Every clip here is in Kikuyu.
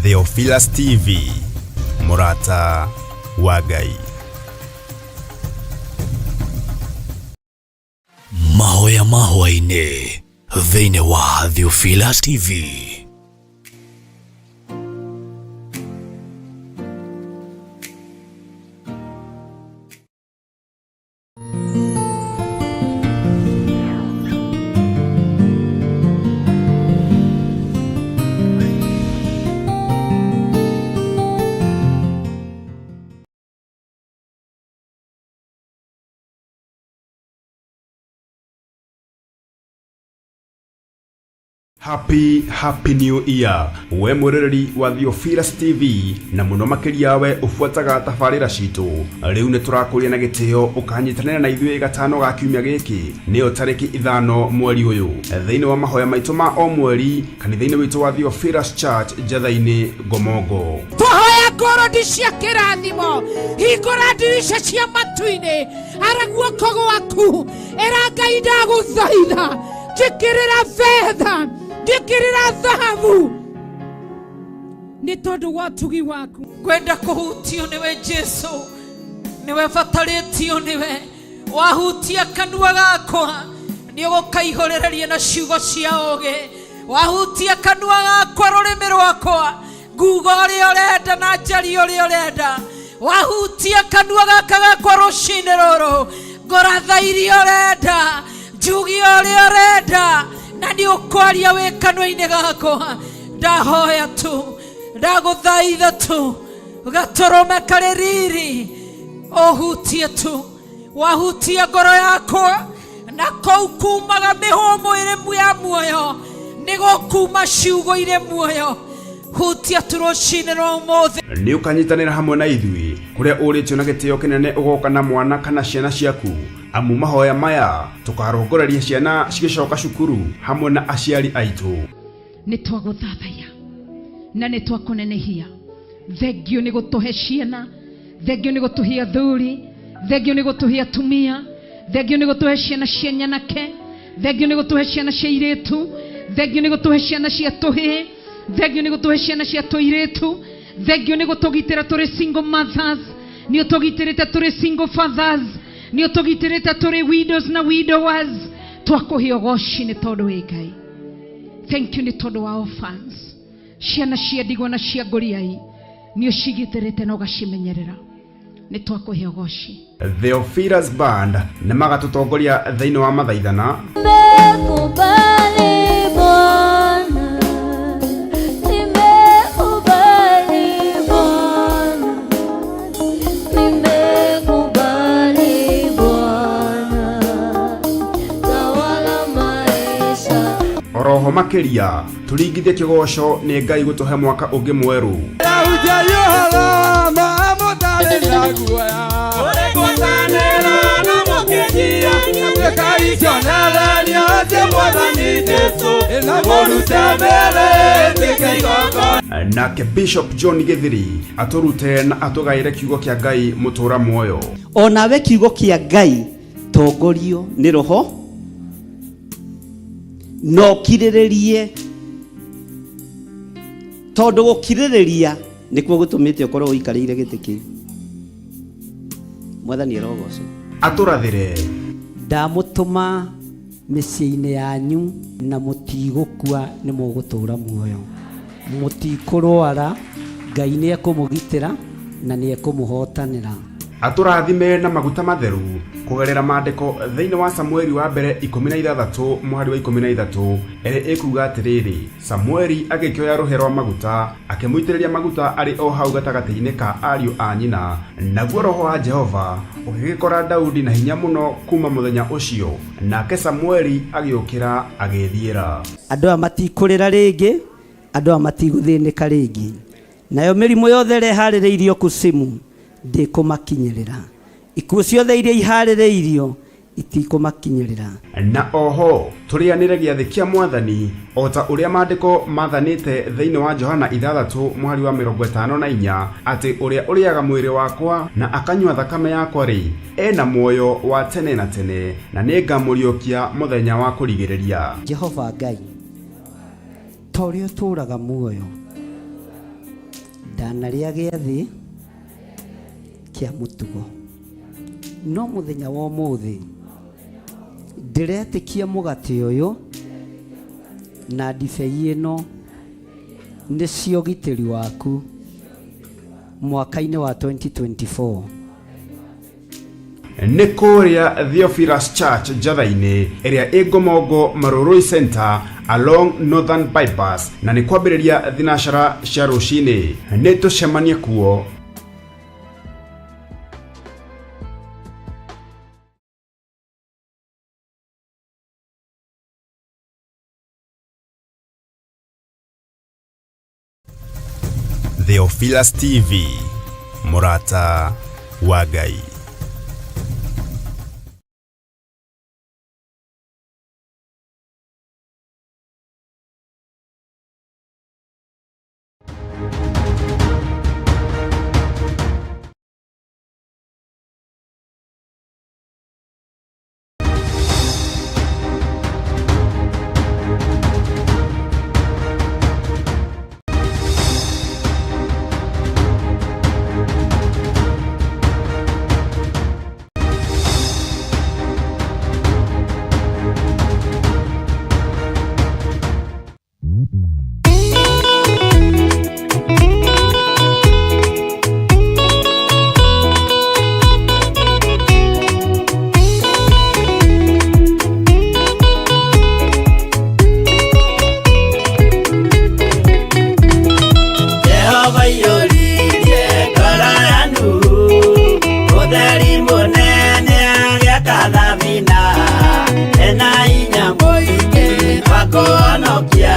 Theophilus TV, mũrata wa Ngai. Mahoya ma hwaĩ-inĩ thĩinĩ wa Theophilus TV. Happy Happy New Year we mwĩroreri wa Theophilus TV na mũno makĩria we ũbuataga tabarĩra citũ. Rĩu nĩ tũrakũria na gĩtĩo ũkanyitanĩra na ithuĩ gatano ga kiumia gĩkĩ, nĩyo tarĩki 5 mweri ũyũ, thĩinĩ wa mahoya maitũ ma o mweri kanitha-inĩ witũ wa Theophilus Church Njatha-inĩ Ngomongo. Twahoya ngũrũndi cia kĩrathimo, hingũra ndirica cia matu-inĩ, ara guoko gwaku, ĩra Ngai ndagũthaitha, njĩkĩrĩra betha, njĩkĩrĩra thahabu nĩ tondũ wa ũtugi waku. Ngwenda kũhutio nĩwe Jesu, nĩwe batarĩtio nĩwe. Wahutia kanua gakwa nĩ ũgũkaihũrĩrĩria na ciugo cia ũũgĩ. Wahutia kanua gakwa, rũrĩmĩ rwakwa, nguga ũrĩa ũrenda na njarie ũrĩa ũrenda. Wahutia kanua gaka gakwa rũcinĩ rũrũ, ngũratha iria ũrenda, njuge ũrĩa ũrenda, na nĩ ũkwaria wĩ kanua-inĩ gakwa. Ndahoya tu, ndagũthaitha tu, gatũrũme karĩ riri ũhutie tu. Wahutia ngoro yakwa, na kũu kumaga mĩhũmũ ĩrĩ ya muoyo, nĩgũkuma ciugo irĩ muoyo. Hutia tu rũcinĩ rwa ũmũthĩ. Nĩ ũkanyitanĩra hamwe na ithuĩ kũrĩa ũrĩtio na gĩtĩo kĩnene ũgoka na mwana kana ciana ciaku, amu mahoya maya tũkarongoreria ciana cigĩcoka cukuru hamwe na aciari aitũ. Nĩ twagũthathaiya na nĩ twakũnenehia. Thengio nĩ gũtũhe ciana, thengio nĩ gũtũhe athuri, thengio nĩ gũtũhe atumia, thengio nĩ gũtũhe ciana cia nyanake, thengio nĩ gũtũhe ciana cia irĩtu, thengio nĩ gũtũhe ciana cia tũhĩĩ, thengio nĩ gũtũhe ciana cia tũirĩtu, thengio nĩ gũtũgitĩra tũrĩ single mothers, nĩ ũtũgitĩrĩte tũrĩ single fathers, nĩ ũtũgitĩrĩte tũrĩ widows na widowers. Twakũhe ũgoci nĩ tondũ wĩ Ngai. Thank you nĩ tondũ wa orphans, ciana cia ndigwa na cia ngũriai, nĩ ũcigitĩrĩte na ũgacimenyerera. Nĩ twakũhe ũgoci. Theophilus Band nĩ magatũtongoria thĩinĩ wa mathaithana. Nimekubali Bwana, nimekubali Bwana, nimekubali Bwana, tawala maisha. Oroho makĩria tũringithie kĩgoco nĩ Ngai gũtũhe mwaka ũngĩ mwerũ. Nake Bishop John Githiri atũrute na atũgaĩre kiugo kĩa Ngai mũtũra muoyo. Onawe kiugo kĩa Ngai tongorio nĩ roho na ũkirĩrĩrie, tondũ gũkirĩrĩria nĩkuo gũtũmĩte ũkorwo ũikarĩire gĩtĩ kĩu. Mwathani arogocwo. Atũrathĩre. Ndamũtũma mĩciĩ-inĩ yanyu na mũtigũkua, nĩ mũgũtũũra muoyo, mũtikũrwara, Ngai nĩ ekũmũgitĩra na nĩ ekũmũhotanĩra. Atũrathime na maguta matheru kũgerera maandĩko thĩinĩ wa Samueli wa mbere 16 mũhari wa 13 ĩrĩa ĩkuga atĩrĩrĩ, Samueli agĩkĩoya rũhĩa rwa maguta akĩmũitĩrĩria maguta arĩ o hau gatagatĩ-inĩ ka ariũ a nyina, naguo roho wa Jehova ũgĩgĩkora Daudi na hinya mũno kuma mũthenya ũcio, nake Samueli agĩũkĩra agĩĩthiĩra. Andũ aya matikũrĩra rĩngĩ, andũ aya matigũthĩnĩka rĩngĩ, nayo mĩrimũ yothe ĩrĩa ĩharĩrĩirio kusimu ndĩkũmakinyĩrĩra, ikuũ ciothe iria iharĩrĩirio itikũmakinyĩrĩra. Na oho tũrĩanĩre gĩathĩ kĩa Mwathani o ta ũrĩa maandĩko mathanĩte thĩinĩ wa Johana 6 mũhari wa 54, atĩ ũrĩa ũrĩaga mwĩrĩ wakwa na akanyua thakame yakwa-rĩ, e na muoyo wa tene na tene, na nĩngamũriũkia mũthenya wa kũrigĩrĩria. Jehova Ngai, ta ũrĩa ũtũũraga muoyo, Ndanarĩa gĩathĩ kĩa mũtugo, no mũthenya wa ũmũthĩ ndĩretĩkia mũgate ũyũ na ndibei ĩno nĩcio ũgitĩri waku mwaka-inĩ wa 2024. Nĩ kũrĩa Theophilus Church Njatha-inĩ ĩrĩa ĩ Ngomongo Marurui Center along Northern Bypass, na nĩ kwambĩrĩria thinacara cia rũcinĩ. Nĩ tũcemanie kuo. Theophilus TV, mũrata wa Ngai. Jehova iyũririe ngoro ya Nuhu, ũtheri mũnene agĩaka thabina, ena hinya mũingĩ wa kũhonokia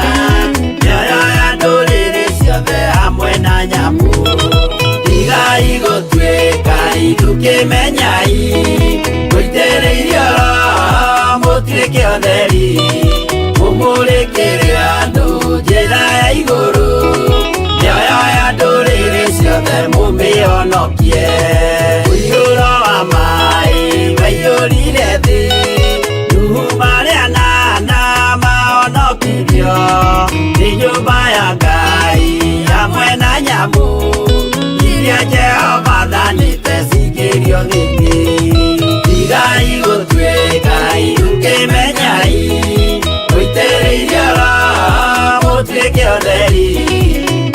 mĩoyo ya ndũrĩrĩ ciothe hamwe na nyamũ. Tigai gũtuĩka ithukĩmenyai, mũitĩrĩirio Roho mũtuĩke ũtheri, mũmũrĩkĩre andũ njĩra ya igũrũ, mĩoyo ya ndũrĩrĩ ciothe mũmĩhonokie. Ũiyũro wa maĩ waiyũrire thĩ, Nuhu marĩ anana mahonokirio nĩ nyũmba ya Ngai hamwe na nyamũ iria Jehova athanĩte cingĩrio thĩinĩ. Tigai gũtuĩka ithukĩmenyai, mũitĩrĩirio Roho mũtuĩke ũtheri,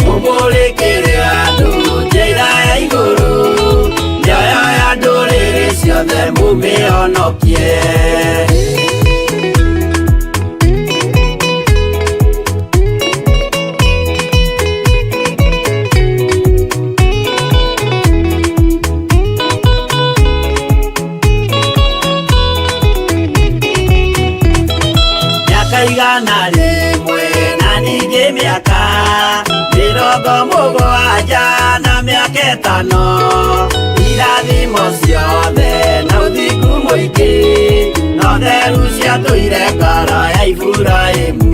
mũmũrĩkĩre andũ njĩra ya igũrũ, mĩoyo ya ndũrĩrĩ ciothe mũmĩhonokie. Mĩaka 100 na ningĩ mĩaka 70 na mĩaka 5, irathimo ciothe na ũthingu mũingĩ, na ũtheru ciatũire ngoro ya Iburahĩmu.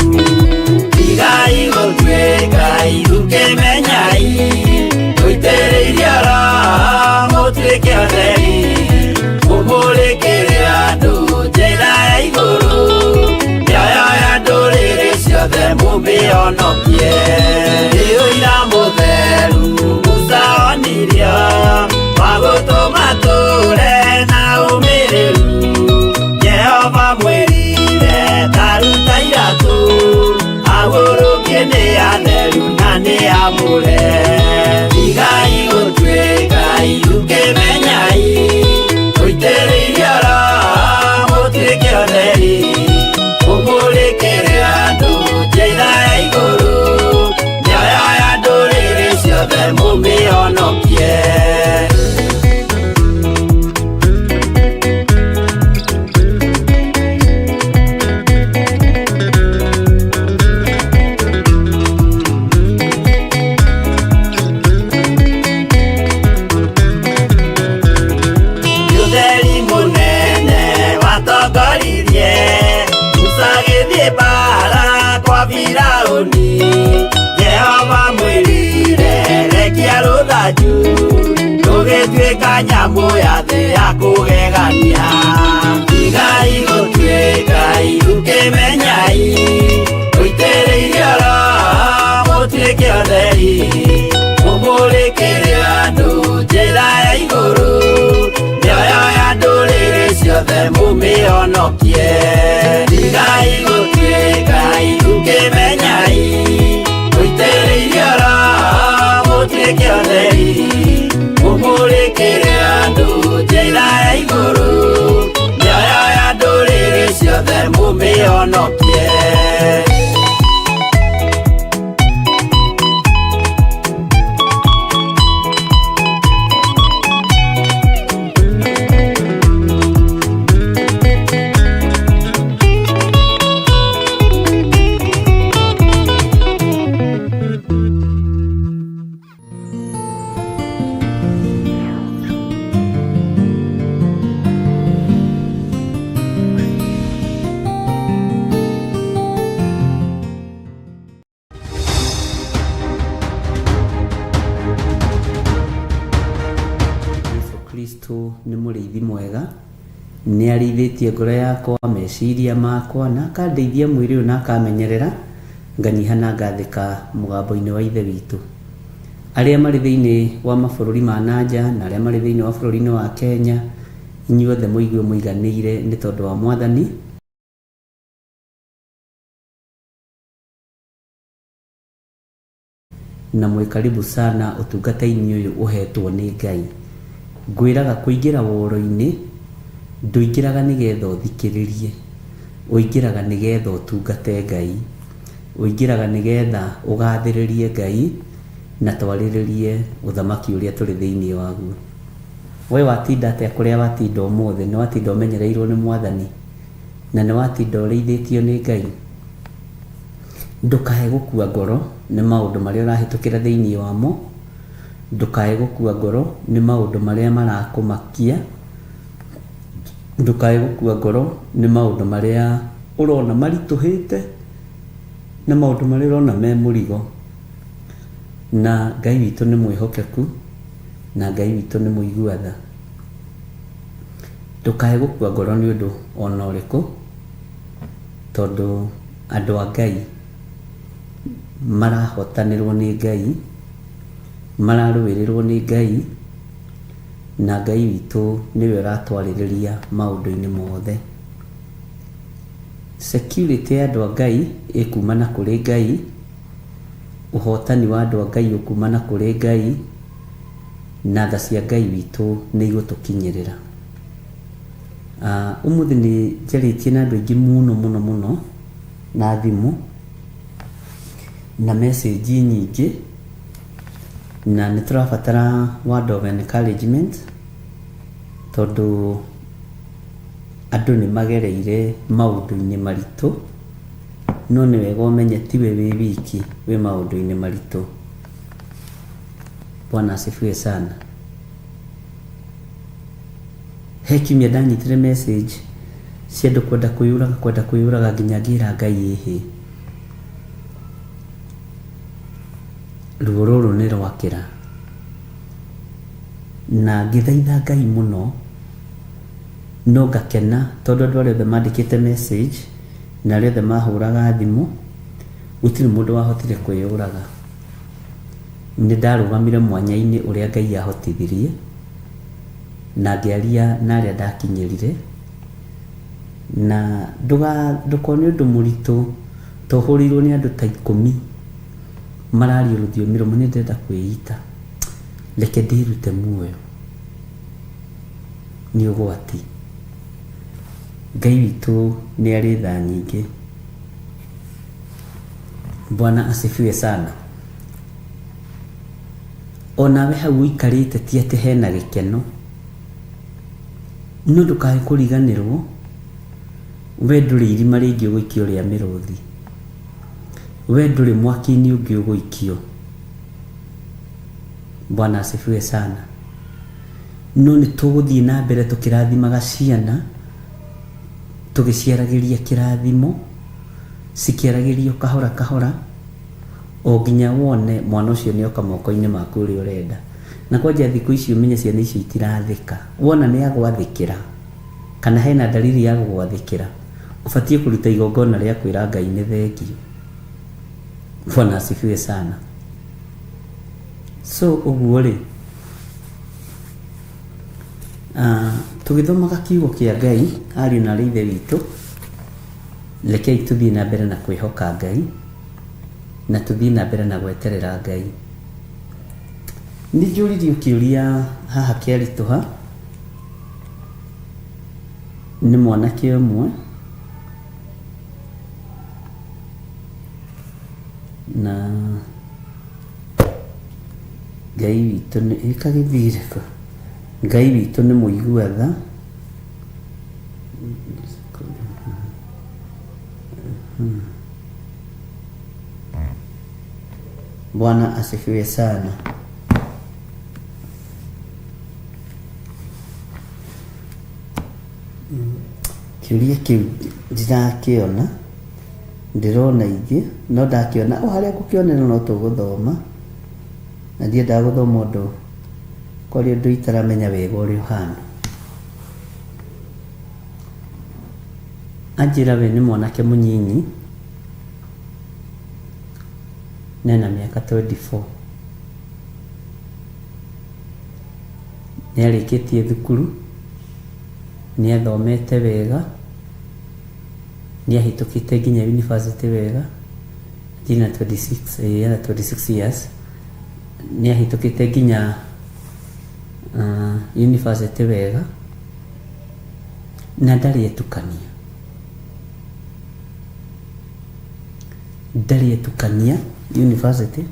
Tigai gũtuĩka ithukĩmenyai, mũitĩrĩirio Roho mũtuĩke ũtheri, mũmũrĩkĩre andũ njĩra ya igũrũ, mĩoyo ya ndũrĩrĩ ciothe mũmĩhonokie. Nĩ ũira mũtheru Musa onirio, wa gũtũma tũre na ũmĩrĩru. Jehova mwĩrire ta ruta iratũ, ahurũkie nĩ atheru na nĩ amũre. Tigai gũtuĩka ithukĩmenyai, mũitĩrĩirio Roho mũtuĩke ũtheri, mũmũrĩkĩre andũ njĩra ya igũrũ, mĩoyo ya ndũrĩrĩ ciothe mũmĩhonokie. Ũtheri mũnene watongoririe Musa agĩthiĩ mbaara kwa Firaũni. Jehova mwĩrire rekia rũthanju, rũgĩtuĩka nyamũ ya thĩ ya kũgegania. Tigai gũtuĩka ithukĩmenyai, mũitĩrĩirio Roho mũtuĩke ũtheri, mũmũrĩkĩre ũhonokie. Jesu Kristo nĩ mũrĩithi mwega nĩ arĩithĩtie ngoro yakwa meciria makwa na akandeithia mwĩrĩ ũyũ na akamenyerera nganyiha na ngathĩka mũgambo-inĩ wa ithe witũ arĩa marĩ thĩinĩ wa mabũrũri ma nanja na arĩa marĩ thĩinĩ wa bũrũri-inĩ wa Kenya inyuothe mũigue mũiganĩire nĩ tondũ wa mwathani na mwĩ karibu sana ũtungata-inĩ ũyũ ũhetwo nĩ Ngai ngwĩraga kũingĩra woro-inĩ ndũingĩraga nĩgetha ũthikĩrĩrie ũingĩraga nĩgetha ũtungate Ngai ũingĩraga nĩgetha ũgathĩrĩrie Ngai na twarĩrĩrie ũthamaki ũrĩa tũrĩ thĩinĩ waguo we watinda atĩa kũrĩa watinda ũmũthĩ nĩ watinda ũmenyereirwo nĩ mwathani na nĩ watinda ũrĩithĩtio nĩ Ngai ndũkae gũkua ngoro nĩ maũndũ marĩa ũrahĩtũkĩra thĩinĩ wamo ndũkae gũkua ngoro nĩ maũndũ marĩa marakũmakia ndũkae gũkua ngoro nĩ maũndũ marĩa ũrona maritũhĩte na maũndũ marĩa ũrona me mũrigo na Ngai witũ nĩ mwĩhokeku na Ngai witũ nĩ mũigua tha ndũkae gũkua ngoro nĩ ũndũ ona ũrĩkũ tondũ andũ a Ngai marahotanĩrwo nĩ Ngai mararũĩrĩrwo nĩ Ngai na Ngai witũ nĩwe ũratwarĩrĩria maũndũ-inĩ mothe. Security ya andũ a Ngai ĩkumana kũrĩ Ngai, ũhotani wa andũ a Ngai ũkumana kũrĩ Ngai, na tha cia Ngai witũ nĩ igũtũkinyĩrĩra. Ũmũthĩ nĩ njarĩtie na andũ aingĩ mũno mũno mũno na thimũ na message nyingĩ na nĩ tũrabatara word of encouragement tondũ andũ nĩ magereire maũndũ-inĩ maritũ no nĩ wega ũmenye tiwe wĩ wiki wĩ maũndũ-inĩ maritũ. Bwana asifiwe sana. He kiumia ndanyitire message cia andũ kwenda kwĩyũraga kwenda kwĩyũraga nginya ngĩra Ngai ĩhĩ ruo rũrũ nĩ rwakĩra na ngĩthaitha Ngai mũno no ngakena tondũ andũ arĩa othe mandĩkĩte message na arĩa othe mahũraga thimũ gũtirĩ mũndũ wahotire kwĩyũraga. Nĩ ndarũgamire mwanya-inĩ ũrĩa Ngai ahotithirie na ngĩaria na arĩa ndakinyĩrire na ndũkone ũndũ mũritũ to ũhũrĩirwo nĩ andũ ta ikũmi mararia rũthiomi rũmwe nĩ ndĩrenda kwĩita reke ndĩrute muoyo nĩ ũgwati. Ngai witũ nĩ arĩ tha nyingĩ. Bwana asifiwe sana. Onawe hau ũikarĩte ti atĩ hena gĩkeno no ndũkae kũriganĩrwo we ndũrĩ irima rĩngĩ ũgũikio rĩa mĩrũthi we ndũrĩ mwaki-inĩ ũngĩ ũgũikio. Bwana asifiwe sana. No nĩ tũgũthiĩ na mbere tũkĩrathimaga ciana tũgĩciaragĩria kĩrathimo cikĩaragĩrio kahora kahora o nginya wone mwana ũcio nĩ oka moko-inĩ maku ũrĩa ũrenda. Na kwanja thikũ ici ũmenye ciana icio itirathĩka wona nĩ agwathĩkĩra kana hena dalili ya gũgwathĩkĩra ũbatiĩ kũruta igongona rĩa kwĩra Ngai nĩ thengio. Bwana asifiwe sana. So ũguo rĩ tũgĩthomaga kiugo kĩa Ngai ariũ na arĩ ithe witũ rekei tũthiĩ na mbere na kwĩhoka Ngai na tũthiĩ na mbere na gweterera Ngai. Nĩ njũririo kĩũria haha kĩaritũha nĩ mwanake ũmwe Na Ngai witũ nĩ ĩkagĩthire kũ? Ngai witũ nĩ mũigua tha. Bwana asifiwe sana. Kĩũria kĩu ndirakĩona, ndĩrona ingĩ no ndakĩona o harĩa ngũkĩonera no tũgũthoma, na ndiendaga gũthoma ũndũ kwarĩ ũndũ itaramenya wega ũrĩa ũhana. Anjĩra we nĩ mwanake mũnyinyi na ena mĩaka 24, nĩ arĩkĩtie thukuru, nĩ athomete wega, nĩ ahĩtũkĩte nginya university wega, nginya 26, ena 26 years, nĩ ahĩtũkĩte nginya university wega, na ndarĩ etukania, ndarĩ etukania university,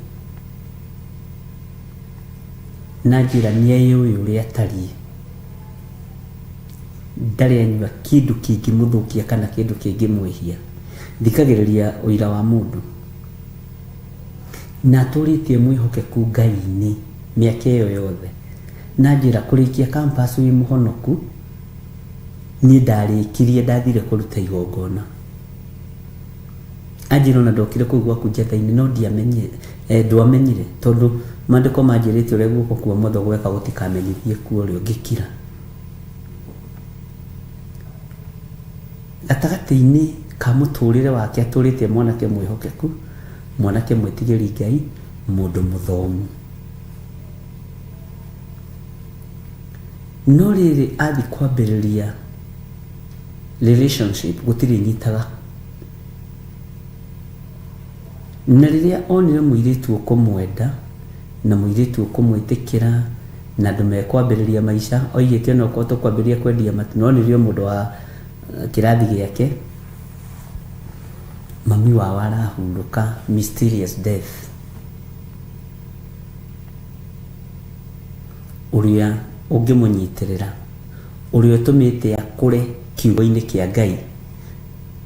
na njĩra nĩ eyũĩ ũrĩa atariĩ, ndarĩ anyua kĩndũ kĩngĩmũthũkia kana kĩndũ kĩngĩmwĩhia. Thikagĩrĩria ũira wa mũndũ, na atũrĩtie mwĩhokeku Ngai-inĩ mĩaka ĩyo yothe, na njĩra kũrĩkia campus wĩ mũhonoku, niĩ ndarĩkirie ndathire kũruta igongona. Anjĩra ona ndokire kũu gwaku njatha-inĩ no ndiamenyire, ndwamenyire tondũ maandĩko manjĩrĩte ũrĩa guoko kwa ũmotho gweka gũtikamenyithie kuo ũrĩa ũngĩkira. Gatagatĩ-inĩ ka mũtũrĩre wake atũrĩte mwanake mwĩhokeku, mwanake mwĩtigĩri Ngai, mũndũ mũthomu. No rĩrĩ athi kwambĩrĩria relationship gũtirĩ nyitaga. Na rĩrĩa onire mũirĩtu ũkũmwenda na mũirĩtu ũkũmwĩtĩkĩra na andũ mekwambĩrĩria maica, oigĩte ona okorwo tũkwambĩrĩria kwendia matu, no nĩrĩo mũndũ wa kĩrathi gĩake, mami wao arahurũka mysterious death, ũrĩa ũngĩmũnyitĩrĩra, ũrĩa ũtũmĩte akũre kiugo-inĩ kĩa Ngai.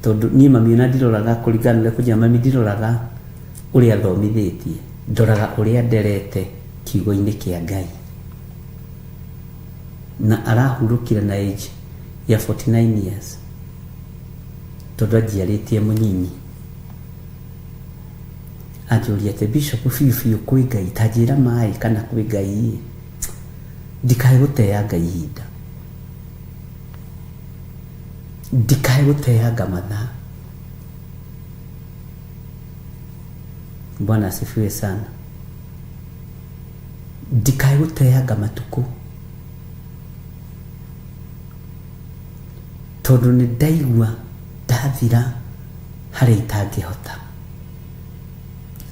Tondũ niĩ mami ona ndiroraga kũringana na ũrĩa kũnjĩra, mami ndiroraga ũrĩa athomithĩtie, ndoraga ũrĩa nderete kiugo-inĩ kĩa Ngai. Na arahurũkire na age ya 49 years, tondũ anjiarĩtie mũnyinyi. Anjũria atĩ Bishop, biũ biũ kwĩ Ngai, ta njĩra maĩ kana kwĩ Ngai, ndikae gũteanga ihinda, ndikae gũteanga mathaa. Bwana asifiwe sana. Ndikae gũteanga matukũ, tondũ nĩ ndaigua ndathira harĩa itangĩhota.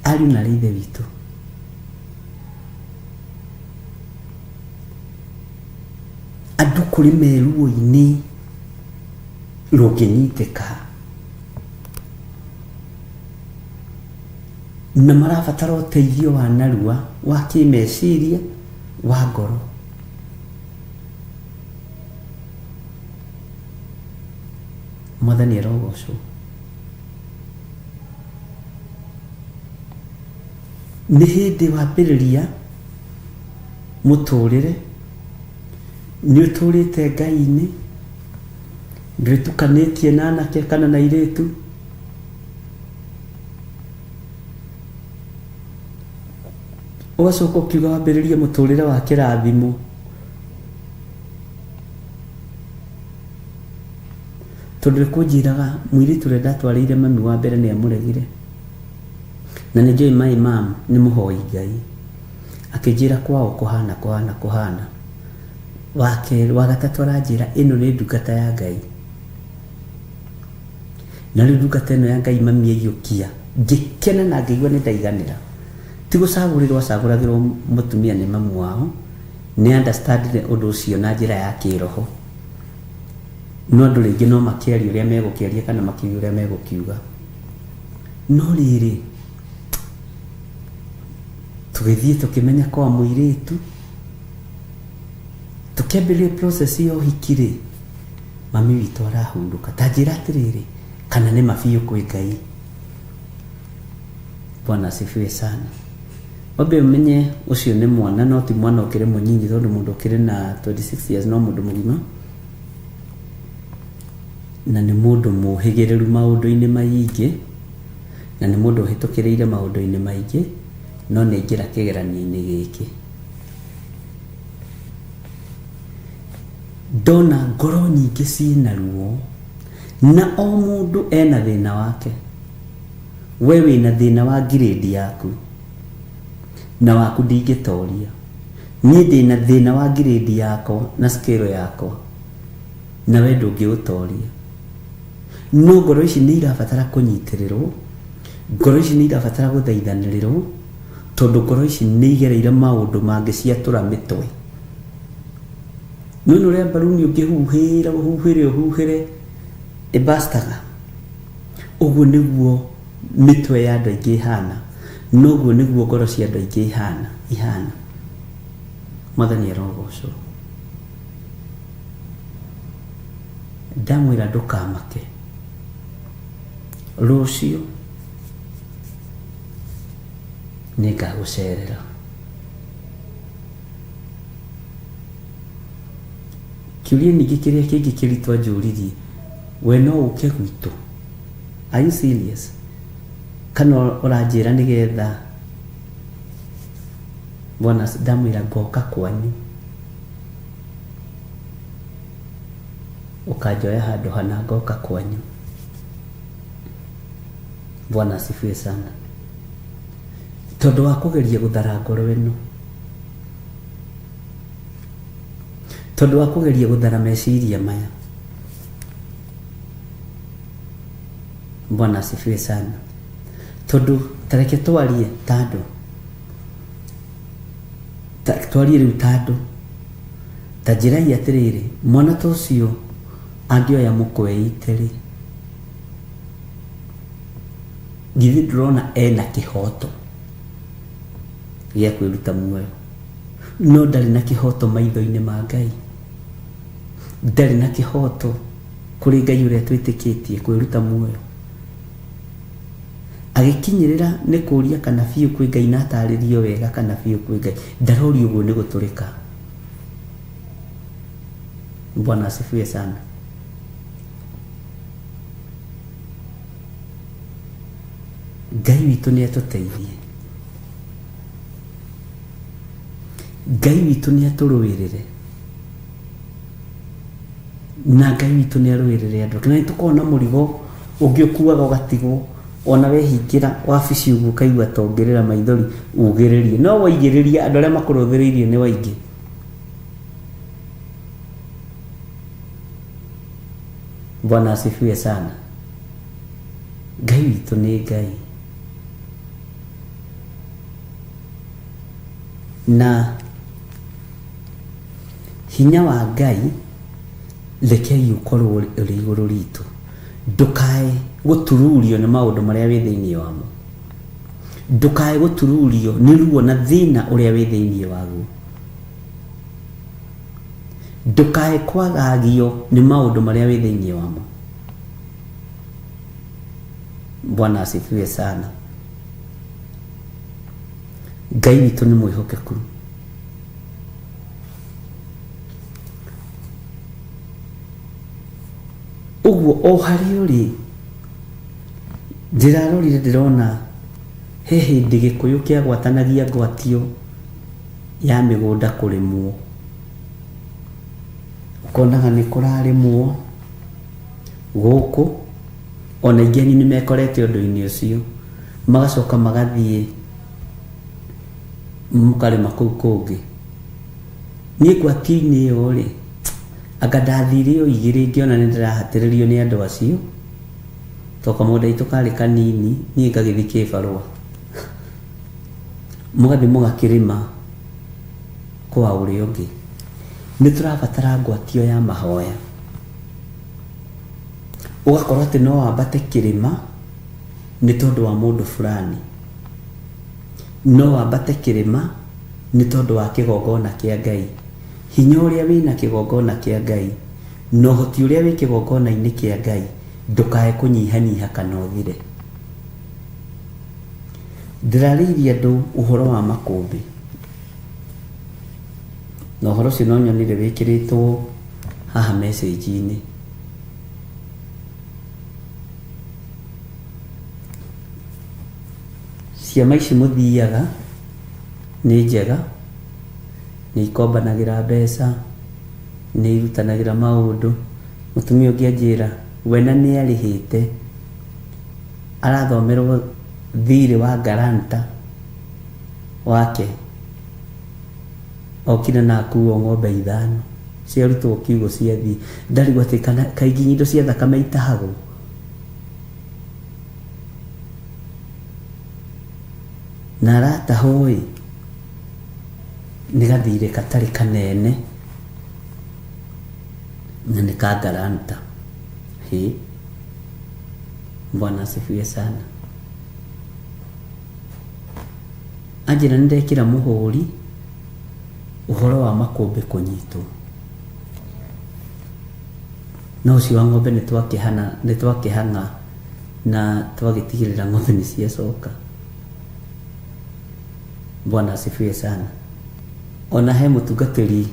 Ariũ na arĩ ithe witũ, andũ kũrĩ meruo-inĩ rũngĩnyitĩka na marabatara ũteithio wa narua wa kĩmeciria, wa ngoro. Mwathani arogocwo. Nĩ hĩndĩ wambĩrĩria mũtũrĩre, nĩ ũtũrĩte Ngai-inĩ, ndwĩtukanĩtie na anake kana na airĩtu, ũgacoka ũkiuga wambĩrĩrie mũtũrĩre wa kĩrathimo. Tondũ nĩkũnjĩraga mũirĩtu ũrĩa ndatwarĩire mami wa mbere nĩ amũregire, na nĩ njũĩ my mom nĩ mũhoi Ngai, akĩnjĩra kwao kũhana kũhana kũhana. Wa kerĩ, wa gatatũ aranjĩra ĩno nĩ ndungata ya Ngai, na rĩu ndungata ĩno ya Ngai mami aiyũkia, ngĩkena na ngĩigua nĩ ndaiganĩra. Ti gũcagũrĩrwo acagũragĩrwo mũtumia nĩ mamu wao, nĩ understandire ũndũ ũcio na njĩra ya kĩroho. No andũ rĩngĩ no makĩarie ũrĩa megũkĩaria kana makiuge ũrĩa megũkiuga. No rĩrĩ, Tũgĩthiĩ tũkĩmenya kwa mũirĩtu, tũkĩambĩrĩria process ya ũhiki rĩ, mami witũ arahurũka. Ta njĩra atĩrĩrĩ, kana nĩ ma biũ kwĩ Ngai? Bwana asifiwe sana. Wambe ũmenye ũcio nĩ mwana, no ti mwana ũkĩrĩ mũnyinyi, tondũ mũndũ ũkĩrĩ na 26 years no mũndũ mũgima, na nĩ mũndũ mũhĩgĩrĩru maũndũ-inĩ maingĩ, na nĩ mũndũ ũhĩtũkĩrĩire maũndũ-inĩ maingĩ, no nĩ aingĩra kĩgeranio-inĩ gĩkĩ. Ndona ngoro nyingĩ ciĩna ruo, na o mũndũ ena thĩna wake. We wĩna thĩna wa ngirĩndi yaku, na waku ndingĩtoria. Niĩ ndĩna thĩna wa ngirĩndi yakwa na scale yakwa, na we ndũngĩũtoria. No ngoro ici nĩ irabatara kũnyitĩrĩrwo, ngoro ici nĩ irabatara gũthaithanĩrĩrwo, tondũ ngoro ici nĩ igereire maũndũ mangĩ ciatũra mĩtwe. Nĩ ũrĩa mbaruni ũngĩhuhĩra, ũhuhĩre, ũhuhĩre, ĩbastaga. Ũguo nĩguo mĩtwe ya andũ aingĩ ĩhana, noguo nĩguo ngoro cia andũ aingĩ ihana. Mwathani arogocwo. Ndamwĩra ndũkamake, rũciũ nĩngagũcerera. Kĩũria ningĩ kĩrĩa kĩngĩ kĩritũ anjũririe, we no ũke gwitũ? Are you serious? Kana ũranjĩra nĩgetha bwana? Ndamwĩra ngoka kwanyu, ũkanjoya handũ hana, ngoka kwanyu. Bwana asifiwe sana. Tondũ wa kũgeria gũthara ngoro ĩno, tondũ wa kũgeria gũthara meciria maya. Bwana asifiwe sana. Tondũ tareke twarie ta andũ, twarie rĩu ta andũ, ta njĩrai atĩrĩrĩ, mwana ta ũcio angĩoya mũkweite rĩ, githĩ ndũrona ena kĩhoto gĩa kwĩruta muoyo? No ndarĩ na kĩhoto maitho-inĩ ma Ngai, ndarĩ na kĩhoto kũrĩ Ngai ũrĩa twĩtĩkĩtie kwĩruta muoyo. Agĩkinyĩrĩra nĩ kũria kana biũ kwĩ Ngai, na atarĩrio wega kana biũ kwĩ Ngai. Ndarorio ũguo nĩ gũtũrĩka. Bwana asifiwe sana. Ngai witũ nĩ atũteithie, Ngai witũ nĩ atũrũĩrĩre, na Ngai witũ nĩ arũĩrĩre andũ. Na nĩ tũkoragwo na mũrigo ũngĩ ũkuaga ũgatigwo, ona wehingĩra wabici ũguo ũkaigua ta ũngĩrĩra maithori ugĩrĩrie, no waigĩrĩria andũ arĩa makũrũthĩrĩirie nĩ waingĩ. Bwana asifiwe sana. Ngai witũ nĩ Ngai, na hinya wa Ngai rekei ũkorwo ũrĩ igũrũ ritũ. Ndũkae gũtururio nĩ maũndũ marĩa wĩ thĩinĩ wamo, ndũkae gũtururio nĩ ruo na thĩna ũrĩa wĩ thĩinĩ waguo, ndũkae kwagagio nĩ maũndũ marĩa wĩ thĩinĩ wamo. Bwana asifiwe sana. Ngai witũ nĩ mwĩhokeku. Ũguo o harĩa ũrĩ, ndĩrarorire ndĩrona he hĩndĩ Gĩkũyũ kĩagwatanagia ngwatio ya mĩgũnda kũrĩmwo, ũkonaga nĩ kũrarĩmwo gũkũ, ona aingĩ anyu nĩ mekorete ũndũ-inĩ ũcio, magacoka magathiĩ mũkarĩma kũu kũngĩ. Niĩ ngwatio-inĩ ĩyo rĩ, anga ndathire o igĩrĩ ngĩona nĩ ndĩrahatĩrĩrio nĩ andũ acio, tondũ kamũgũnda gaitũ karĩ kanini, niĩ ngagĩthiĩ kĩbarũa. Mũgathiĩ mũgakĩrĩma kwa ũrĩa ũngĩ. Nĩ tũrabatara ngwatio ya mahoya. Ũgakorwo atĩ no wambate kĩrĩma nĩ tondũ wa mũndũ fulani. No wambate kĩrĩma nĩ tondũ wa kĩgongona kĩa Ngai. Hinya ũrĩa wĩna kĩgongona kĩa Ngai na ũhoti ũrĩa wĩ kĩgongona-inĩ kĩa Ngai ndũkae kũnyihanyiha kana ũthire. Ndĩrarĩirie andũ ũhoro wa makũmbĩ na ũhoro ũcio no nyonire wĩkĩrĩtwo haha message-inĩ. Ciama ici mũthiaga nĩ njega, nĩ ikombanagĩra mbeca, nĩ irutanagĩra maũndũ. Mũtumia ũngĩ anjĩra we na nĩ arĩhĩte arathomerwo thirĩ wa guarantor wake okire na akuo ng'ombe ithano ciarutwo kiugũ ciathiĩ. Ndarigwo atĩ kana kaingĩ indo cia thakame itahagwo. Na aratahwo ĩ nĩ gathirĩ gatarĩ kanene na nĩ ka guarantor. Hĩ, Bwana asifiwe sana. Anjĩra nĩ ndekĩra mũhũri ũhoro wa makũmbĩ kũnyitwo. No ũcio wa ng'ombe nĩ twakĩhana nĩ twakĩhang'a na twagĩtigĩrĩra ng'ombe nĩ ciacoka. Bwana asifiwe sana. Ona he mũtungatĩri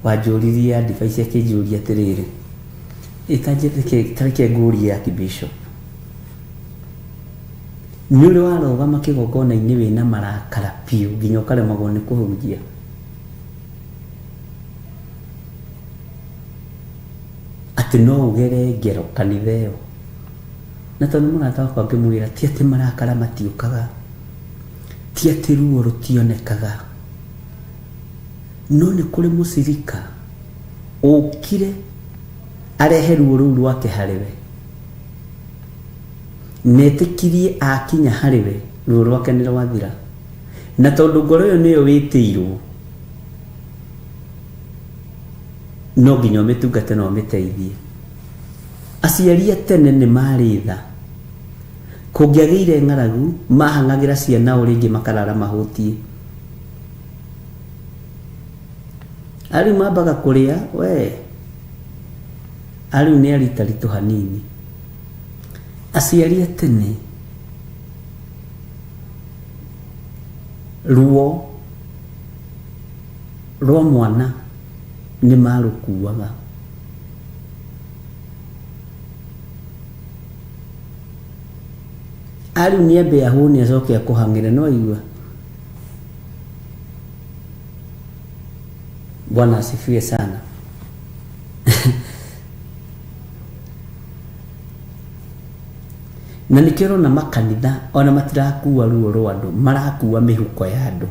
wanjũririe advice akĩnjũria atĩrĩrĩ, ĩta reke ngũrie Archbishop, nĩ ũrĩ warũgama kĩgongona-inĩ wĩna marakara biũ nginya ũkaremagwo nĩ kũhunjia? Atĩ no ũgere ngero kanitha ĩyo. Na tondũ nĩ mũrata wakwa ngĩmwĩra ti atĩ marakara matiũkaga, ti atĩ ruo rũtionekaga, no nĩ kũrĩ mũcirika ũkire arehe ruo rũu rwake harĩ we na etĩkirie akinya harĩ we ruo rwake nĩ rwathira. Na tondũ ngoro ĩyo nĩyo wĩtĩirwo, no nginya ũmĩtungate na ũmĩteithie. Aciari a tene nĩ marĩ tha. Kũngĩagĩire ng'aragu, mahang'agĩra ciana o rĩngĩ makarara mahũtiĩ. Arĩu mambaga kũrĩa, we arĩu nĩ aritaritũ hanini. Aciari a tene ruo rwa mwana nĩ marũkuaga. Arĩu nĩ ambe ahũne acoke akũhang'ĩre, no aigua. Bwana asifiwe sana. Na nĩkĩo ũrona makanitha ona matirakua ruo rwa andũ, marakua mĩhuko ya andũ.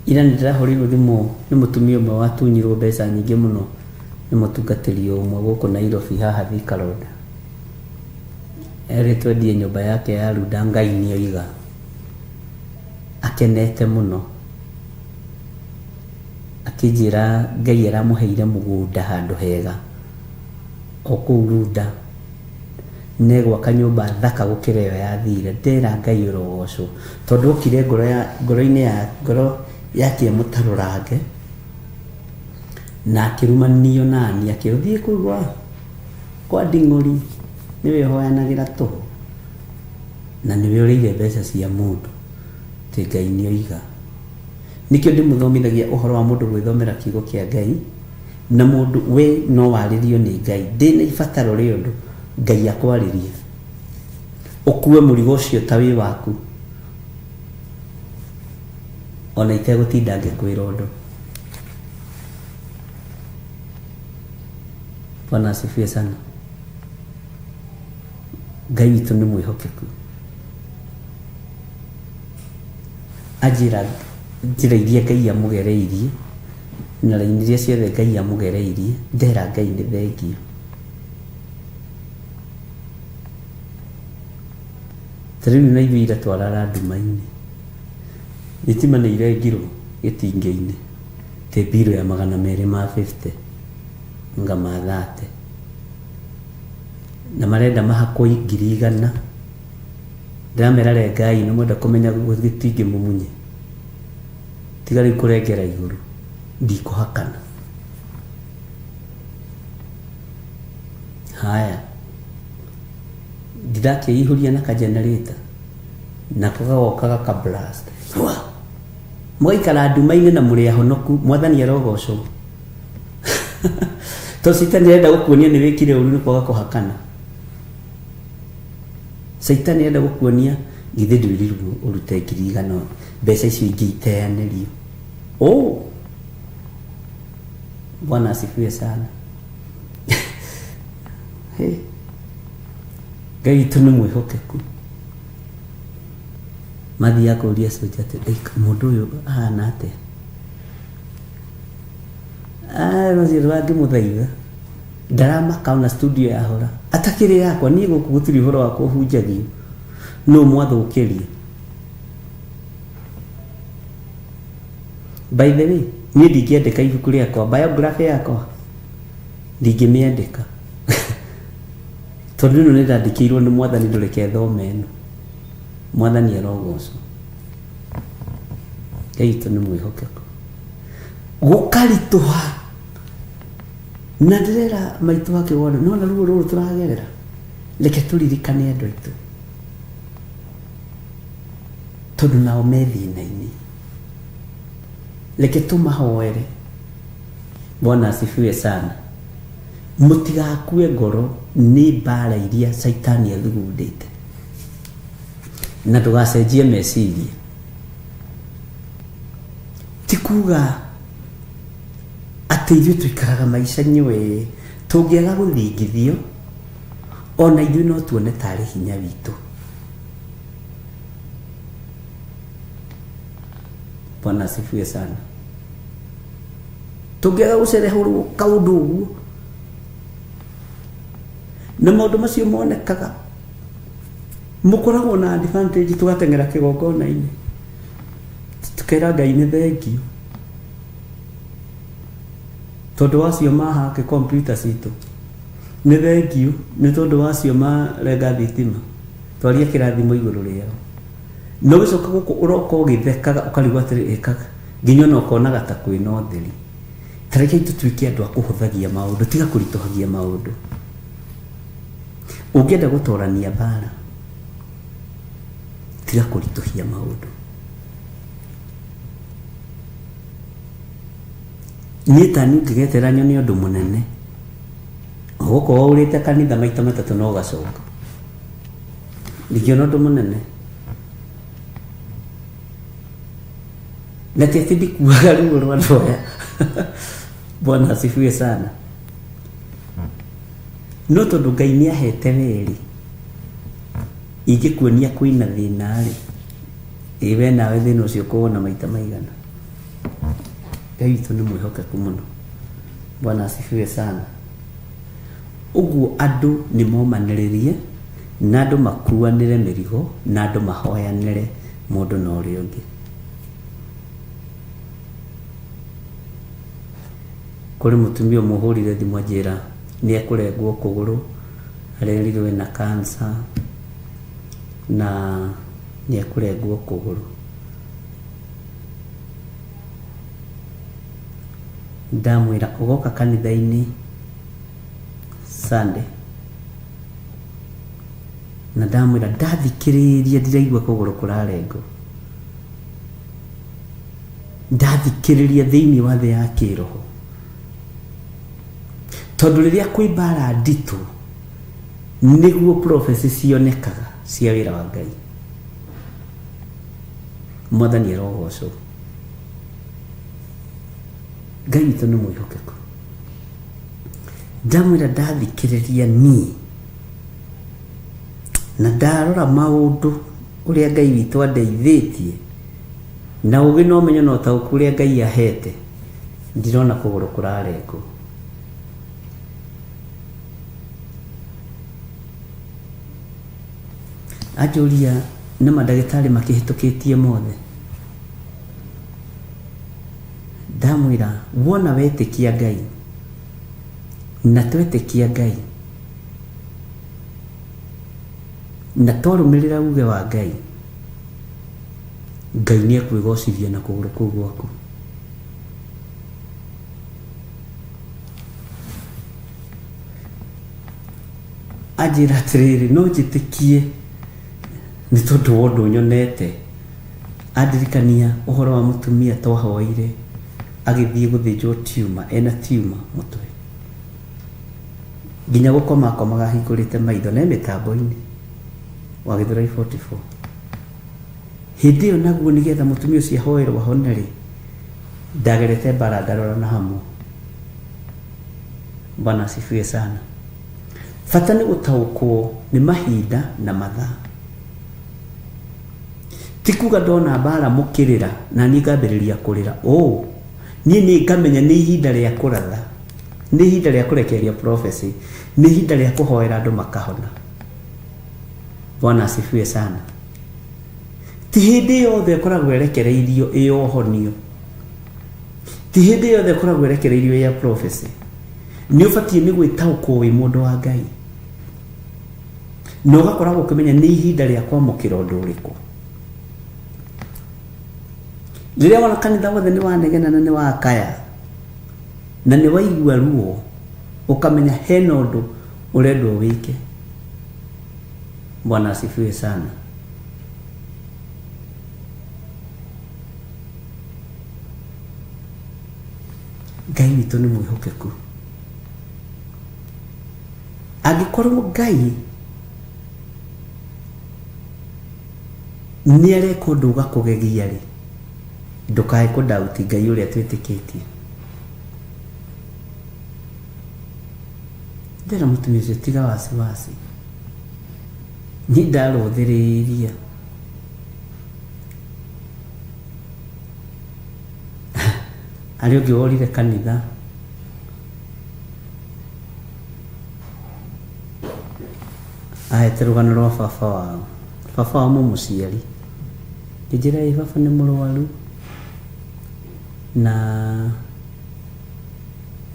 Ira nĩ ndĩrahũrĩirwo thimũ nĩ mũtumia ũmwe watunyirwo mbeca nyingĩ mũno nĩ mũtungatĩri ũmwe gũkũ Nairobi haha Thika Road. Erĩtwo endie nyũmba yake ya Runda Ngai nĩ oiga. Akenete mũno. Akĩnjĩra Ngai aramũheire mũgũnda handũ hega o kũu Runda na egwaka nyũmba thaka gũkĩra ĩyo yathire. Ndera Ngai ũrogocwo tondũ okire ngoro ya ngoro-inĩ ya ngoro yake ĩmũtarũrange na akĩrumanio nani akĩrwo thiĩ kũu gwa kwa nding'ũri nĩwe ũhoyanagĩra tũhũ na nĩwe ũrĩire mbeca cia mũndũ atĩ Ngai nĩ oiga. Nĩkĩo ndĩmũthomithagia ũhoro wa mũndũ gwĩthomera kiugo kĩa Ngai na mũndũ we no warĩrio nĩ Ngai. Ndĩna ibataro rĩa ũndũ Ngai akwarĩrie ũkue mũrigo ũcio ta wĩ waku ona itegũtinda ngĩkwĩra ũndũ. Bwana asifiwe sana. Ngai witũ nĩ mwĩhokeku. Anjĩra njĩra iria Ngai amũgereirie na raini iria ciothe Ngai amũgereirie, ndera Ngai nĩ thengiũ. Ta rĩu na ithuĩ ira twarara nduma-inĩ, thitima nĩ irengirwo gĩtingĩ-inĩ tĩ mbirũ ya magana merĩ ma 50 anga ma 30. Na marenda mahakwo 100,000. Ndĩramera rengai nĩ mwenda kũmenya gĩtingĩ mũmunye. Tiga rĩu kũrengera igũrũ. Ndikũhakana. Haya. Ndĩrakĩihũria na ka generator. Nako gagoka gaka blast. Wah! Mũgaikara nduma-inĩ na mũrĩ ahonoku, mwathani arogocwo. To Caitani arenda gũkuonia nĩ wĩkire ũru nĩ kwaga kũhakana. Caitani arenda gũkuonia githĩ ndwĩrirwo ũrute 100,000 mbeca icio ingĩ iteanĩrio. Oh! Bwana asifiwe sana. Hey. Ngai witũ nĩ mwĩhokeku. Mathiaga kũria soja atĩ mũndũ ũyũ ahana atĩa? Ah, macio ndangĩmũthaitha. Ndaramaka ona studio yahora. Atakĩrĩ yakwa niĩ gũkũ gũtirĩ ũhoro wakwa ũhunjagio. No mwathũkĩria. By the way, niĩ ndingĩandĩka ibuku rĩakwa, biography yakwa ndingĩmĩandĩka. Tondũ ĩno nĩ ndandĩkĩirwo nĩ mwathani ndũreke thome ĩno. Mwathani arogocwo. Ngai witũ nĩ mwĩhokeku. Gũkaritũha. Na ndĩrera maitũ wake wona, nĩwona ruo rũrũ tũragerera. Reke tũririkane andũ aitũ. Tondũ nao me thĩna-inĩ. Reke tũmahoere. Bwana asifiwe sana. Mũtigakue ngoro nĩ mbara iria Caitani athugundĩte. Na ndũgacenjie meciria. Ti kuga atĩ ithuĩ tũikaraga maica nyũĩ tũngĩaga gũthingithio ona ithuĩ no tuone tarĩ hinya witũ. Bwana asifiwe sana. Tũngĩaga gũcerehũrwo kaũndũ ũguo na maũndũ macio monekaga mũkoragwo na advantage tũgateng'era kĩgongona-inĩ tukera Ngai nĩ thengiũ tondũ wacio mahake computer citũ nĩ thengiũ nĩ tondũ wacio marenga thitima twaria kĩrathimo igũrũ rĩao na ũgĩcoka gũkũ ũroka ũgĩthekaga ũkarigwo atĩrĩ ĩkaga nginya ona ũkonaga ta kwĩna ũtheri. Ta rekei tũtuĩke andũ a kũhũthagia maũndũ tiga kũritũhagia maũndũ. Ũngĩenda gũtorania mbara tiga kũritũhia maũndũ. Niĩ ta niĩ ũngĩgetera nyone ũndũ mũnene ũgũkorwo ũrĩte kanitha maita matatũ na ũgacoka ndingĩona ũndũ mũnene na ti atĩ ndikuaga ruo rwa andũ aya. Bwana asifiwe sana. No tondũ Ngai nĩ ahete werĩ ingĩkuonia kwĩna thĩna rĩ ĩ we nawe thĩna ũcio ũkũwona maita maigana. Ngai witũ nĩ mwĩhokeku mũno. Bwana asifiwe sana. Ũguo andũ nĩ momanĩrĩrie na andũ makuanĩre mĩrigo na andũ mahoyanĩre mũndũ na ũrĩa ũngĩ. Kũrĩ mũtumia ũmwe ũhũrire thimũ anjĩra nĩ ekũrengwo kũgũrũ arerirwo ena cancer na nĩ ekũrengwo kũgũrũ. Ndamwĩra ũgoka kanitha-inĩ Sunday na ndamwĩra ndathikĩrĩria ndiraigua kũgũrũ kũrarengwo. Ndathikĩrĩria thĩinĩ wa thĩ ya kĩroho tondũ rĩrĩa kwĩ mbara nditũ nĩguo prophecy cionekaga cia wĩra wa Ngai. Mwathani arogocwo. Ngai witũ nĩ mwĩhokeku. Ndamwĩra ndathikĩrĩria niĩ na ndarora maũndũ ũrĩa Ngai witũ andeithĩtie na ũgĩ na ũmenyo na ũtaũku ũrĩa Ngai ahete ndirona kũgũrũ kũrarengwo. Anjũria na mandagĩtarĩ makĩhĩtũkĩtie mothe. Ndamwĩra wona wetĩkia Ngai na twetĩkia Ngai Na twarũmĩrĩra uge wa Ngai, Ngai nĩ ekwĩgocithia na kũgũrũ kũu gwaku. Anjĩra atĩrĩrĩ, no njĩtĩkie nĩ tondũ wa ũndũ nyonete. Andirikania ũhoro wa mũtumia twahoeire agĩthiĩ gũthĩnjwo tumor, ena tumor mũtwe. Nginya gũkoma akomaga ahingũrĩte maitho na e mĩtambo-inĩ wa Gĩthũrai 44. Hĩndĩ ĩyo naguo nĩgetha mũtumia ũcio ahoerwo ahone rĩ, ndagerete mbara ngarora na hamwe. Bwana asifiwe sana. Bata nĩ gũtaũkwo nĩ mahinda na mathaa. Ti kuga ndona mbara mũkĩrĩra na niĩ ngambĩrĩria kũrĩra. Ũũ, niĩ nĩ ngamenya nĩ ihinda rĩa kũratha, nĩ ihinda rĩa kũrekereria prophecy, nĩ ihinda rĩa kũhoera andũ makahona. Bwana asifiwe sana. Ti hĩndĩ yothe ĩkoragwo ĩrekereirio ĩ ũhonio. Ti hĩndĩ yothe ĩkoragwo ĩrekereirio ya prophecy. Nĩ ũbatiĩ nĩ gwĩtaũkwo wĩ mũndũ wa Ngai. Na ũgakoragwo ũkĩmenya nĩ ihinda rĩa kwamũkĩra ũndũ ũrĩkũ. Rĩrĩa wona kanitha wothe nĩ wanegena na nĩ wakaya na nĩ waigua ruo, ũkamenya hena ũndũ ũrendwo wĩke. Bwana asifiwe sana. Ngai witũ nĩ mwĩhokeku. Angĩkorwo Ngai nĩ areka ũndũ ũgakũgegia rĩ, ndũkae kũdauti Ngai ũrĩa twĩtĩkĩtie. Ndĩra mũtumia ũcio tiga wasiwasi. Niĩ ndarũthĩrĩria. Harĩ ũngĩ worire kanitha. Ahete rũgano rwa baba wao. Baba wao mũmũciari. Ngĩnjĩra ĩ baba nĩ mũrwaru na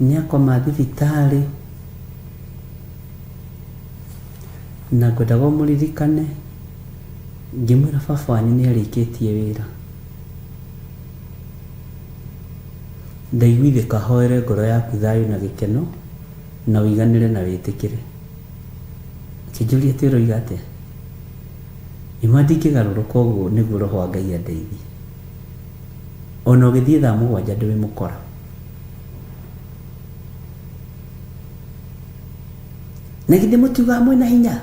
nĩ akoma thibitarĩ na ngwendaga ũmũririkane. Ngĩmwĩra baba wanyu nĩ arĩkĩtie wĩra. Ndaiguithĩka hoere ngoro yaku thayũ na gĩkeno na ũiganĩre na wĩtĩkĩre. Akĩnjũria atĩ ũroiga atĩa? Ima ndingĩgarũrũka ũguo nĩguo roho wa Ngai andeithie. Ona ũgĩthiĩ thaa mũgwanja ndwĩmũkora. Na githĩ mũtiugaga mwĩna hinya?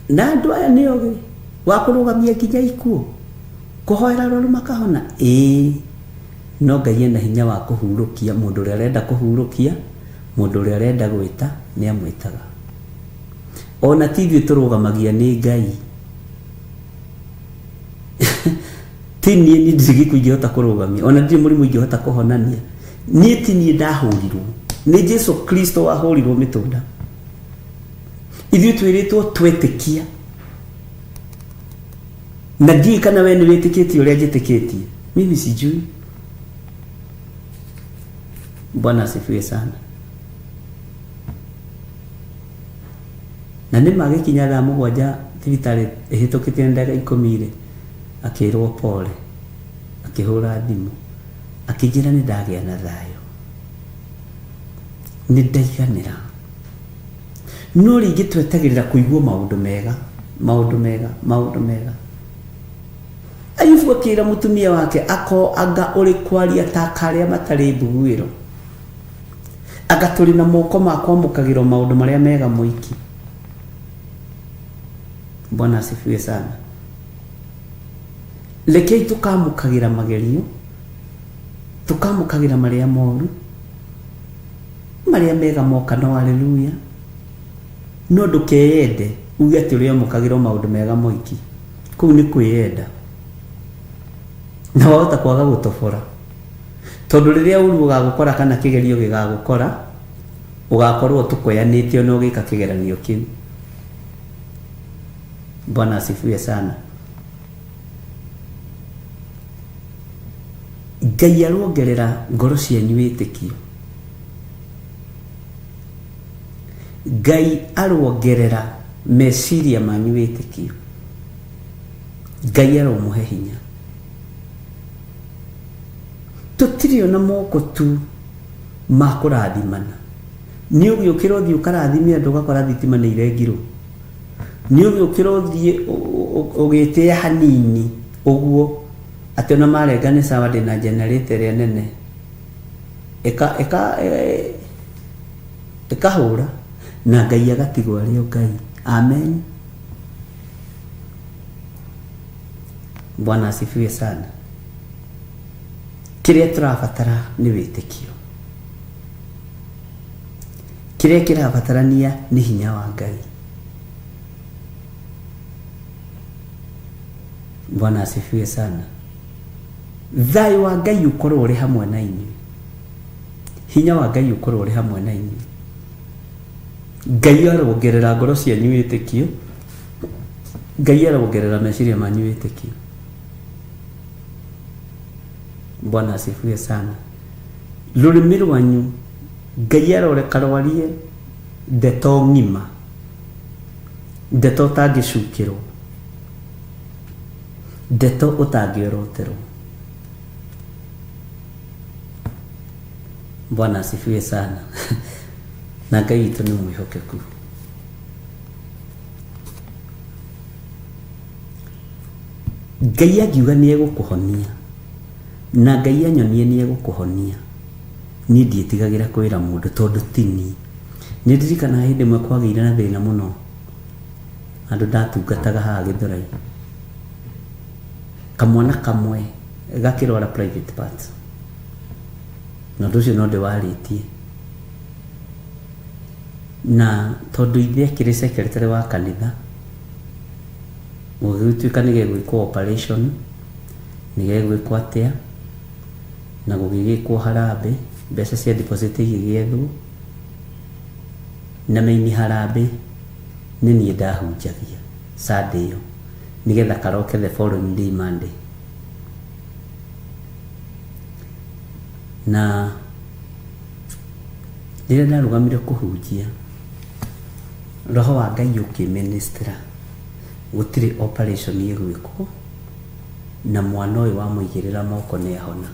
Na andũ aya nĩ ogĩ wa kũrũgamia nginya ikuũ, kũhoera arwaru makahona? Ĩĩ, no Ngai ena hinya wa kũhurũkia mũndũ ũrĩa arenda kũhurũkia, mũndũ ũrĩa arenda gwĩta nĩ amwĩtaga. Ona ti ithuĩ tũrũgamagia nĩ Ngai. Ti niĩ, niĩ ndirĩ gĩkuũ ingĩhota kũrũgamia, ona ndirĩ mũrimũ ingĩhota kũhonania. Niĩ ti niĩ ndahũrirwo, nĩ Jesu Kristo wahũrirwo mĩtũnda. Ithuĩ twĩrĩtwo twetĩkia. Na ndiũĩ kana we nĩ wĩtĩkĩtie ũrĩa njĩtĩkĩtie. Mimi sijui. Bwana asifiwe sana. Na nĩ magĩkinya thaa mũgwanja thibitarĩ ĩhĩtũkĩte na ndagĩka ikũmi rĩ, akĩrwo pole, akĩhũra thimũ, akĩnjĩra nĩ ndagĩa na thayũ, nĩ ndaiganĩra. No rĩngĩ twetagĩrĩra kũigua maũndũ mega, maũndũ mega, maũndũ mega. Ayubu akĩra mũtumia wake ako anga ũrĩ kwaria ta karĩa matarĩ mbuguĩro, anga tũrĩ na moko ma kwamũkagĩrwo maũndũ marĩa mega mũiki. Bwana asifiwe sana. Rekei tũkamũkagĩra magerio, tũkamũkagĩra marĩa moru, marĩa mega moka no haleluya. No ndũkeyende uge atĩ ũrĩamũkagĩra maũndũ mega moiki. Kũu nĩ kwĩyenda. Na wahota kwaga gũtobora. Tondũ rĩrĩa ũru ũgagũkora kana kĩgerio gĩgagũkora, ũgakorwo ũtũkoyanĩte ona ũgĩka kĩgeranio kĩu. Bwana asifiwe sana. Ngai arongerera ngoro cianyu wĩtĩkio. Ngai arongerera Meciria manyu wĩtĩkio. Ngai aromũhe hinya. Tũtirĩ ona moko tu ma kũrathimana. Nĩ ũgĩũkĩra ũthiĩ ũkarathime andũ ũgakora thitima nĩ irengirwo. Nĩ ũgĩũkĩra ũthiĩ ũgĩtĩĩa hanini ũguo atĩ ona marenga nĩ sawa ndĩna generator ĩrĩa nene ĩka ĩka ĩkahũra na Ngai agatigwo arĩ o Ngai. Amen. Bwana asifiwe sana. Kĩrĩa tũrabatara nĩ wĩtĩkio. Kĩrĩa kĩrabatarania nĩ hinya wa Ngai. Bwana asifiwe sana. Thayũ wa Ngai ũkorwo ũrĩ hamwe na inyuĩ. Hinya wa Ngai ũkorwo ũrĩ hamwe na inyuĩ. Ngai arongerera ngoro cianyu wĩtĩkio. Ngai arongerera meciria manyu wĩtĩkio. Bwana asifiwe sana. Rũrĩmĩ rwanyu Ngai aroreka rwarie ndeto ng'ima, ndeto ũtangĩcukĩrwo, ndeto ũtangĩoroterwo. Bwana asifiwe sana. Na Ngai witũ nĩ mwĩhokeku. Ngai angiuga nĩ egũkũhonia na Ngai anyonie nĩ egũkũhonia, niĩ ndiĩtigagĩra kwĩra mũndũ tondũ ti niĩ. Nĩ ndirikanaga hĩndĩ ĩmwe kwagĩire na thĩna mũno andũ ndatungataga haha Gĩthũrai, kamwana kamwe gakĩrwara private part, na ũndũ ũcio no ndĩwarĩtie, na tondũ ithe akĩrĩ secretary wa kanitha, gũgĩtuĩka nĩ gegwĩkwo operation, nĩ gegwĩkwo atĩa, na gũgĩgĩkwo harambĩ, mbeca cia deposit igĩgĩethwo, na maini harambĩ nĩ niĩ ndahunjagia Sunday ĩyo nĩgetha karoke the following day Monday. Na rĩrĩa ndarũgamire kũhunjia, roho wa Ngai ũkĩministera gũtirĩ operation ĩgwĩkwo, na mwana ũyũ wamũigĩrĩra moko nĩ ahona.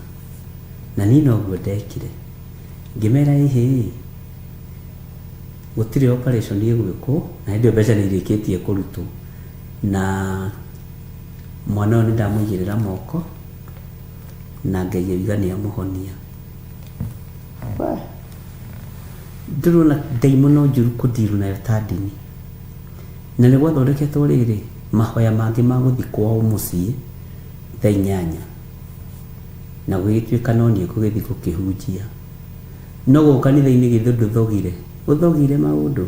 Na niĩ noguo ndekire, ngĩmera ĩhĩ, gũtirĩ operation ĩgwĩkwo, na hĩndĩ ĩyo mbeca nĩ irĩkĩtie kũrutwo, na mwana ũyũ nĩ ndamũigĩrĩra moko na Ngai oiga nĩ amũhonia. Ndĩrona ndaimono njũru kũndiru nayo ta ndini, na nĩ gwathondeketwo rĩrĩ mahoya mangĩ ma gũthiĩ kwao mũciĩ thaa 8, na gũgĩtuĩka no niĩ ngũgĩthiĩ gũkĩhunjia. No gũkũ kanitha-inĩ githĩ ndũthogire, ũthogire maũndũ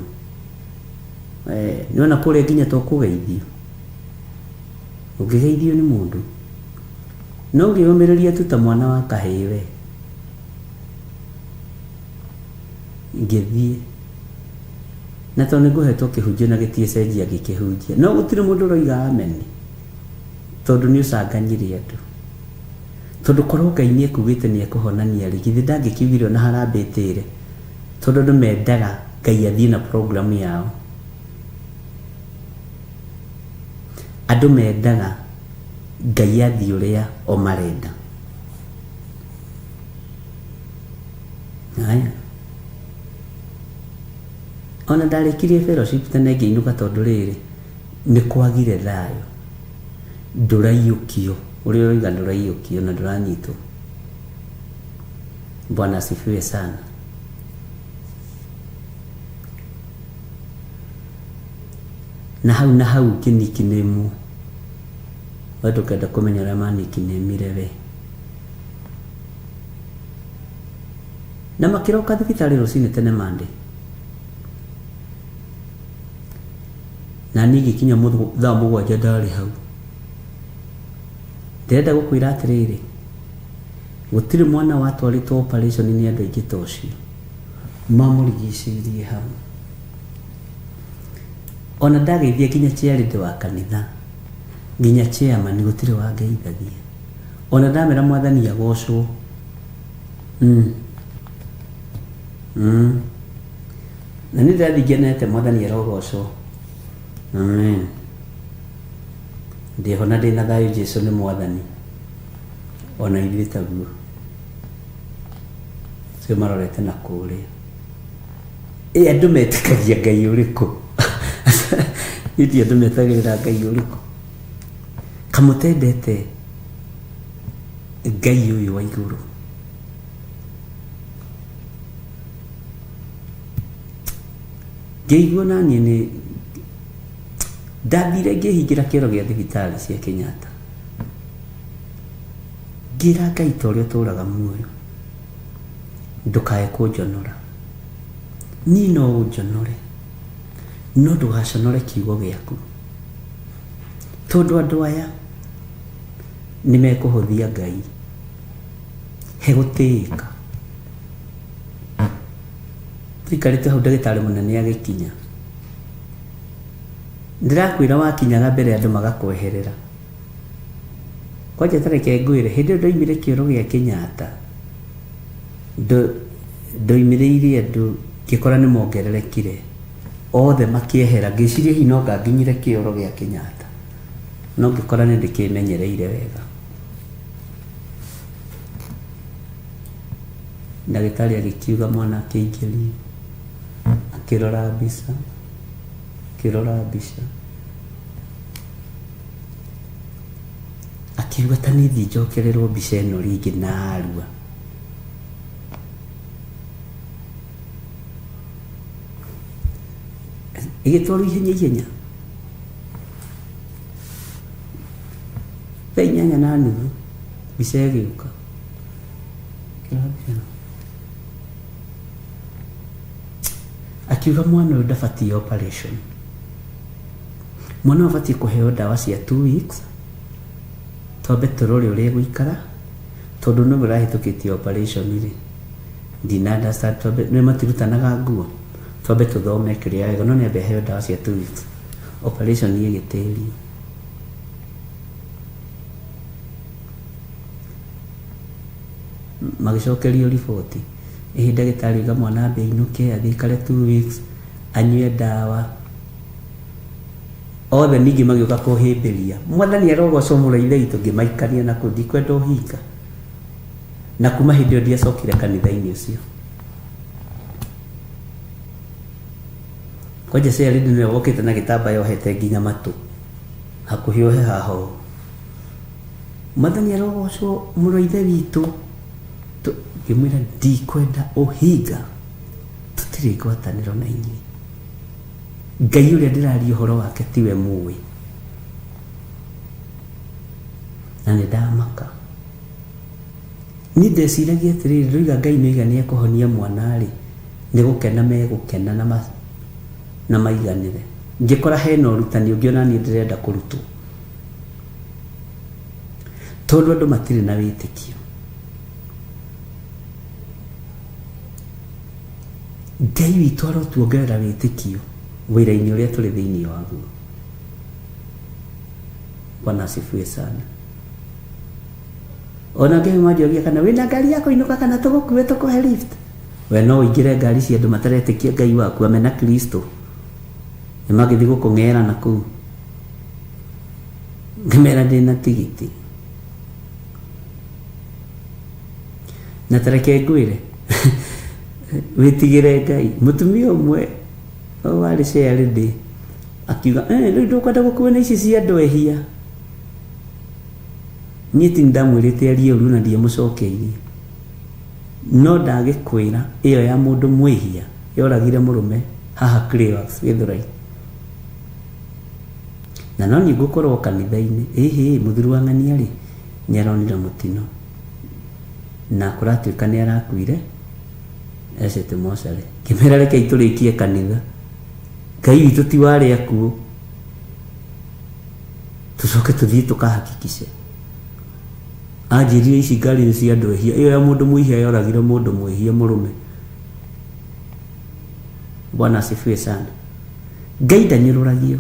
nĩwona kũrĩa nginya to kũgeithio, ũngĩgeithio nĩ mũndũ no ngĩũmĩrĩria tu ta mwana wa kahĩĩ we, ngĩthiĩ na tondũ nĩngũhetwo kĩhunjio na gĩtiĩcenjia ngĩkĩhunjia, no gũtirĩ mũndũ ũroiga amen tondũ nĩ ũcanganyire andũ. Tondũ korwo Ngai nĩ ekugĩte nĩ ekũhonania rĩ, githĩ ndangĩkiugire ona harambĩ ĩtĩre, tondũ andũ mendaga Ngai athiĩ na program yao. Andũ mendaga Ngai athiĩ ũrĩa o marenda. Haya, ona ndarĩkirie fellowship tene ngĩinũka tondũ rĩrĩ nĩ kwagire thayũ, ndũraiyũkio ũrĩa ũroiga ndũraiyũkio na ndũranyitwo. Bwana asifiwe sana. Na hau na hau ngĩnikinĩmwo, we ndũkenda kũmenya ũrĩa manikinĩmire we. Na makĩroka thibitarĩ rũcinĩ tene Monday, na niĩ ngĩkinya thaa 7 ndarĩ hau. Ndĩrenda gũkwĩra atĩrĩrĩ, gũtirĩ mwana watwarĩtwo operation nĩ andũ aingĩ ta ũcio, mamũrigicĩirie hau. Ona ndageithia nginya chairlady wa kanitha, nginya chairman gũtirĩ wangeithagia. Ona ndamera mwathani agocwo. Na nĩ ndĩrathiĩ ngenete mwathani arogocwo. Amen. Ndĩho na ndĩna thayũ Jesu nĩ mwathani ona ithuĩ taguo. Acio marorete na kũrĩa. Ĩ andũ metĩkagia Ngai ũrĩkũ? Iti andũ metagĩrĩra Ngai ũrĩkũ? Kamũtendete Ngai ũyũ wa igũrũ. Ngĩigua naniĩ nĩ ndathire ngĩhingĩra kĩoro gĩa thibitarĩ cia Kenyatta. Ngĩra Ngai ta ũrĩa ũtũraga muoyo ndũkae kũnjonora. Niĩ no ũnjonore no ndũgaconore kiugo gĩaku. Tondũ andũ aya nĩ mekũhũthia Ngai he gũtĩĩka. Tũikarĩte hau ndagĩtarĩ mũnene agĩkinya. Ndĩrakwĩra wakinyaga mbere andũ magakweherera. Kwanja ta reke ngwĩre, hĩndĩ ĩyo ndoimire kĩoro gĩa Kenyatta, ndoimĩrĩire andũ ngĩkora nĩ mongererekire, othe makĩehera, ngĩciria hihi no anga nginyire kĩoro gĩa Kenyatta, no ngĩkora nĩ ndĩkĩmenyereire wega. Ndagĩtarĩ agĩkiuga mwana akĩingĩrio, akĩrora mbica, akĩrora mbica. Akiuga ta niĩ thiĩ njokererwo mbica ĩno rĩngĩ narua. Ĩgĩtwarwo ihenya ihenya. Thaa 8:30 mbica ĩgĩũka. Kĩrora mbica ĩno. Akiuga mwana ũyũ ndabatiĩ operation. Mwana ũyũ abatiĩ kũheo ndawa cia 2 weeks, twambe tũrore ũrĩa egũikara, tondũ nĩwe ũrahĩtũkĩtie operation rĩ, ndina understand, twambe nĩ matirutanaga nguo, twambe tũthome kĩrĩa wega, no nĩ ambe aheo ndawa cia 2 weeks. Operation ĩgĩtĩrio. Magĩcokerio riboti, ĩhĩ ndagĩtarĩ oiga mwana ambe ainũke athiĩ aikare 2 weeks, anyue ndawa. Othe ningĩ magĩũka kũhĩmbĩria mwathani arogocwo mũno ithe witũ. Ngĩmaikania na kũu, ndikwenda ũhinga. Na kuma hĩndĩ ĩyo ndiacokire kanitha-inĩ ũcio. Kwanja Sherry nĩwe wokĩte na gĩtambaya ohete nginya matũ hakuhĩ ohe haha ũũ. Mwathani arogocwo mũno ithe witũ. Ngĩmwĩra ndikwenda ũhinga, tũtirĩ ngwatanĩro na inyuĩ. Ngai ũrĩa ndĩraria ũhoro wake tiwe mũĩ. Na nĩ ndamaka. Niĩ ndeciragia atĩrĩrĩ, ndoiga Ngai nĩoiga nĩ ekũhonia mwana rĩ, nĩ gũkena megũkena na maiganĩre. Ngĩkora hena ũrutani ũngĩ ona niĩ ndĩrenda kũrutwo. Tondũ andũ matirĩ na wĩtĩkio. Ngai witũ arotuongerera wĩtĩkio wĩra-inĩ ũrĩa tũrĩ thĩinĩ waguo. Bwana asifiwe sana. Ona ngĩhĩ manjoria kana wĩna ngari ya kũinũka kana tũgũkue tũkũhe lift. We no ũingĩre ngari cia andũ mataretĩkia Ngai waku amena Kristo. Nĩ magĩthiĩ gũkũng'era na kũu. Ngĩmera ndĩna tigiti. Na ta reke ngwĩre, wĩtigĩre Ngai. Mũtumia ũmwe warĩ chairlady akiuga, "Eh, rĩu ndũkwenda gũkuo nĩ ici cia andũ ehia." Niĩ ti ndamwĩrĩte arie ũru na ndiamũcokeirie. No ndagĩkwĩra ĩyo ya mũndũ mwĩhia yoragire mũrũme haha Cleophas Gĩthũrai. Na no niĩ ngũkorwo kanitha-inĩ, ĩhĩ mũthuri wa ng'ania rĩ, nĩ aronire mũtino. Na kũratuĩka nĩ arakuire ecete mocarĩ. Ngĩmera rekei tũrĩkie kanitha. Ngai witũ ti wa arĩa akuũ. Tũcoke tũthiĩ tũkahakikice. Anjĩrire ici ngari nĩ cia andũ ehia. Ĩyo ya mũndũ mwĩhia yoragire mũndũ mwĩhia mũrũme. Bwana asifiwe sana. Ngai ndanyũrũragio.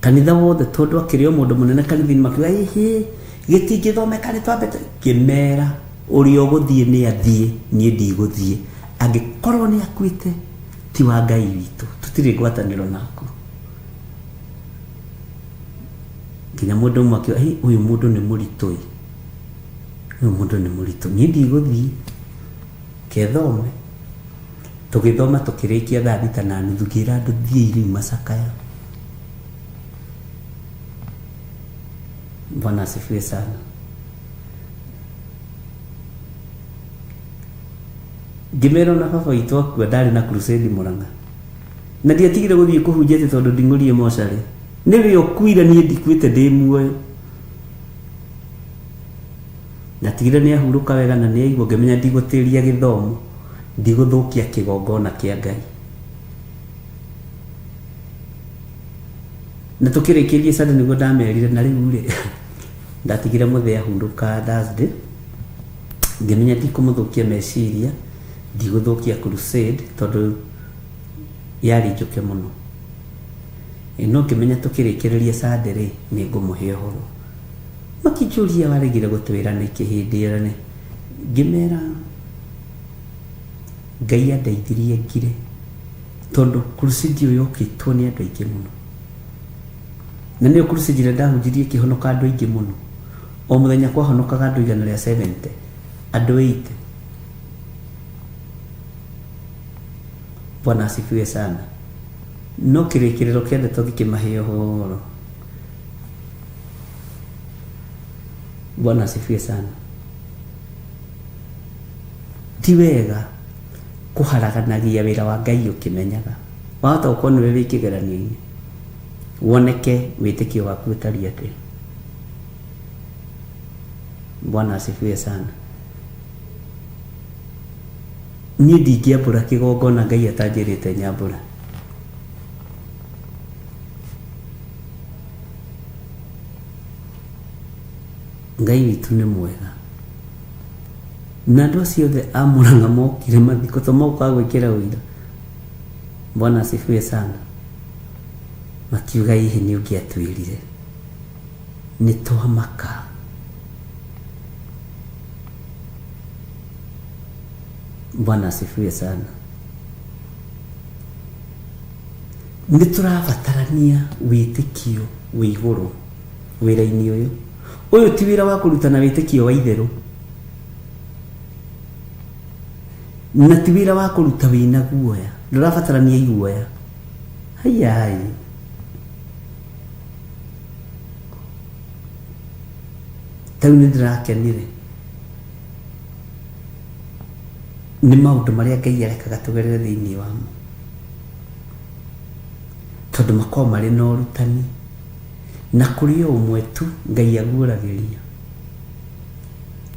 Kanitha wothe tondũ akĩrĩ o mũndũ mũnene kanitha-inĩ makiuga ĩhĩ gĩtingĩthomeka nĩ twambe ngĩmera ũrĩa ũgũthiĩ nĩ athiĩ, niĩ ndigũthiĩ. Angĩkorwo nĩ akuĩte. Ti wa Ngai witũ, tũtirĩ ngwatanĩro naku. Nginya mũndũ ũmwe akiuga, "Hĩ, ũyũ mũndũ nĩ mũritũ ĩ, ũyũ mũndũ nĩ mũritũ, niĩ ndigũthiĩ kethome." Tũgĩthoma tũkĩrĩkia thaa 6:30, ngĩra andũ thiĩi rĩu macakaya. Bwana asifiwe sana. Ngĩmera ona baba witũ akua ndarĩ na crusade Murang'a, na ndiatigire gũthiĩ kũhunjia atĩ tondũ nding'ũrie mocarĩ. Nĩwe ũkuire, niĩ ndikuĩte, ndĩ muoyo. Ndatigire nĩ ahurũka wega na nĩ aigua, ngĩmenya ndigũtĩria gĩthomo, ndigũthũkia kĩgongona kĩa Ngai. Na tũkĩrĩkĩrie Sunday nĩguo ndamerire, na rĩu rĩ ndatigire mũthee ahurũka Thursday, ngĩmenya ndikũmũthũkia meciria, ndigũthũkia crusade tondũ yarĩ njũke mũno. No ngĩmenya tũkĩrĩkĩrĩria Sunday rĩ, nĩ ngũmũhe ũhoro. Makĩnjũria waregire gũtwĩra nĩkĩ hĩndĩ ĩyo nĩ ngĩmera Ngai andeithirie ngire, tondũ crusade ĩyo yokĩtwo nĩ andũ aingĩ mũno, na nĩyo crusade ĩrĩa ndahunjirie ĩkĩhonoka andũ aingĩ mũno. O mũthenya kwahonokaga andũ 170, andũ 80. Bwana asifiwe sana. No kĩrĩkĩrĩro kĩa ndeto ngĩkĩmahe ũhoro. Bwana asifiwe sana. Ti wega kũharaganagia wĩra wa Ngai ũkĩmenyaga. Wahota gũkorwo nĩwe wĩ kĩgeranio-inĩ, woneke wĩtĩkio waku ũtariĩ atĩa. Bwana asifiwe sana. Niĩ ndingĩambũra kĩgongona Ngai atanjĩrĩte nyambũra. Ngai witũ nĩ mwega. Na andũ acio othe a Murang'a mokire mathiko to mokaga gwĩkĩra ũira. Bwana asifiwe sana. Makiuga hihi nĩ ũngĩatwĩrire, nĩ twamaka. Bwana asifiwe sana. Nĩ tũrabatarania wĩtĩkio wĩ igũrũ wĩra-inĩ ũyũ. Ũyũ ti wĩra wa kũrutana wĩtĩkio wa itherũ, na ti wĩra wa kũruta wĩna guoya. Ndũrabatarania iguoya. Hayai. Tau nĩ ndĩrakenire nĩ maũndũ marĩa Ngai arekaga tũgerere thĩinĩ wamo, tondũ makoragwo marĩ na ũrutani, na kũrĩ o ũmwe tu Ngai aguũragĩria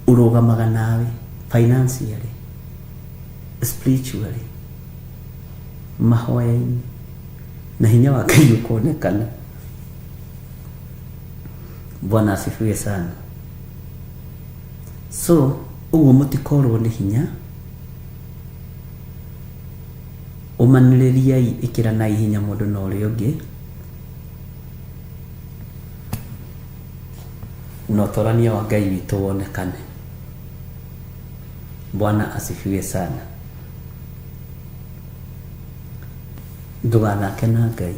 ũrũgamaga nawe financially, spiritually, mahoya-inĩ, na hinya wa Ngai ũkonekana. Bwana asifiwe sana. So ũguo mũtikorwo nĩ hinya, ũmanĩrĩriai, ĩkĩranai hinya mũndũ na ũrĩa ũngĩ, na ũtorania wa Ngai witũ wonekane. Bwana asifiwe sana. Ndũgathake na Ngai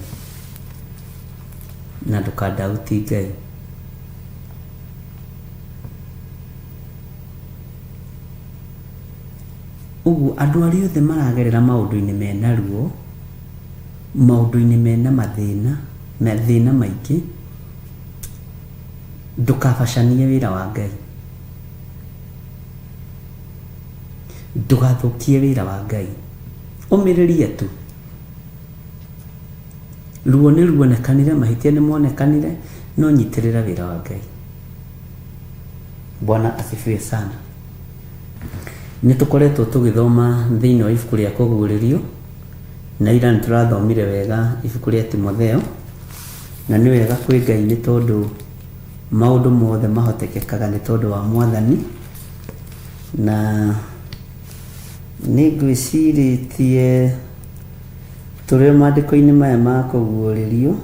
na ndũkandauti Ngai. Ũguo andũ arĩa othe maragerera maũndũ-inĩ mena ruo, maũndũ-inĩ mena mathĩna, mathĩna maingĩ, ndũkabacanie wĩra wa Ngai, ndũgathũkie wĩra wa Ngai, ũmĩrĩrie tu. Ruo nĩ ruonekanire, mahĩtia nĩ monekanire, no nyitĩrĩra wĩra wa Ngai. Bwana asifiwe sana. Nĩ tũkoretwo tũgĩthoma thĩinĩ wa ibuku rĩa Kũguũrĩrio, na ira nĩ tũrathomire wega ibuku rĩa Timotheo, na nĩ wega kwĩ Ngai nĩ tondũ maũndũ mothe mahotekekaga nĩ tondũ wa Mwathani. Na nĩ ngwĩcirĩtie tũrĩ maandĩko-inĩ maya ma Kũguũrĩrio,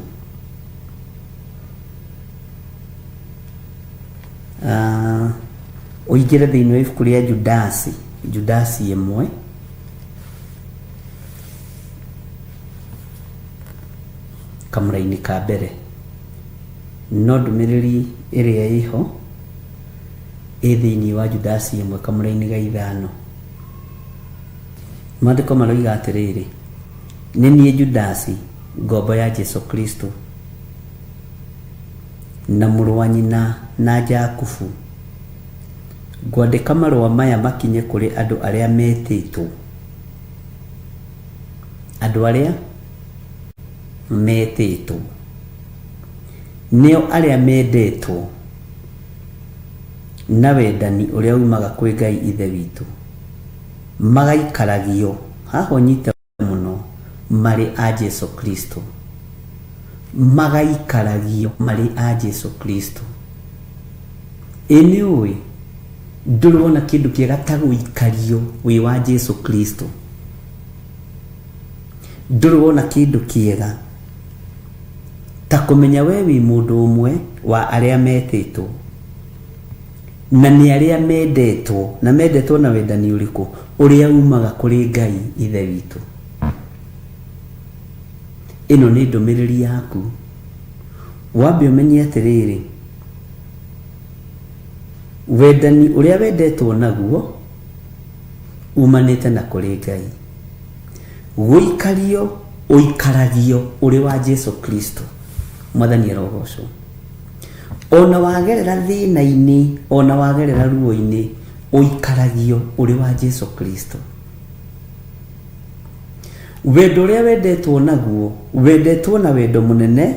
ũingĩre thĩinĩ wa ibuku rĩa Judasi, Judasi 1. Kamũraini ka mbere. No ndũmĩrĩri ĩrĩa ĩho ĩ thĩinĩ wa Judasi ĩmwe kamũraini ga ithano. Maandĩko maroiga atĩrĩrĩ, nĩ niĩ Judasi, ngombo ya Jesu Kristo, na mũrũ wa nyina na Jakubu, ngwandĩka marũa maya makinye kũrĩ andũ arĩa metĩtwo, andũ arĩa metĩtwo, nĩo arĩa mendetwo na wendani ũrĩa umaga kwĩ Ngai Ithe witũ, magaikaragio, haha ũnyite mũno, marĩ a Jesu Kristo, magaikaragio marĩ a Jesu Kristo. Ĩ nĩ ũĩ ndũrĩ wona kĩndũ kĩega ta gũikario wĩ wa Jesu Kristo? Ndũrĩ wona kĩndũ kĩega ta kũmenya we wĩ mũndũ ũmwe wa arĩa metĩtwo na nĩ arĩa mendetwo, na mendetwo na wendani ũrĩkũ? Ũrĩa umaga kũrĩ Ngai Ithe witũ. Ĩno nĩ ndũmĩrĩri yaku. Wambe ũmenye atĩrĩrĩ, wendani ũrĩa wendetwo naguo umanĩte na kũrĩ Ngai. Gũikario ũikaragio ũrĩ wa Jesu Kristo. Mwathani arogocwo. Ona wagerera thĩna-inĩ, ona wagerera ruo-inĩ, ũikaragio ũrĩ wa Jesu Kristo. Wendo ũrĩa wendetwo naguo, wendetwo na wendo mũnene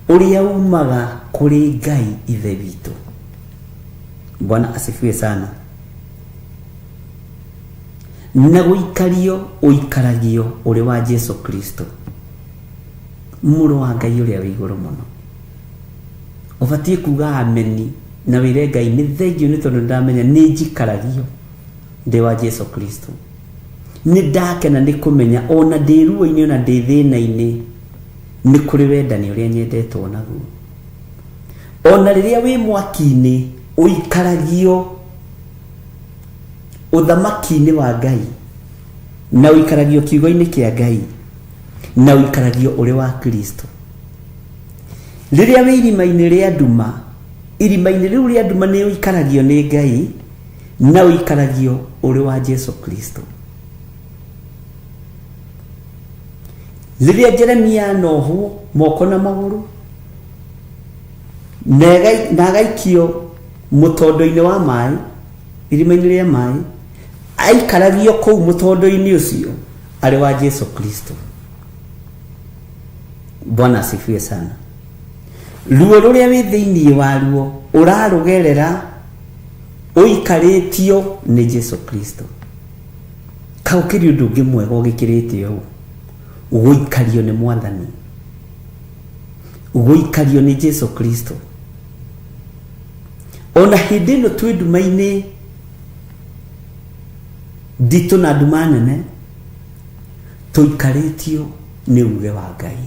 ũrĩa umaga kũrĩ Ngai Ithe witũ. Bwana asifiwe sana. Na gũikario ũikaragio ũrĩ wa Jesu Kristo, mũrũ wa Ngai ũrĩa wĩ igũrũ mũno. Ũbatiĩ kuga ameni na wĩre Ngai nĩ thengio nĩ tondũ ndamenya nĩ njikaragio ndĩ wa Jesu Kristo. Nĩ ndakena nĩ kũmenya ona ndĩ ruo-inĩ ona ndĩ thĩna-inĩ nĩ kũrĩ wendani ũrĩa nyendetwo naguo. Ona rĩrĩa wĩ mwaki-inĩ ũikaragio ũthamaki-inĩ wa Ngai, na ũikaragio kiugo-inĩ kĩa Ngai, na ũikaragio ũrĩ wa Kristo. Rĩrĩa wĩ irima-inĩ rĩa nduma, irima-inĩ rĩu rĩa nduma nĩ ũikaragio nĩ Ngai, na ũikaragio ũrĩ wa Jesu Kristo. Rĩrĩa Jeremia anohwo moko na magũrũ na agaikio mũtondo-inĩ wa maĩ, irima-inĩ rĩa maĩ, aikaragio kũu mũtondo-inĩ ũcio arĩ wa Jesu Kristo. Bwana asifiwe sana. Ruo rũrĩa wĩ thĩinĩ waruo ũrarũgerera ũikarĩtio nĩ Jesu Kristo. Kaũkĩrĩ ũndũ ũngĩ mwega ũgĩkĩrĩte ũũ, gũikario nĩ Mwathani, gũikario nĩ Jesu Kristo. Ona hĩndĩ ĩno twĩ nduma-inĩ nditũ na nduma nene, tũikarĩtio nĩ uge wa Ngai,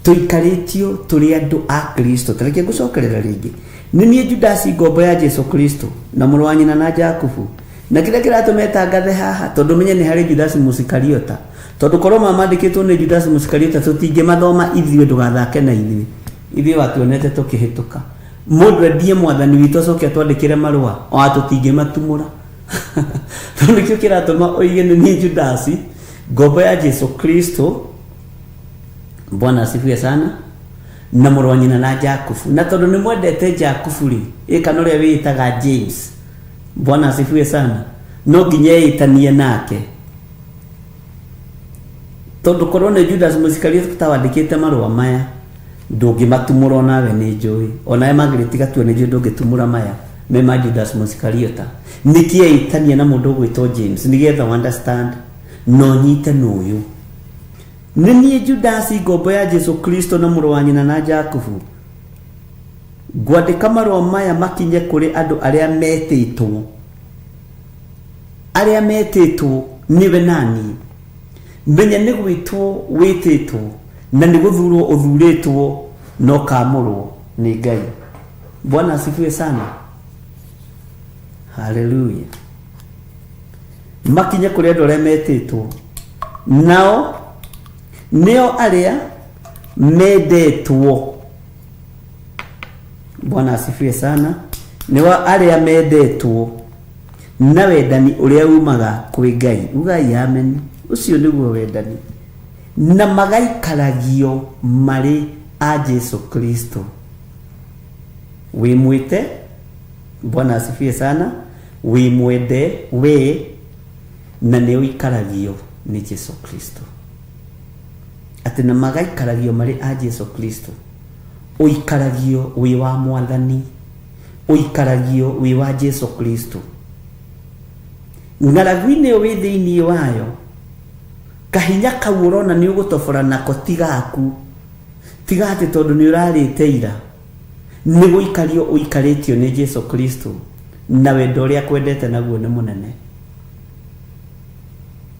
tũikarĩtio tũrĩ andũ a Kristo. Tareke ngũcokerera rĩngĩ, nĩ niĩ Judasi ngombo ya Jesu Kristo na mũrũ wa nyina na Jakubu. Na kĩrĩa kĩratũma ĩtangathe haha, tondũ menye nĩ harĩ Judasi Mũsikariota, tondũ korwo mamandĩkĩtwo nĩ Judasi Mũsikariota tũtingĩmathoma ithuĩ, ndũgathake na ithuĩ, ithuĩ watuonete tũkĩhĩtũka. Mũndũ endie Mwathani witũ acoke atwandĩkĩre marũa, ona tũtingĩmatumũra. Tondũ nĩkĩo kĩratũma oige nĩ niĩ Judasi ngombo ya Jesu Kristo. Bwana asifiwe sana. Na mũrũ wa nyina na Jakubu. Na tondũ nĩ mwendete Jakubu rĩ, ĩ kana ũrĩa wĩĩtaga James. Bwana asifiwe sana. No nginya ĩtanie nake, tondũ korwo nĩ Judas Mũisikarioti tawandĩkĩte marũa maya, ndũngĩmatumũra onawe nĩ njũĩ. Onawe Margaret Gatua nĩ njũĩ ndũngĩtumũra maya me ma Judas Mũisikariota. Nĩkĩ ĩtania na mũndũ ũgwĩtwo James? Nĩgetha understand no nyite nũyũ. Nĩ niĩ Judasi ngombo ya Jesu Kristo na mũrũ wa nyina na Jakubu. Ngwandĩka marũa maya makinye kũrĩ andũ arĩa metĩtwo, arĩa metĩtwo nĩwe nani. Menya nĩ gwĩtwo wĩtĩtwo na nĩ gũthurwo ũthurĩtwo na ũkamũrwo nĩ Ngai. Bwana asifiwe sana. Haleluya. Makinye kũrĩ andũ arĩa metĩtwo, nao nĩo arĩa Mendetwo. Bwana asifiwe sana. Nĩ wa arĩa mendetwo na wendani ũrĩa umaga kwĩ Ngai. Ugai amen. Ũcio nĩguo wendani. Na magaikaragio marĩ a Jesu Kristo. Wĩ mwĩte. Bwana asifiwe sana. Wĩ mwende we na nĩ ũikaragio nĩ Jesu Kristo. Atĩ na magaikaragio marĩ a Jesu Kristo. Ũikaragio wĩ wa Mwathani. Ũikaragio wĩ wa Jesu Kristo. Ng'aragu-inĩ ĩyo wĩ thĩinĩ wayo, kahinya kau ũrona nĩ ũgũtobora nako ti gaku. Tiga atĩ tondũ nĩ ũrarĩte ira. Nĩ gũikario ũikarĩtio nĩ Jesu Kristo na wendo ũrĩa akwendete naguo nĩ mũnene.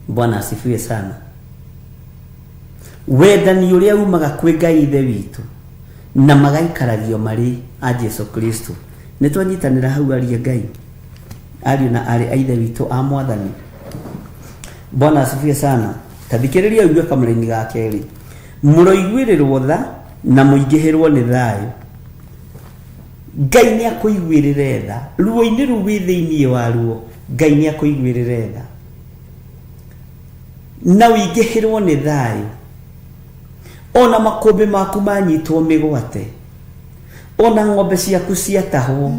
Bwana asifiwe sana. Wendani ũrĩa umaga kwĩ Ngai Ithe witũ na magaikaragio marĩ a Jesu Kristo. Nĩ twanyitanĩra hau aria Ngai, ariũ na arĩ a Ithe witũ a Mwathani. Bwana asifiwe sana. Ta thikĩrĩria ũigue kamũraini ga kerĩ. Mũroiguĩrĩrwo tha na mũingĩhĩrwo nĩ thayũ. Ngai nĩ akũiguĩrĩre tha. Ruo-inĩ rũu wĩ thĩinĩ waruo, Ngai nĩ akũiguĩrĩre tha. Na ũingĩhĩrwo nĩ thayũ. Ona makũmbĩ maku manyitwo mĩgwate. Ona ng'ombe ciaku ciatahwo.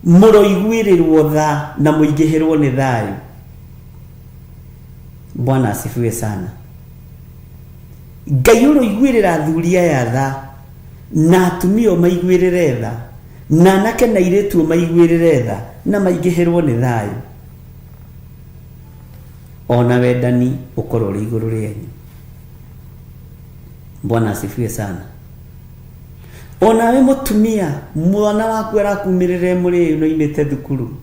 Mũroiguĩrĩrwo tha na mũingĩhĩrwo nĩ thayũ. Bwana asifiwe sana. Ngai ũroiguĩrĩra athuri aya tha na atumia ũmaiguĩrĩre tha na anake na airĩtu ũmaiguĩrĩre tha na maingĩhĩrwo nĩ thayũ. Ona wendani ũkorwo ũrĩ igũrũ rĩanyu. Bwana asifiwe sana. Onawe mũtumia, mwana waku arakumĩrĩra mũrĩu na oimĩte thukuru.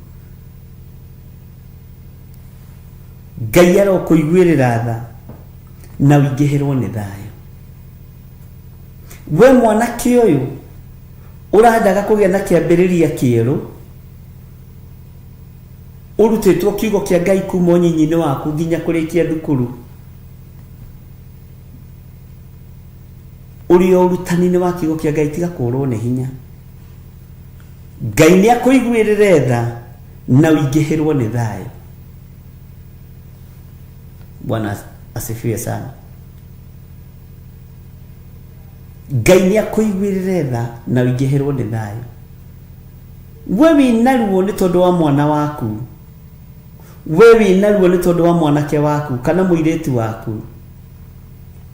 Ngai arokũiguĩrĩra tha na ũingĩhĩrwo nĩ thayũ. We mwanake ũyũ ũrendaga kũgĩa na kĩambĩrĩria kĩerũ, ũrutĩtwo kiugo kĩa Ngai kuma ũnyinyi-inĩ waku nginya kũrĩkia thukuru, ũrĩ o ũrutani-inĩ wa kiugo kĩa Ngai, tiga kũrwo nĩ hinya. Ngai nĩ akũiguĩrĩre tha na ũingĩhĩrwo nĩ thayũ. Bwana asifiwe sana. Ngai nĩ akũiguĩrĩre tha na ũingĩhĩrwo nĩ thayũ. We wĩna ruo nĩ tondũ wa mwana waku. We wĩna ruo nĩ tondũ wa mwanake waku kana mũirĩtu waku.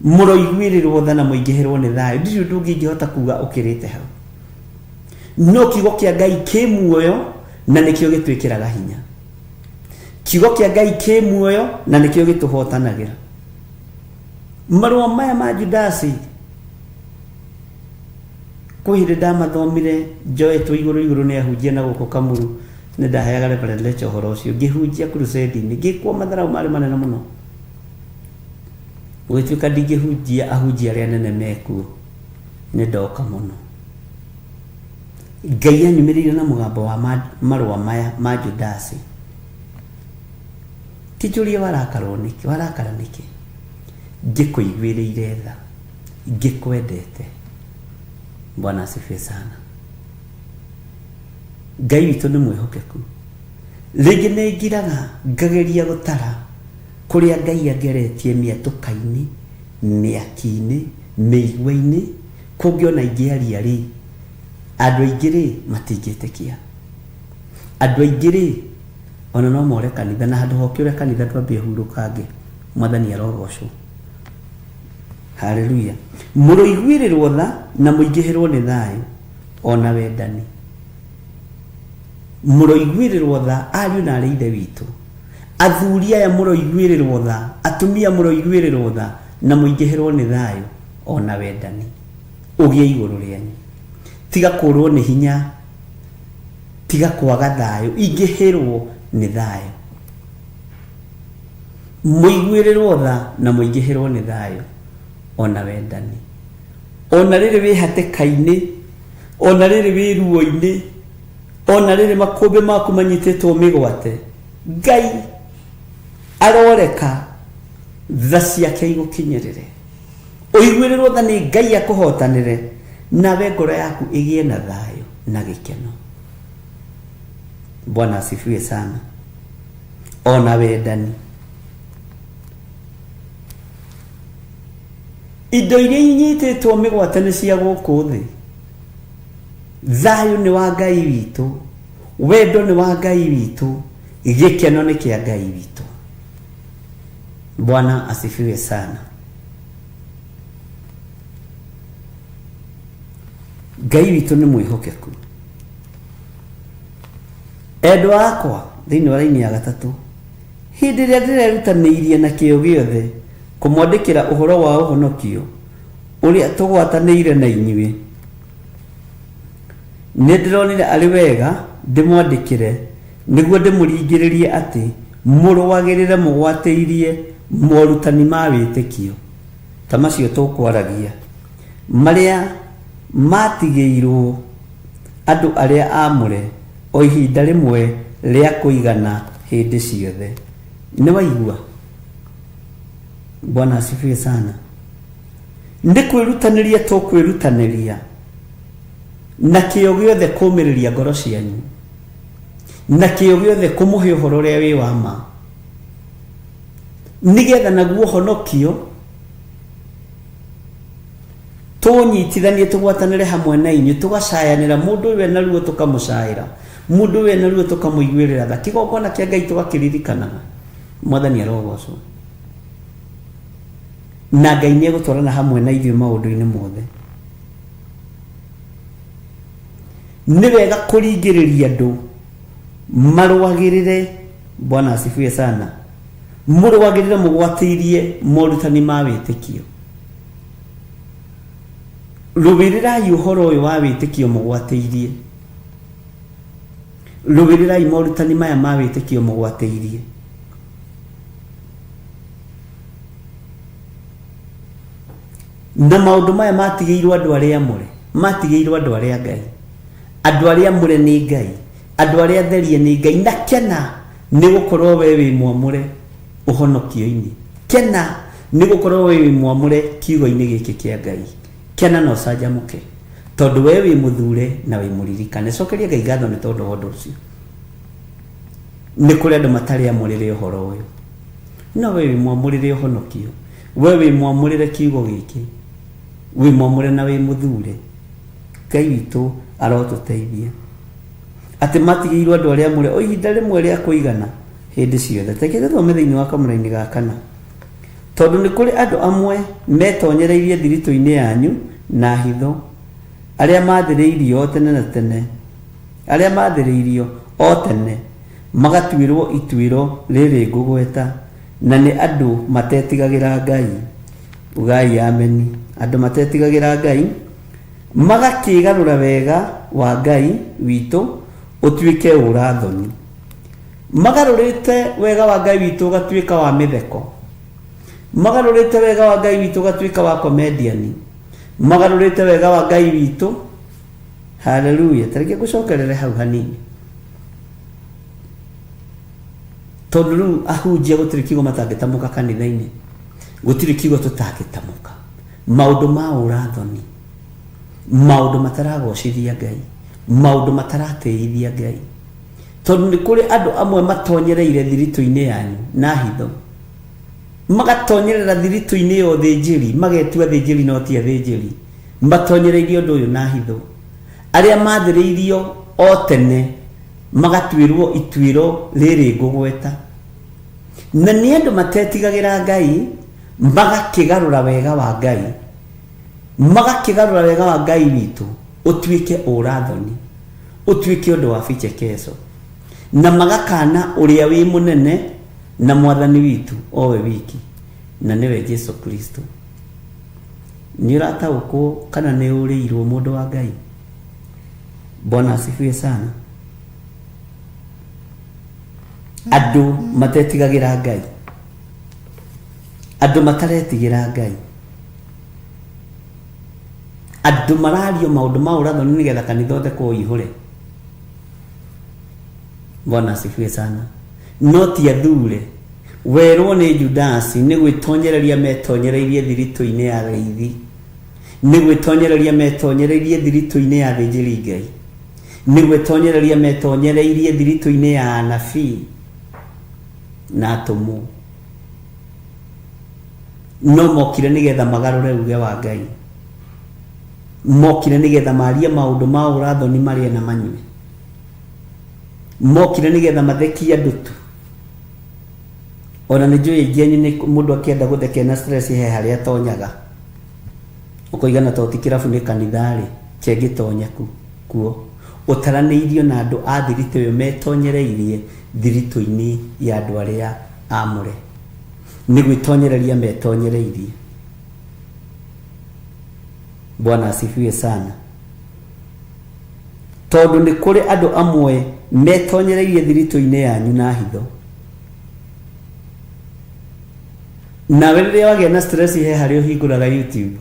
Mũroiguĩrĩrwo tha na mũingĩhĩrwo nĩ thayũ. Ndirĩ ũndũ ũngĩ ingĩhota kuga ũkĩrĩte hau. No kiugo kĩa Ngai kĩ muoyo na nĩkĩo gĩtwĩkĩraga hinya. Kiugo kĩa Ngai kĩ muoyo na nĩkĩo gĩtũhotanagĩra. Marũa maya ma Judasi kwĩ hĩndĩ ndamathomire njoetwo igũrũ igũrũ nĩ ahunjia na gũkũ Kamuru, nĩ ndaheaga Reverend lecture ũhoro ũcio, ngĩhunjia crusade-inĩ, ngĩkwo matharau marĩ manene mũno. Gũgĩtuĩka ndingĩhunjia ahunjia arĩa anene mekuo, nĩ ndoka mũno. Ngai anyumĩrĩire na mũgambo wa marũa maya ma Judasi. Ti njũrie warakarwo nĩkĩ, warakara nĩkĩ? Ngĩkũiguĩrĩire tha, ngĩkwendete. Bwana asifiwe sana. Ngai witũ nĩ mwĩhokeku. Rĩngĩ nĩ ngiraga ngageria gũtara kũrĩa Ngai angeretie mĩatũka-inĩ, mĩaki-inĩ, mĩigua-inĩ, kũngĩ ona ingĩaria rĩ, andũ aingĩ rĩ matingĩtĩkia. Andũ aingĩ rĩ ona no more kanitha, na handũ hoke ũrĩa kanitha twambie hurũkange. Mwathani arogocwo. Haleluya. Mũroiguĩrĩrwo tha na mũingĩhĩrwo nĩ thayũ ona wendani. Mũroiguĩrĩrwo tha ariũ na arĩ ithe witũ. Athuri aya mũroiguĩrĩrwo tha, atumia mũroiguĩrĩrwo tha na mũingĩhĩrwo nĩ thayũ ona wendani. Ũgĩe igũrũ rĩanyu. Tiga kũrwo nĩ hinya, tiga kwaga thayũ, ingĩhĩrwo nĩ thayũ. Mũiguĩrĩrwo tha na mũingĩhĩrwo nĩ thayũ ona wendani. Ona rĩrĩ wĩ hatĩka-inĩ, ona rĩrĩ wĩ ruo-inĩ, ona rĩrĩ makũmbĩ maku manyitĩtwo mĩgwate, Ngai aroreka tha ciake igũkinyĩrĩre. Ũiguĩrĩrwo tha nĩ Ngai akũhotanĩre, nawe ngoro yaku ĩgĩe na thayũ na gĩkeno. Bwana asifiwe sana. Ona wendani. Indo iria inyitĩtwo mĩgwate nĩ cia gũkũ thĩ. Thayũ nĩ wa Ngai witũ, wendo nĩ wa Ngai witũ, gĩkeno nĩ kĩa Ngai witũ. Bwana asifiwe sana. Ngai witũ nĩ mwĩhokeku. Endwa akwa thĩinĩ wa raini ya gatatũ, hĩndĩ ĩrĩa ndĩrerutanĩirie na kĩyo gĩothe kũmwandĩkĩra ũhoro wa ũhonokio ũrĩa tũgwatanĩire na inyuĩ, nĩ ndĩronire arĩ wega ndĩmwandĩkĩre nĩguo ndĩmũringĩrĩrie atĩ mũrũagĩrĩre mũgwatĩirie morutani ma wĩtĩkio ta macio tũkwaragia, marĩa matigĩirwo andũ arĩa aamũre o ihinda rĩmwe rĩa kũigana hĩndĩ ciothe. Nĩ waigua? Bwana asifiwe sana. Nĩ kwĩrutanĩria tũkwĩrutanĩria na kĩyo gĩothe kũmĩrĩria ngoro cianyu, na kĩyo gĩothe kũmũhe ũhoro ũrĩa wĩ wa ma, nĩgetha naguo ũhonokio tũnyitithanie tũgwatanĩre hamwe na inyuĩ, tũgacayanĩra mũndũ ũyũ ena ruo tũkamũcaĩra, mũndũ ũyũ ena ruo tũkamũiguĩrĩra tha, kĩgongona kĩa Ngai tũgakĩririkanaga. Mwathani arogocwo. Na Ngai nĩ egũtwarana hamwe na ithuĩ maũndũ-inĩ mothe. Nĩ wega kũringĩrĩria andũ marũagĩrĩre. Bwana asifiwe sana. Mũrũagĩrĩre mũgwatĩirie morutani ma wĩtĩkio. Rũĩrĩrai ũhoro ũyũ wa wĩtĩkio mũgwatĩirie. Rũĩrĩrai morutani maya ma wĩtĩkio mũgwatĩirie. Na maũndũ maya matigĩirwo andũ arĩa amũre, matigĩirwo andũ arĩa Ngai. Andũ arĩa amũre nĩ Ngai, andũ arĩa atherie nĩ Ngai. Na kena nĩ gũkorwo we wĩ mwamũre ũhonokio-inĩ. Kena nĩ gũkorwo we wĩ mwamũre kiugo-inĩ gĩkĩ kĩa Ngai. Kena na ũcanjamũke, tondũ we wĩ mũthure na wĩ mũririkane. Cokeria Ngai ngatho nĩ tondũ wa ũndũ ũcio. Nĩ kũrĩ andũ matarĩ amũrĩre ũhoro ũyũ, no we wĩ mwamũrĩre ũhonokio, we wĩ mwamũrĩre kiugo gĩkĩ, wĩ mwamũre na wĩ mũthure. Ngai witũ arotũteithia atĩ matigĩirwo andũ arĩa amũre o ihinda rĩmwe rĩa kũigana hĩndĩ ciothe. Reke tũthome thĩinĩ wa kamũraini ga kana, tondũ nĩ kũrĩ andũ amwe metonyereirie thiritũ-inĩ yanyu na hitho, arĩa maathĩrĩirio o tene na tene, arĩa maathĩrĩirio o tene magatuĩrwo ituĩro rĩrĩ ngũgweta, na nĩ andũ matetigagĩra Ngai. Ugai ameni. Andũ matetigagĩra Ngai magakĩgarũra wega wa Ngai witũ ũtuĩke ũrathoni. Magarũrĩte wega wa Ngai witũ ũgatuĩka wa mĩtheko. Magarũrĩte wega wa Ngai witũ ũgatuĩka wa comedian. Magarũrĩte wega wa Ngai witũ. Haleluya. Tareke ngũcokerere hau hanini, tondũ rĩu ahunjia gũtirĩ kiugo matangĩtamũka kanitha-inĩ, gũtirĩ kiugo tũtangĩtamũka. Maũndũ ma ũrathoni, maũndũ mataragocithia Ngai, maũndũ mataratĩithia Ngai. Tondũ nĩ kũrĩ andũ amwe matonyereire thiritũ-inĩ yanyu na hitho, magatonyerera thiritũ-inĩ ya ũthĩnjĩri, magetua athĩnjĩri no ti athĩnjĩri, matonyereirie ũndũ ũyũ na hitho. Arĩa maathĩrĩirio o tene magatuĩrwo ituĩro rĩrĩ ngũgweta, na nĩ andũ matetigagĩra Ngai, magakĩgarũra wega wa Ngai, magakĩgarũra wega wa Ngai witũ ũtuĩke ũrathoni, ũtuĩke ũndũ wa vichekeco, na magakana ũrĩa wĩ mũnene na mwathani witũ o we wiki, na nĩwe Jesu Kristo. Nĩ ũrataũkwo kana nĩ ũrĩirwo, mũndũ wa Ngai? Bwana asifiwe sana. Andũ matetigagĩra Ngai, andũ mataretigĩra Ngai, andũ marario maũndũ ma ũrathoni nĩgetha kanitha othe ũihũre. Bwana asifiwe sana. No ti athure, Werwo nĩ Judasi nĩ gwĩtonyereria metonyereirie thiritũ-inĩ ya arĩithi, nĩ gwĩtonyereria metonyereirie thiritũ-inĩ ya athĩnjĩri Ngai, nĩ gwĩtonyereria metonyereirie thiritũ-inĩ ya anabii na atũmwo. No mokire nĩgetha magarũre uge wa Ngai, mokire nĩgetha marie maũndũ ma ũrathoni marĩe na manyue, mokire nĩgetha mathekie andũ tu. Ona nĩ njũĩ aingĩ anyu nĩ mũndũ akĩenda gũthekia na stress he harĩa atonyaga, ũkoigana to ti kĩrabu nĩ kanitha rĩ, kĩngĩtonya kuo ũtaranĩirio na andũ a thiritũ ĩyo metonyereirie thiritũ-inĩ ya andũ arĩa amũre, nĩ gwĩtonyereria metonyereirie. Bwana asifiwe sana. Tondũ nĩ kũrĩ andũ amwe metonyereirie thiritũ-inĩ yanyu na hitho. Nawe rĩrĩa wagĩa na stress he harĩa ũhingũraga YouTube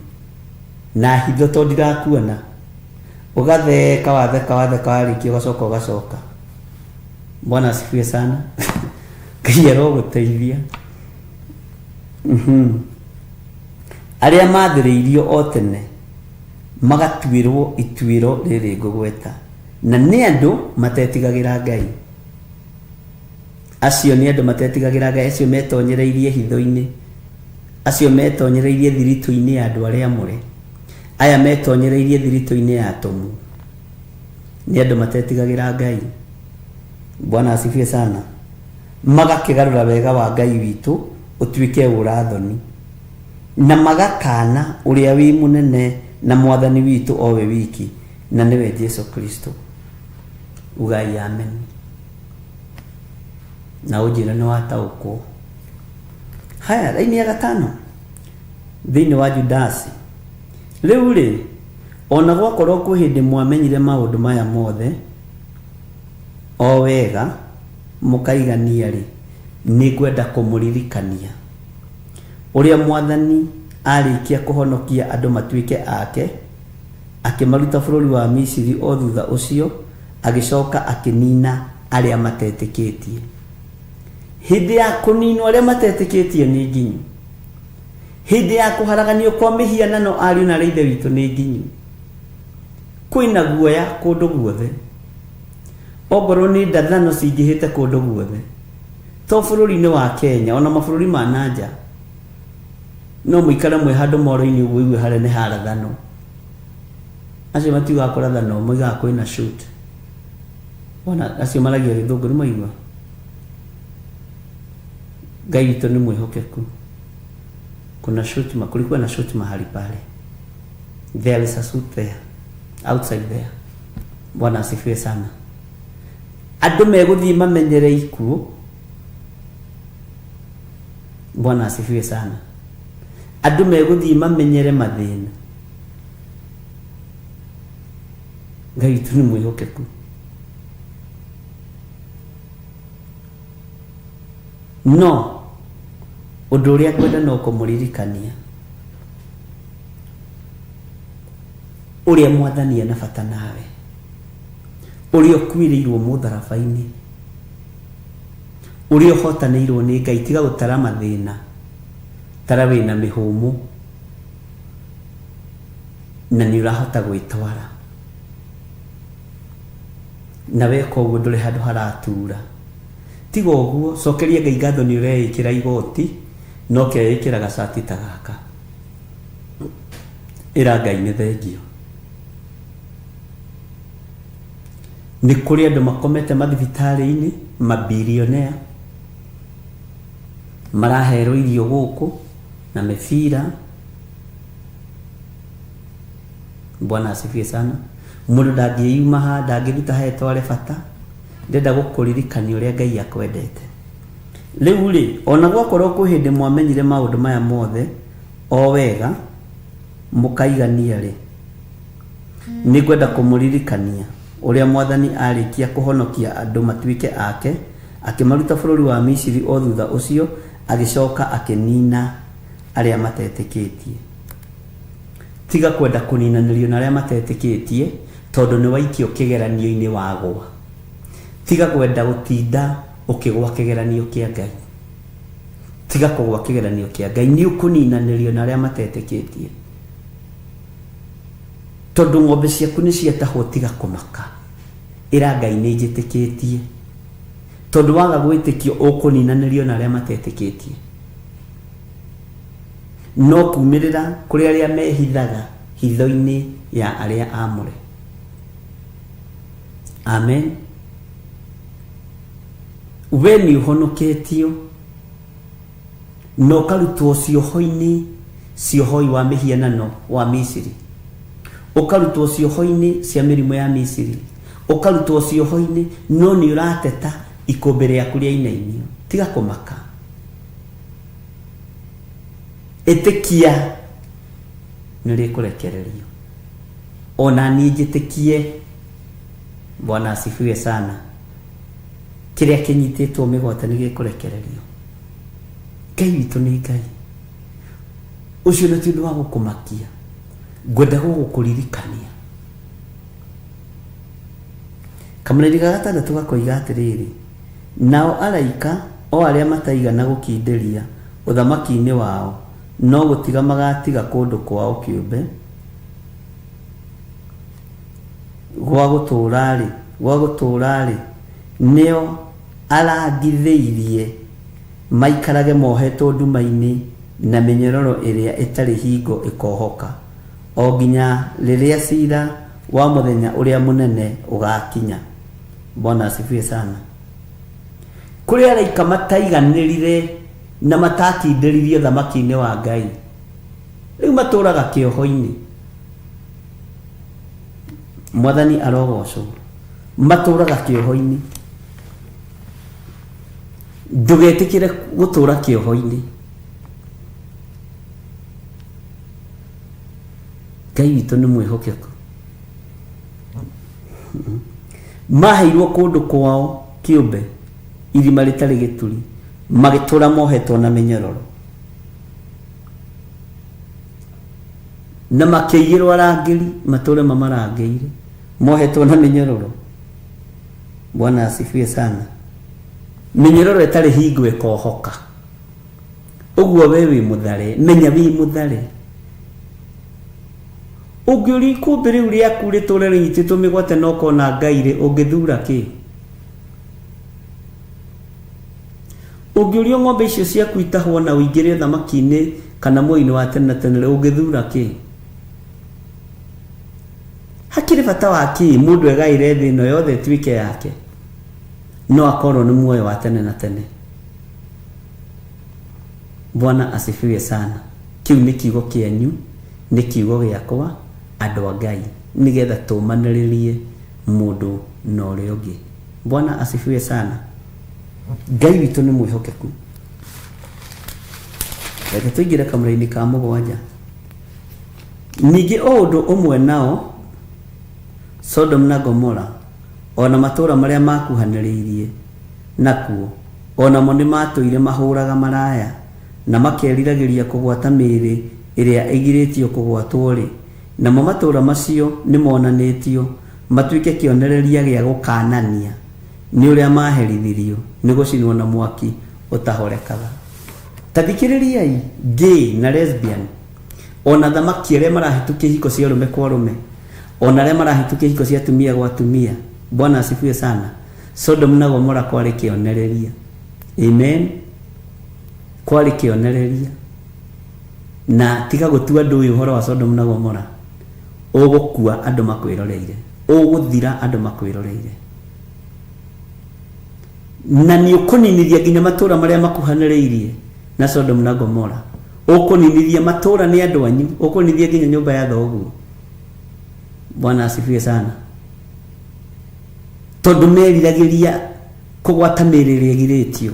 na hitho tondũ ndirakuona, ũgatheka watheka watheka warĩkia ũgacoka ũgacoka. Bwana asifiwe sana. Ngai arogũteithia. Arĩa mathĩrĩirio o tene magatuĩrwo ituĩro rĩrĩ ngũgweta, na nĩ andũ matetigagĩra Ngai. Acio nĩ andũ matetigagĩra Ngai, acio metonyereirie hitho-inĩ, acio metonyereirie thiritũ-inĩ ya andũ arĩa amũre, aya metonyereirie thiritũ-inĩ ya atũmwo, nĩ andũ matetigagĩra Ngai. Bwana asifiwe sana. Magakĩgarũra wega wa Ngai witũ ũtuĩke ũrathoni, na magakana ũrĩa wĩ mũnene na mwathani witũ o we wiki, na nĩwe Jesu Kristo. Ugai amen. Na ũnjĩre nĩ wataũkwo. Haya, raini ya gatano thĩinĩ wa Judasi. Rĩu rĩ, ona gwakorwo kwĩ hĩndĩ mwamenyire maũndũ maya mothe o wega mũkaigania rĩ, nĩngwenda kũmũririkania ũrĩa mwathani arĩkia kũhonokia andũ matuĩke ake, akĩmaruta bũrũri wa Misiri, o thutha ũcio agĩcoka akĩnina arĩa matetĩkĩtie. Hĩndĩ ya kũninwo arĩa matetĩkĩtie nĩ nginyu. Hĩndĩ ya kũharaganio kwa mĩhianano ariũ na ithe witũ nĩ nginyu. Kwĩna guoya kũndũ guothe. Ongorwo nĩ ndathano cingĩhĩte kũndũ guothe, to bũrũri-inĩ wa Kenya, ona mabũrũri ma nanja, no mũikare mwĩ handũ moro-inĩ ũguo ũigue harĩa nĩ harathano. Acio matiugaga kũrathano, moigaga kwĩna shoot. Ona acio maragia gĩthũngũ nĩ maigua. Ngai witũ nĩ mwĩhokeku. Kuna shoot, kulikuwa na shoot mahali pale. There is a shoot there, outside there. Bwana asifiwe sana. Andũ megũthiĩ mamenyere ikuũ. Bwana asifiwe sana. Andũ megũthiĩ mamenyere mathĩna. Ngai witũ nĩ mwĩhokeku. No ũndũ ũrĩa ngwenda no kũmũririkania ũrĩa mwathani ena bata nawe, ũrĩa ũkuĩrĩirwo mũtharaba-inĩ, ũrĩa ũhotanĩirwo nĩ Ngai. Tiga gũtara mathĩna, tara wĩna mĩhũmũ na nĩ ũrahota gwĩtwara, na weka ũguo ndũrĩ handũ haratura. Tiga ũguo, cokeria Ngai ngatho nĩ ũreĩkĩra igoti no keĩkĩra gacati ta gaka. Ĩra Ngai nĩ thengio. Nĩ kũrĩ andũ makomete mathibitarĩ-inĩ, mabilionea, maraherwo irio gũkũ na mĩbira. Bwana asifiwe sana. Mũndũ ndangĩyuma haha, ndangĩruta haha etware bata. Ndĩrenda gũkũririkania ũrĩa Ngai akwendete. Rĩu rĩ, ona gwakorwo kwĩ hĩndĩ mwamenyire maũndũ maya mothe o wega mũkaigania rĩ, nĩngwenda kũmũririkania ũrĩa mwathani arĩkia kũhonokia andũ matuĩke ake, akĩmaruta bũrũri wa Misiri, o thutha ũcio agĩcoka akĩnina arĩa matetĩkĩtie. Tiga kwenda kũninanĩrio na arĩa matetĩkĩtie, tondũ nĩ waikio kĩgeranio-inĩ wagwa. Tiga kwenda gũtinda ũkĩgwa kĩgeranio kĩa Ngai. Tiga kũgwa kĩgeranio kĩa Ngai, nĩ ũkũninanĩrio na arĩa matetĩkĩtie. Tondũ ng'ombe ciaku nĩ ciatahwo, tiga kũmaka. Ĩra Ngai nĩ njĩtĩkĩtie. Tondũ waga gwĩtĩkio ũkũninanĩrio na arĩa matetĩkĩtie. No kumĩrĩra kũrĩ arĩa mehithaga hitho-inĩ ya arĩa aamũre. Amen. We nĩ ũhonoketio na ũkarutwo cioho-inĩ ciohoi wa mĩhianano wa Misiri, ũkarutwo cioho-inĩ cia mĩrimũ ya Misiri, ũkarutwo cioho-inĩ, no nĩ ũrateta ikũmbĩ rĩaku rĩainainio. Tiga kũmaka, ĩtĩkia nĩ rĩkũrekererio. Ona niĩ njĩtĩkie. Bwana asifiwe sana. Kĩrĩa kĩnyitĩtwo mĩgwate nĩ gĩkũrekererio. Ngai witũ nĩ Ngai. Ũcio na ti ũndũ wa gũkũmakia, ngwenda gũgũkũririkania. Kamũraini ga gatandatũ gakoiga atĩrĩrĩ, nao araika o arĩa mataigana gũkindĩria ũthamaki-inĩ wao, no gũtiga magatiga kũndũ kwao kĩũmbe gwa gũtũũra-rĩ, gwa gũtũũra-rĩ, nĩo arangithĩirie maikarage mohetwo nduma-inĩ na mĩnyororo ĩrĩa ĩtarĩ hingo ĩkohoka, o nginya rĩrĩa cira wa mũthenya ũrĩa mũnene ũgakinya. Bwana asifiwe sana. Kũrĩ araika mataiganĩrire na matakindĩririe ũthamaki-inĩ wa Ngai, rĩu matũũraga kĩoho-inĩ. Mwathani arogocwo. Matũũraga kĩoho-inĩ. Ndũgetĩkĩre gũtũũra kĩoho-inĩ. Ngai witũ nĩ mwĩhokeku. Maheirwo kũndũ kwao kĩũmbe, irima rĩtarĩ gĩturi, magĩtũũra mohetwo na mĩnyororo, na makĩigĩrwo arangĩri matũũre mamarangĩire, mohetwo na mĩnyororo. Bwana asifiwe sana. Mĩnyororo ĩtarĩ hingo ĩkohoka. Ũguo we wĩ mũthare, menya wĩ mũthare. Ũngĩũria ikũmbĩ rĩu rĩaku rĩtũũre rĩnyitĩtwo mĩgwate na ũkona Ngai rĩ, ũngĩthura kĩ? Ũngĩũrio ng'ombe icio ciaku itahwo na ũingĩre ũthamaki-inĩ kana muoyo-inĩ wa tene na tene rĩ, ũngĩthura kĩ? Hakĩrĩ bata wa kĩ mũndũ egaĩre thĩ ĩno yothe ĩtuĩke yake, no akorwo nĩ muoyo wa tene na tene? Bwana asifiwe sana. Kĩu nĩ kiugo kĩanyu, nĩ kiugo gĩakwa, andũ a Ngai, nĩgetha tũmanĩrĩrie mũndũ na ũrĩa ũngĩ. Bwana asifiwe sana. Ngai witũ nĩ mwĩhokeku. Reke tũingĩre kamũra-inĩ ka mũgwanja. Ningĩ o ũndũ ũmwe nao Sodom na Gomora, o na matũũra marĩa makuhanĩrĩirie nakuo, o namo nĩmatũire mahũraga maraya, na makeriragĩria kũgwata mĩĩrĩ ĩrĩa ĩgirĩtio kũgwatwo-rĩ, namo matũũra macio nĩmonanĩtio matuĩke kĩonereria gĩa gũkaanania nĩ ũrĩa maaherithirio nĩ gũcinwo na mwaki ũtahorekaga. Ta thikĩrĩriai, gay na lesbian, o na thamaki arĩa marahĩtũkia ihiko cia arũme kwa arũme, o na arĩa marahĩtũkia ihiko cia atumia gwa atumia. Bwana asifiwe sana. Sodom na Gomora kwarĩ kĩonereria. Amen. Kwarĩ kĩonereria. Na tiga gũtua andũ ũyũ ũhoro wa Sodom na Gomora, ũgũkua andũ makwĩroreire, ũgũthira andũ makwĩroreire, na nĩ ũkũninithia nginya matũũra marĩa makuhanĩrĩirie na Sodom na Gomora. Ũkũninithia matũũra nĩ andũ anyu, ũkũninithia nginya nyũmba ya thoguo. Bwana asifiwe sana. Tondũ meriragĩria kũgwata mĩĩrĩ ĩrĩa ĩgirĩtio.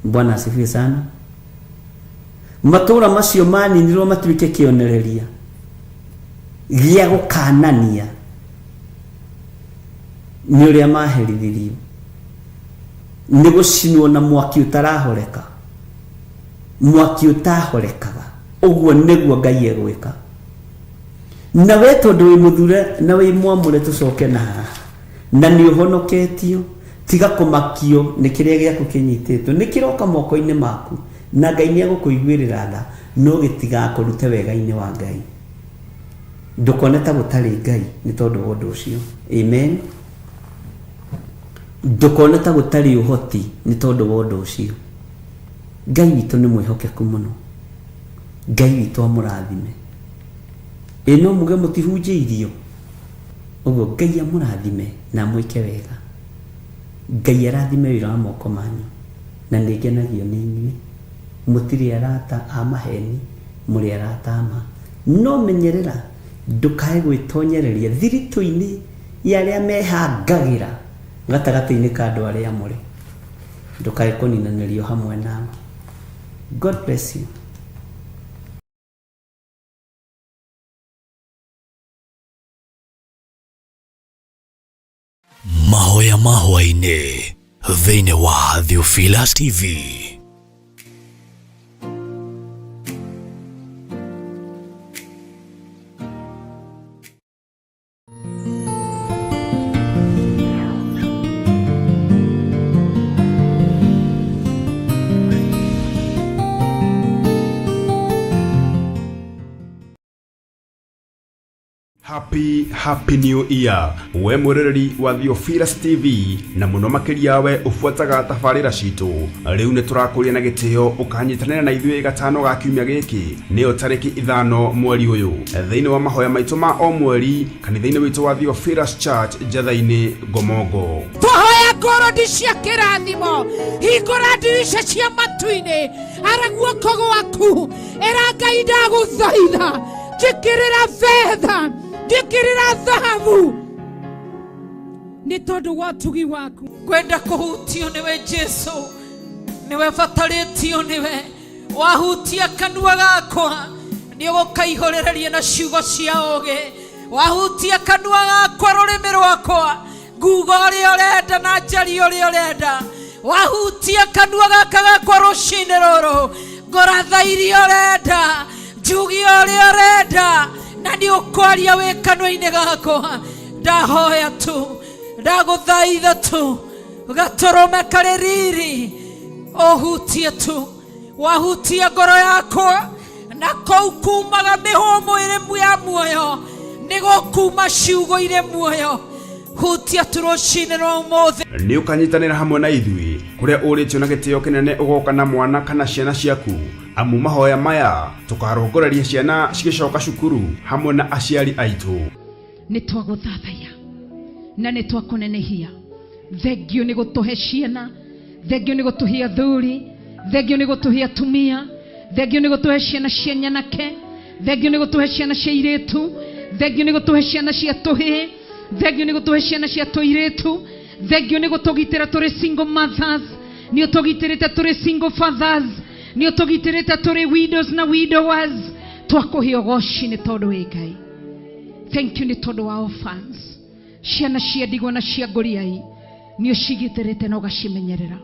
Bwana asifiwe sana. Matũũra macio maninirwo matuĩke kĩonereria gĩa gũkanania nĩ ũrĩa maherithirio nĩ gũcinwo na mwaki ũtarahoreka, mwaki ũtahorekaga. Ũguo nĩguo Ngai egwĩka. Na we tondũ wĩ mũthure na wĩ mwamũre, tũcoke na haha, na nĩ ũhonoketio Tiga kũmakio nĩ kĩrĩa gĩaku kĩnyitĩtwo, nĩ kĩroka moko-inĩ maku, na Ngai nĩ egũkũiguĩrĩra tha, no gĩtigakũrute wega-inĩ wa Ngai. Ndũkone ta gũtarĩ Ngai nĩ tondũ wa ũndũ ũcio. Amen. Ndũkone ta gũtarĩ ũhoti nĩ tondũ wa ũndũ ũcio. Ngai witũ nĩ mwĩhokeku mũno. Ngai witũ amũrathime. Ĩ no muge mũtihunjĩirio? Ũguo Ngai amũrathime na amwĩke wega. Ngai arathime wĩra wa moko manyu, na nĩ ngenagio nĩ inyuĩ. Mũtirĩ arata a maheni, mũrĩ arata a ma. No menyerera ndũkae gwĩtonyereria thiritũ-inĩ ya arĩa mehangagĩra gatagatĩ-inĩ ka andũ arĩa amũre. Ndũkae kũninanĩrio hamwe nao. God bless you. Mahoya ma hwaĩ-inĩ thĩinĩ wa Theophilus TV. Happy Happy New Year we mwĩroreri wa Theophilus TV na mũno makĩria we ũbuataga tabarĩra citũ. Rĩu nĩ tũrakũria na gĩtĩo ũkanyitanĩra na ithuĩ gatano ga kiumia gĩkĩ, nĩyo tarĩki 5 mweri ũyũ, thĩinĩ wa mahoya maitũ ma o mweri kanitha-inĩ witũ wa Theophilus Church Njatha-inĩ Ngomongo. Twahoya ngorodi cia kĩrathimo, hingũra ndirica cia matu-inĩ, ara guoko gwaku, ĩra Ngai ndagũthaitha, njĩkĩrĩra betha, njĩkĩrĩra thahabu nĩ tondũ wa ũtugi waku. Ngwenda kũhutio nĩwe Jesu, nĩwe batarĩtio nĩwe. Wahutia kanua gakwa nĩ ũgũkaihũrĩrĩria na ciugo cia ũũgĩ. Wahutia kanua gakwa, rũrĩmĩ rwakwa, nguga ũrĩa ũrenda na njarie ũrĩa ũrenda. Wahutia kanua gaka gakwa rũcinĩ rũrũ, ngũratha iria ũrenda, njuge ũrĩa ũrenda, na nĩ ũkwaria wĩ kanua-inĩ gakwa. Ndahoya tu, ndagũthaitha tu, gatũrũme karĩ riri ũhutie tu. Wahutia ngoro yakwa, na kũu kumaga mĩhũmũ ĩrĩ ya muoyo, nĩ gũkuma ciugo irĩ muoyo. Hutia tu rũcinĩ rwa ũmũthĩ. Nĩ ũkanyitanĩra hamwe na ithuĩ kũrĩa ũrĩtio na gĩtĩo kĩnene ũgoka na mwana kana ciana ciaku, amu mahoya maya tũkarongoreria ciana cigĩcoka cukuru hamwe na aciari aitũ. Nĩ twagũthathaiya na nĩ twakũnenehia. Thengio nĩ gũtũhe ciana, thengio nĩ gũtũhe athuri, thengio nĩ gũtũhe atumia, thengio nĩ gũtũhe ciana cia nyanake, thengio nĩ gũtũhe ciana cia irĩtu, thengio nĩ gũtũhe ciana cia tũhĩĩ, thengio nĩ gũtũhe ciana cia tũirĩtu, thengio nĩ gũtũgitĩra tũrĩ single mothers, nĩ ũtũgitĩrĩte tũrĩ single fathers, nĩ ũtũgitĩrĩte tũrĩ widows na widowers. Twakũhe ũgoci nĩ tondũ wĩ Ngai. Thank you nĩ tondũ wa orphans, ciana cia ndigwa na cia ngũriai, nĩ ũcigitĩrĩte na ũgacimenyerera.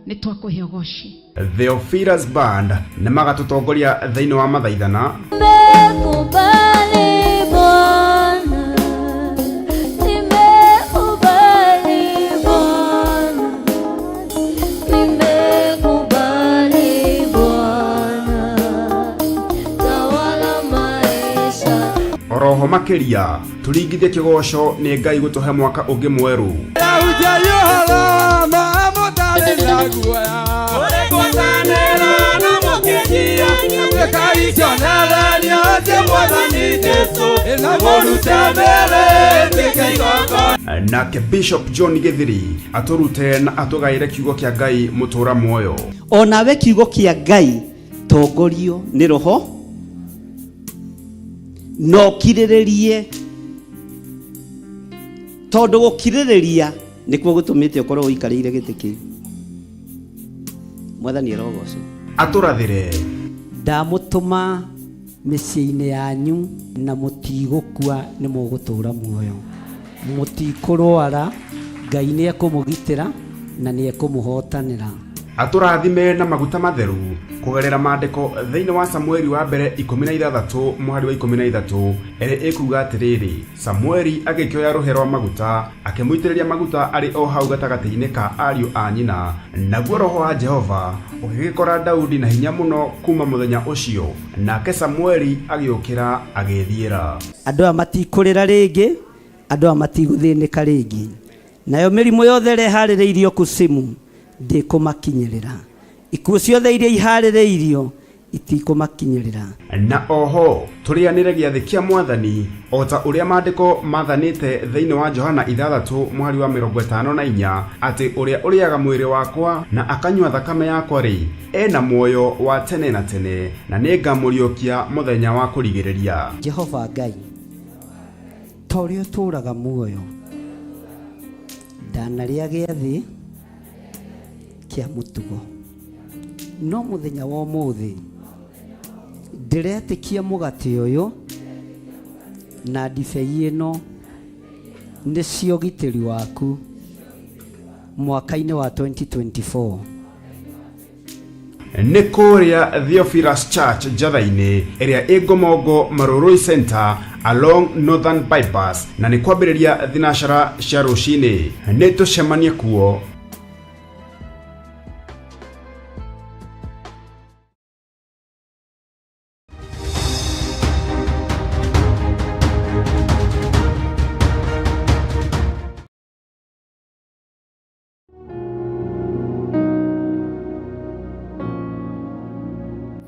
Nĩ twakũhe ũgoci. Theophilus Band nĩ magatũtongoria thĩinĩ wa mathaithana. Nimekubali Bwana, nimekubali Bwana, nimekubali Bwana, tawala maisha. Oroho makĩria tũringithie kĩgoco nĩ Ngai gũtũhe mwaka ũngĩ mwerũ. Nake Bishop John Githiri atũrute na atũgaĩre kiugo kĩa Ngai mũtũra muoyo. Onawe kiugo kĩa Ngai tongorio nĩ roho na ũkirĩrĩrie, tondũ gũkirĩrĩria nĩkuo gũtũmĩte ũkorwo ũikarĩire gĩtĩ kĩu. Mwathani arogocwo. Atũrathĩre. Ndamũtũma mĩciĩ-inĩ yanyu na mũtigũkua, nĩ mũgũtũũra muoyo, mũtikũrwara, Ngai nĩ ekũmũgitĩra na nĩ ekũmũhotanĩra. Atũrathime na maguta matheru kũgerera maandĩko thĩinĩ wa Samueli wa mbere 16 mũhari wa 13 ĩrĩa ĩkuuga atĩrĩrĩ, Samueli agĩkĩoya rũhĩa rwa maguta akĩmũitĩrĩria maguta arĩ o hau gatagatĩ-inĩ ka ariũ a nyina, naguo roho wa Jehova ũgĩgĩkora Daudi na hinya mũno kuma mũthenya ũcio, nake Samueli agĩũkĩra agĩĩthiĩra. Andũ aya matikũrĩra rĩngĩ, andũ aya matigũthĩnĩka rĩngĩ, nayo mĩrimũ yothe ĩrĩa ĩharĩrĩirio kusimu ndĩkũmakinyĩrĩra, ikuũ ciothe iria iharĩrĩirio itikũmakinyĩrĩra. Na oho tũrĩanĩre gĩathĩ kĩa Mwathani o ta ũrĩa maandĩko mathanĩte thĩinĩ wa Johana 6 mũhari wa 54, atĩ ũrĩa ũrĩaga mwĩrĩ wakwa na akanyua thakame yakwa-rĩ, e na muoyo wa tene na tene, na nĩngamũriũkia mũthenya wa kũrigĩrĩria. Jehova Ngai, ta ũrĩa ũtũũraga muoyo, ndanarĩa gĩathĩ kĩa mũtugo, no mũthenya wa ũmũthĩ ndĩretĩkia mũgate ũyũ na ndibei ĩno nĩcio ũgitĩri waku mwaka-inĩ wa 2024. Nĩ kũrĩa Theophilus Church Njatha-inĩ ĩrĩa ĩ Ngomongo Marurui Center along Northern Bypass, na nĩ kwambĩrĩria thinacara cia rũcinĩ. Nĩ tũcemanie kuo.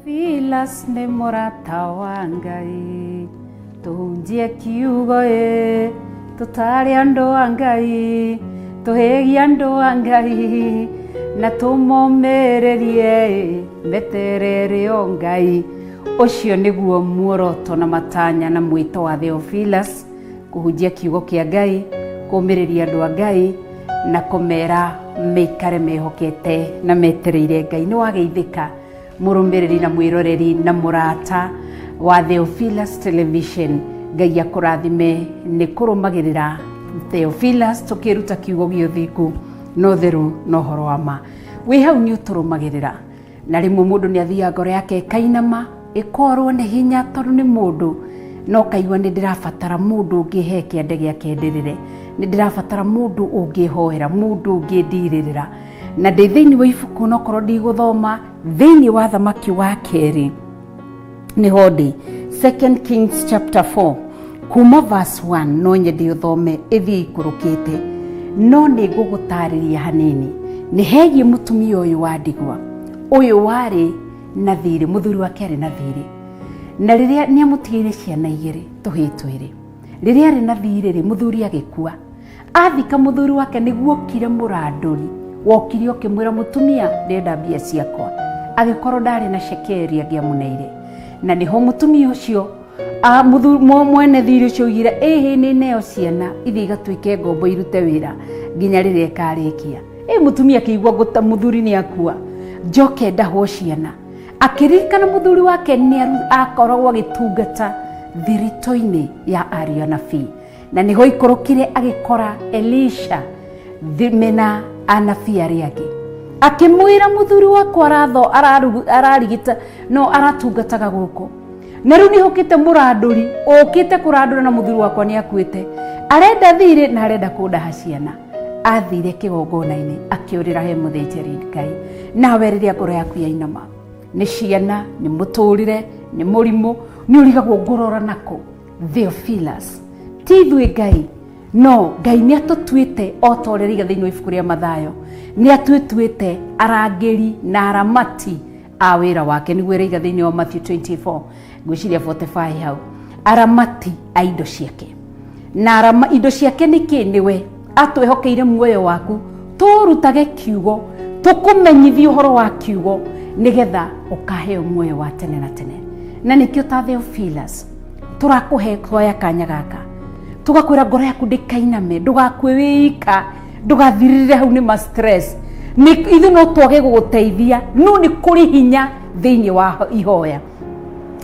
Theophilus nĩ mũrata wa Ngai, tũhunjie kiugo ĩ, tũtare andũ a Ngai, tũhĩgie andũ a Ngai, na tũmomĩrĩrie ĩ, meterere o Ngai. Ũcio nĩguo muoroto na matanya na mwĩto wa Theophilus, kũhunjia kiugo kĩa Ngai, kũmĩrĩria andũ a Ngai, na kũmera meikare mehokete na metereire Ngai. Nĩ wageithĩka mũrũmĩrĩri na mwĩroreri na mũrata wa Theophilus Television. Ngai akũrathime nĩ kũrũmagĩrĩra Theophilus tũkĩruta kiugo gĩa ũthingu na ũtheru na ũhoro wa ma. Wĩ hau nĩ ũtũrũmagĩrĩra, na rĩmwe mũndũ nĩ athiaga ngoro yake ĩkainama, ĩkorwo nĩ hinya tondũ nĩ mũndũ, no kaigua nĩ ndĩrabatara mũndũ ũngĩhe kĩande gĩake ndĩrĩre, nĩ ndĩrabatara mũndũ ũngĩhoera, mũndũ ũngĩndirĩrĩra. Na ndĩ thĩinĩ wa ibuku, nokorwo ndigũthoma thĩinĩ wa Thamaki wa kerĩ, nĩho ndĩ 2 Kings chapter 4 kuma verse 1, no nyende ũthome ĩthiĩ ikũrũkĩte, no nĩ ngũgũtarĩria hanini. Nĩ hegiĩ mũtumia ũyũ wa ndigwa, ũyũ warĩ na thirĩ, mũthuri wake arĩ na thirĩ, na rĩrĩa nĩ amũtigĩire ciana igĩrĩ, tũhĩĩ twĩrĩ. Rĩrĩa arĩ na thirĩ rĩ, mũthuri agĩkua. Athika mũthuri wake, nĩguo okire mũrandũri wokire ũkĩmwĩra, mũtumia, ndĩrenda mbia ciakwa. Agĩkorwo ndarĩ na cekeri angĩamũneire, na nĩho mũtumia ũcio mwene thirĩ ũcio oigire, ĩhĩ, nĩ neo ciana ithiĩ igatuĩke ngombo irute wĩra nginya rĩrĩa ĩkarĩkia. Ĩ mũtumia akĩigua ngũta mũthuri nĩ akua, njoke ndahwo ciana. Akĩririkana mũthuri wake nĩ akoragwo agĩtungata thiritũ-inĩ ya ariũ anabii, na nĩho ikũrũkire agĩkora Elisha mena anabii arĩa angĩ. Akĩmwĩra, mũthuri wakwa aratho ararigita no aratungataga gũkũ, na rĩu nĩhũkĩte mũrandũri ũkĩte kũrandũra, na mũthuri wakwa nĩ akuĩte, arenda thirĩ na arenda kũndaha ciana. Athire kĩgongona-inĩ akĩũrĩra he mũthĩnjĩri Ngai. Nawe rĩrĩa ngoro yaku yainama nĩ ciana, nĩ mũtũrĩre, nĩ mũrimũ, nĩ ũrigagwo ngũrora nako, Theophilus ti ithuĩ Ngai, no Ngai nĩ atũtuĩte o ta ũrĩa rĩiga thĩinĩ wa ibuku rĩa Mathayo, nĩ atũtuĩte arangĩri na aramati a wĩra wake, nĩguo ĩraiga thĩinĩ wa Matthew 24 ngwĩciria 45 hau, aramati a indo ciake. Na arama indo ciake nĩ kĩ? Nĩwe atwĩhokeire muoyo waku, tũrutage kiugo, tũkũmenyithie ũhoro wa kiugo, nĩgetha ũkaheo muoyo wa tene na tene. Na nĩkĩo ta Theophilus tũrakũhe koya kanya gaka, tũgakwĩra ngoro yaku ndĩkainame, ndũgakue wĩika, ndũgathirĩrĩre hau nĩ ma stress. Nĩ ithuĩ no twage gũgũteithia, no nĩ kũrĩ hinya thĩinĩ wa ihoya,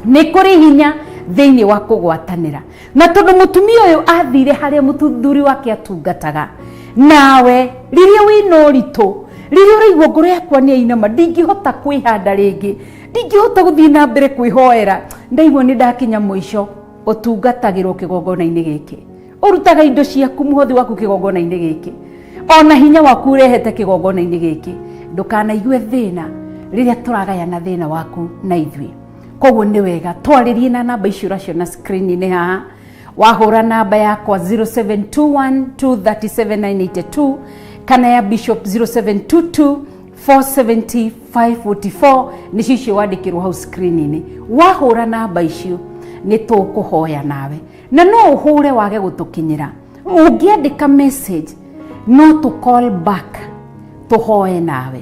nĩ kũrĩ hinya thĩinĩ wa kũgwatanĩra. Na tondũ mũtumia ũyũ athire harĩa mũthuri wake atungataga, nawe rĩrĩa wĩna ũritũ Rĩrĩa ũraigua ngoro yakwa nĩ yainama, ndingĩhota kwĩhanda rĩngĩ, ndingĩhota gũthiĩ na mbere kwĩhoera, ndaigua nĩ ndakinya mũico, ũtungatagĩrwo kĩgongona-inĩ gĩkĩ, ũrutaga indo ciaku, mũhothi waku kĩgongona-inĩ gĩkĩ, ona hinya waku ũrehete kĩgongona-inĩ gĩkĩ. Ndũkanaigue thĩna rĩrĩa tũragayana thĩna waku na ithuĩ. Koguo nĩ wega twarĩrie na namba icio ũraciona screen-inĩ haha. Wahũra namba yakwa 0721237982 kana ya Bishop 0722 470 544, nĩcio icio wandĩkĩrwo hau screen-inĩ. Wahũra namba icio nĩ tũkũhoya nawe, na no ũhũre wage gũtũkinyĩra. Ũngĩandĩka message no tũ call back tũhoe nawe.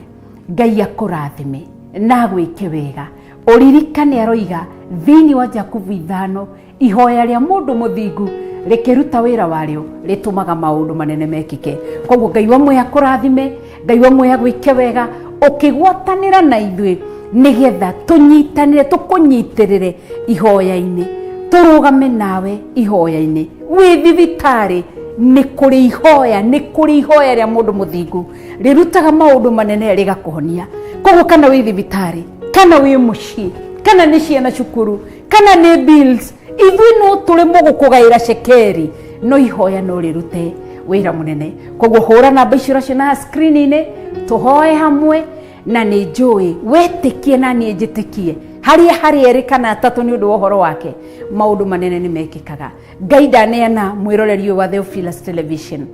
Ngai akũrathime na agwĩke wega. Ũririkane aroiga thĩinĩ wa Jakubu 5, ihoya rĩa mũndũ mũthingu rĩkĩruta wĩra warĩo rĩtũmaga maũndũ manene mekĩke. Koguo Ngai wa muoyo akũrathime, Ngai wa muoyo agwĩke wega, ũkĩgwatanĩra na ithuĩ nĩgetha tũnyitanĩre, tũkũnyitĩrĩre ihoya-inĩ, tũrũgame nawe ihoya-inĩ. Wĩ thibitarĩ nĩ kũrĩ ihoya, nĩ kũrĩ ihoya rĩa mũndũ mũthingu rĩrutaga maũndũ manene rĩgakũhonia. Koguo kana wĩ thibitarĩ, kana wĩ mũciĩ, kana nĩ ciana cukuru, kana nĩ bills, ithuĩ no tũremwo gũkũgaĩra cekeri, no ihoya no rĩrute wĩra mũnene. Koguo hũra namba icio ũraciona screen-inĩ, tũhoe hamwe, na nĩ njũĩ wetĩkie na niĩ njĩtĩkie harĩa harĩ erĩ kana atatũ nĩ ũndũ wa ũhoro wake maũndũ manene nĩ mekĩkaga. Ngai ndaneana mwĩroreri ũyũ wa Theophilus Television,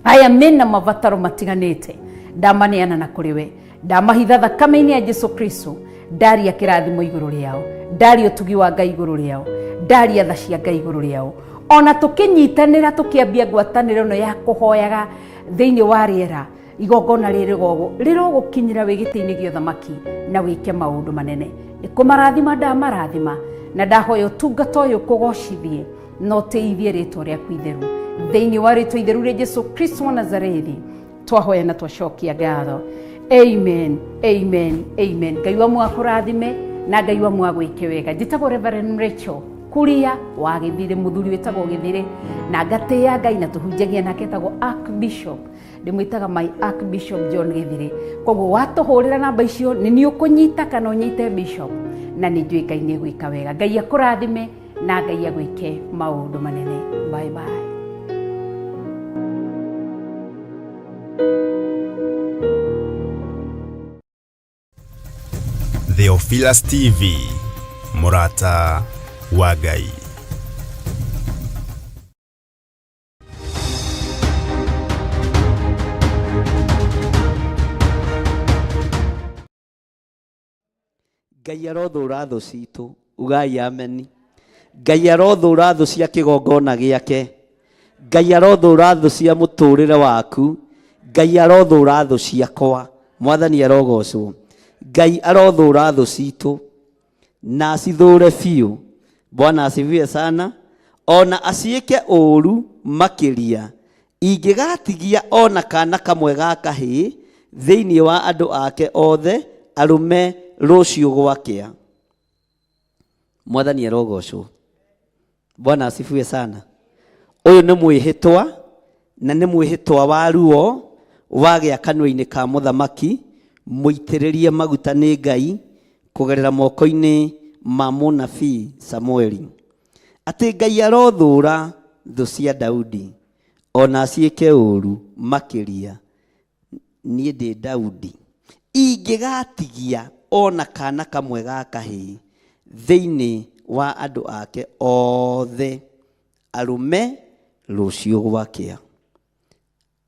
aya mena mabataro matiganĩte, ndamaneana na kũrĩ we, ndamahitha thakame-inĩ ya Jesu Kristo, ndaria kĩrathimo igũrũ rĩao, ndaria ũtugi wa Ngai igũrũ rĩao, ndaria tha cia Ngai igũrũ rĩao. Ona tũkĩnyitanĩra tũkĩambia ngwatanĩro ĩno ya kũhoyaga thĩinĩ wa rĩera, igongona rĩrĩ rĩrogũkinyĩra wĩ gĩtĩ-inĩ gĩa ũthamaki na wĩke maũndũ manene. Nĩ kũmarathima ndamarathima, na ndahoya ũtungata ũyũ kũgocithie na ũtĩithie rĩtwa rĩaku itheru. Thĩinĩ wa rĩtwa itheru rĩa Jesu Kristo wa Nazarethi twahoya na twacokia ngatho. Amen, amen, amen. Ngai wa muoyo akũrathime na Ngai wa muoyo agwĩke wega. Njĩtagwo Reverend Rachel Kuria wa Gĩthirĩ, mũthuri wĩtagwo Gĩthirĩ, na ngatĩĩa Ngai na tũhunjagia nake etagwo Archbishop, ndĩmwĩtaga my Archbishop John Gĩthirĩ. Koguo watũhũrĩra namba icio nĩ niĩ ũkũnyita kana ũnyite Bishop, na nĩ njũĩ Ngai nĩ egwĩka wega. Ngai akũrathime na Ngai agwĩke maũndũ manene. Bye bye. Theophilus TV, mũrata wa Ngai. Ngai arothũra thũ citũ, ugai ameni. Ngai arothũra thũ cia kĩgongona gĩake. Ngai arothũra thũ cia mũtũrĩre waku. Ngai arothũra thũ ciakwa. Mwathani arogocwo. Ngai arothũra thũ citũ na acithũre biũ. Bwana asifiwe sana. Ona aciĩke ũũru makĩria, ingĩgatigia ona kana kamwe ga kahĩĩ thĩinĩ wa andũ ake othe arũme rũciũ gwakĩa. Mwathani arogocwo. Bwana asifiwe sana. Ũyũ nĩ mwĩhĩtwa, na nĩ mwĩhĩtwa wa ruo wagĩa kanua-inĩ ka mũthamaki mũitĩrĩrie maguta nĩ Ngai kũgerera moko-inĩ ma mũnabii Samueli, atĩ Ngai arothũra thũ cia Daudi ona aciĩke ũũru makĩria. Niĩ ndĩ Daudi, ingĩgatigia ona kana kamwe ga kahĩĩ thĩinĩ wa andũ ake othe arũme rũciũ gwakĩa.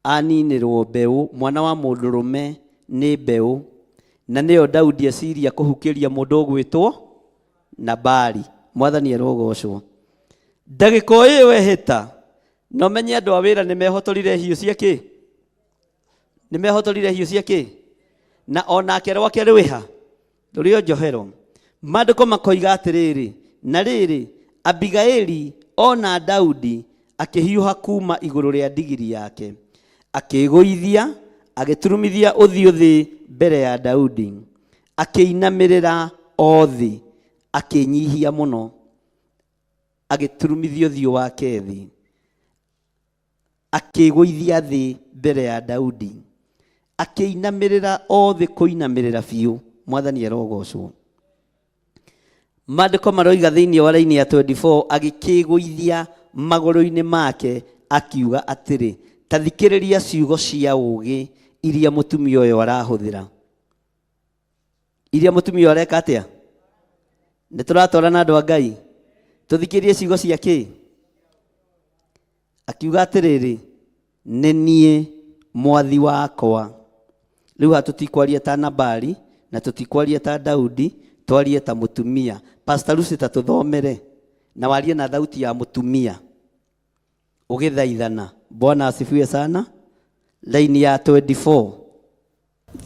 Aninĩrwo mbeũ, mwana wa mũndũrũme nĩ mbeũ, na nĩyo Daudi eciria kũhukĩria mũndũ ũgwĩtwo Nabali. Mwathani arogocwo. Ndagĩka o ĩyo ehĩta, na ũmenye andũ a wĩra nĩ mehotorire hiũ cia kĩ? Nĩ mehotorire hiũ cia kĩ? Na onake rwake rwĩha rũrĩ o njohero. Maandĩko makoiga atĩrĩrĩ, na rĩrĩ, Abigaili ona Daudi akĩhiũha kuma igũrũ rĩa ndigiri yake, akĩĩgũithia, agĩturumithia ũthiũ thĩ mbere ya Daudi, akĩinamĩrĩra o thĩ, akĩĩnyihia mũno, agĩturumithia ũthiũ wake thĩ, akĩĩgũithia thĩ mbere ya Daudi, Akĩinamĩrĩra o thĩ kũinamĩrĩra biũ. Mwathani arogocwo. Maandĩko maroiga thĩinĩ wa raini ya 24 agĩkĩĩgũithia magũrũ-inĩ make akiuga atĩrĩ, ta thikĩrĩria ciugo cia ũũgĩ iria mũtumia ũyũ arahũthĩra. Iria mũtumia ũyũ areka atĩa? Nĩ tũratwarana andũ a Ngai? Tũthikĩrĩrie ciugo cia kĩ? Akiuga atĩrĩrĩ, nĩ niĩ mwathi wakwa. Rĩu haha tũtikwaria ta Nabali na tũtikwaria ta Daudi, twarie ta mũtumia. Pastor Lucy ta tũthomere na warie na thauti ya mũtumia ũgĩthaithana. Bwana asifiwe sana. Laini ya 24.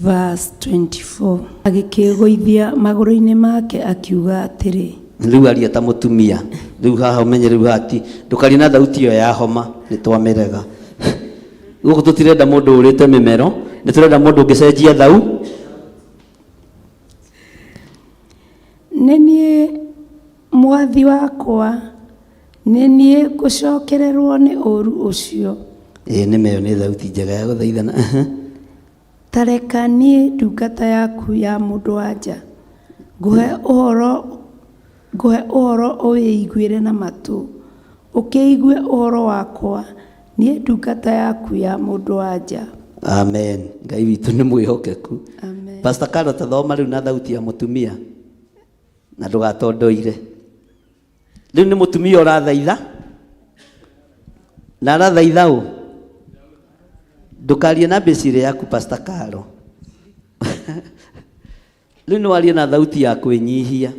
Verse 24. Agĩkĩĩgũithia magũrũ-inĩ make akiuga atĩrĩ. Rĩu aria ta mũtumia. Rĩu haha ũmenye rĩu haha ti ndũkarie na thauti ĩyo ya homa nĩ twamĩrega. Gũkũ tũtirenda mũndũ ũrĩte mĩmero, nĩ tũrenda mũndũ ũngĩcenjia thau. Nĩ niĩ mwathi wakwa, nĩ niĩ ngũcokererwo nĩ ũũru ũcio. Ĩĩ nĩ ĩyo nĩ thauti njega ya gũthaithana. Ta reka niĩ ndungata yaku ya mũndũ-wa-nja ngũhe ũhoro ngũhe ũhoro ũwĩiguĩre na matũ, ũkĩigue ũhoro wakwa, niĩ ndungata yaku ya mũndũ-wa-nja. Amen. Ngai witũ nĩ mwĩhokeku. Amen. Pastor Carol tathoma rĩu na thauti ya mũtumia na ndũgatondoire. Rĩu nĩ mũtumia ũrathaitha na arathaitha ũ? Ndũkarie na mbĩcirĩ yaku Pastor Carol. Rĩu nĩ warie na thauti ya kwĩnyihia.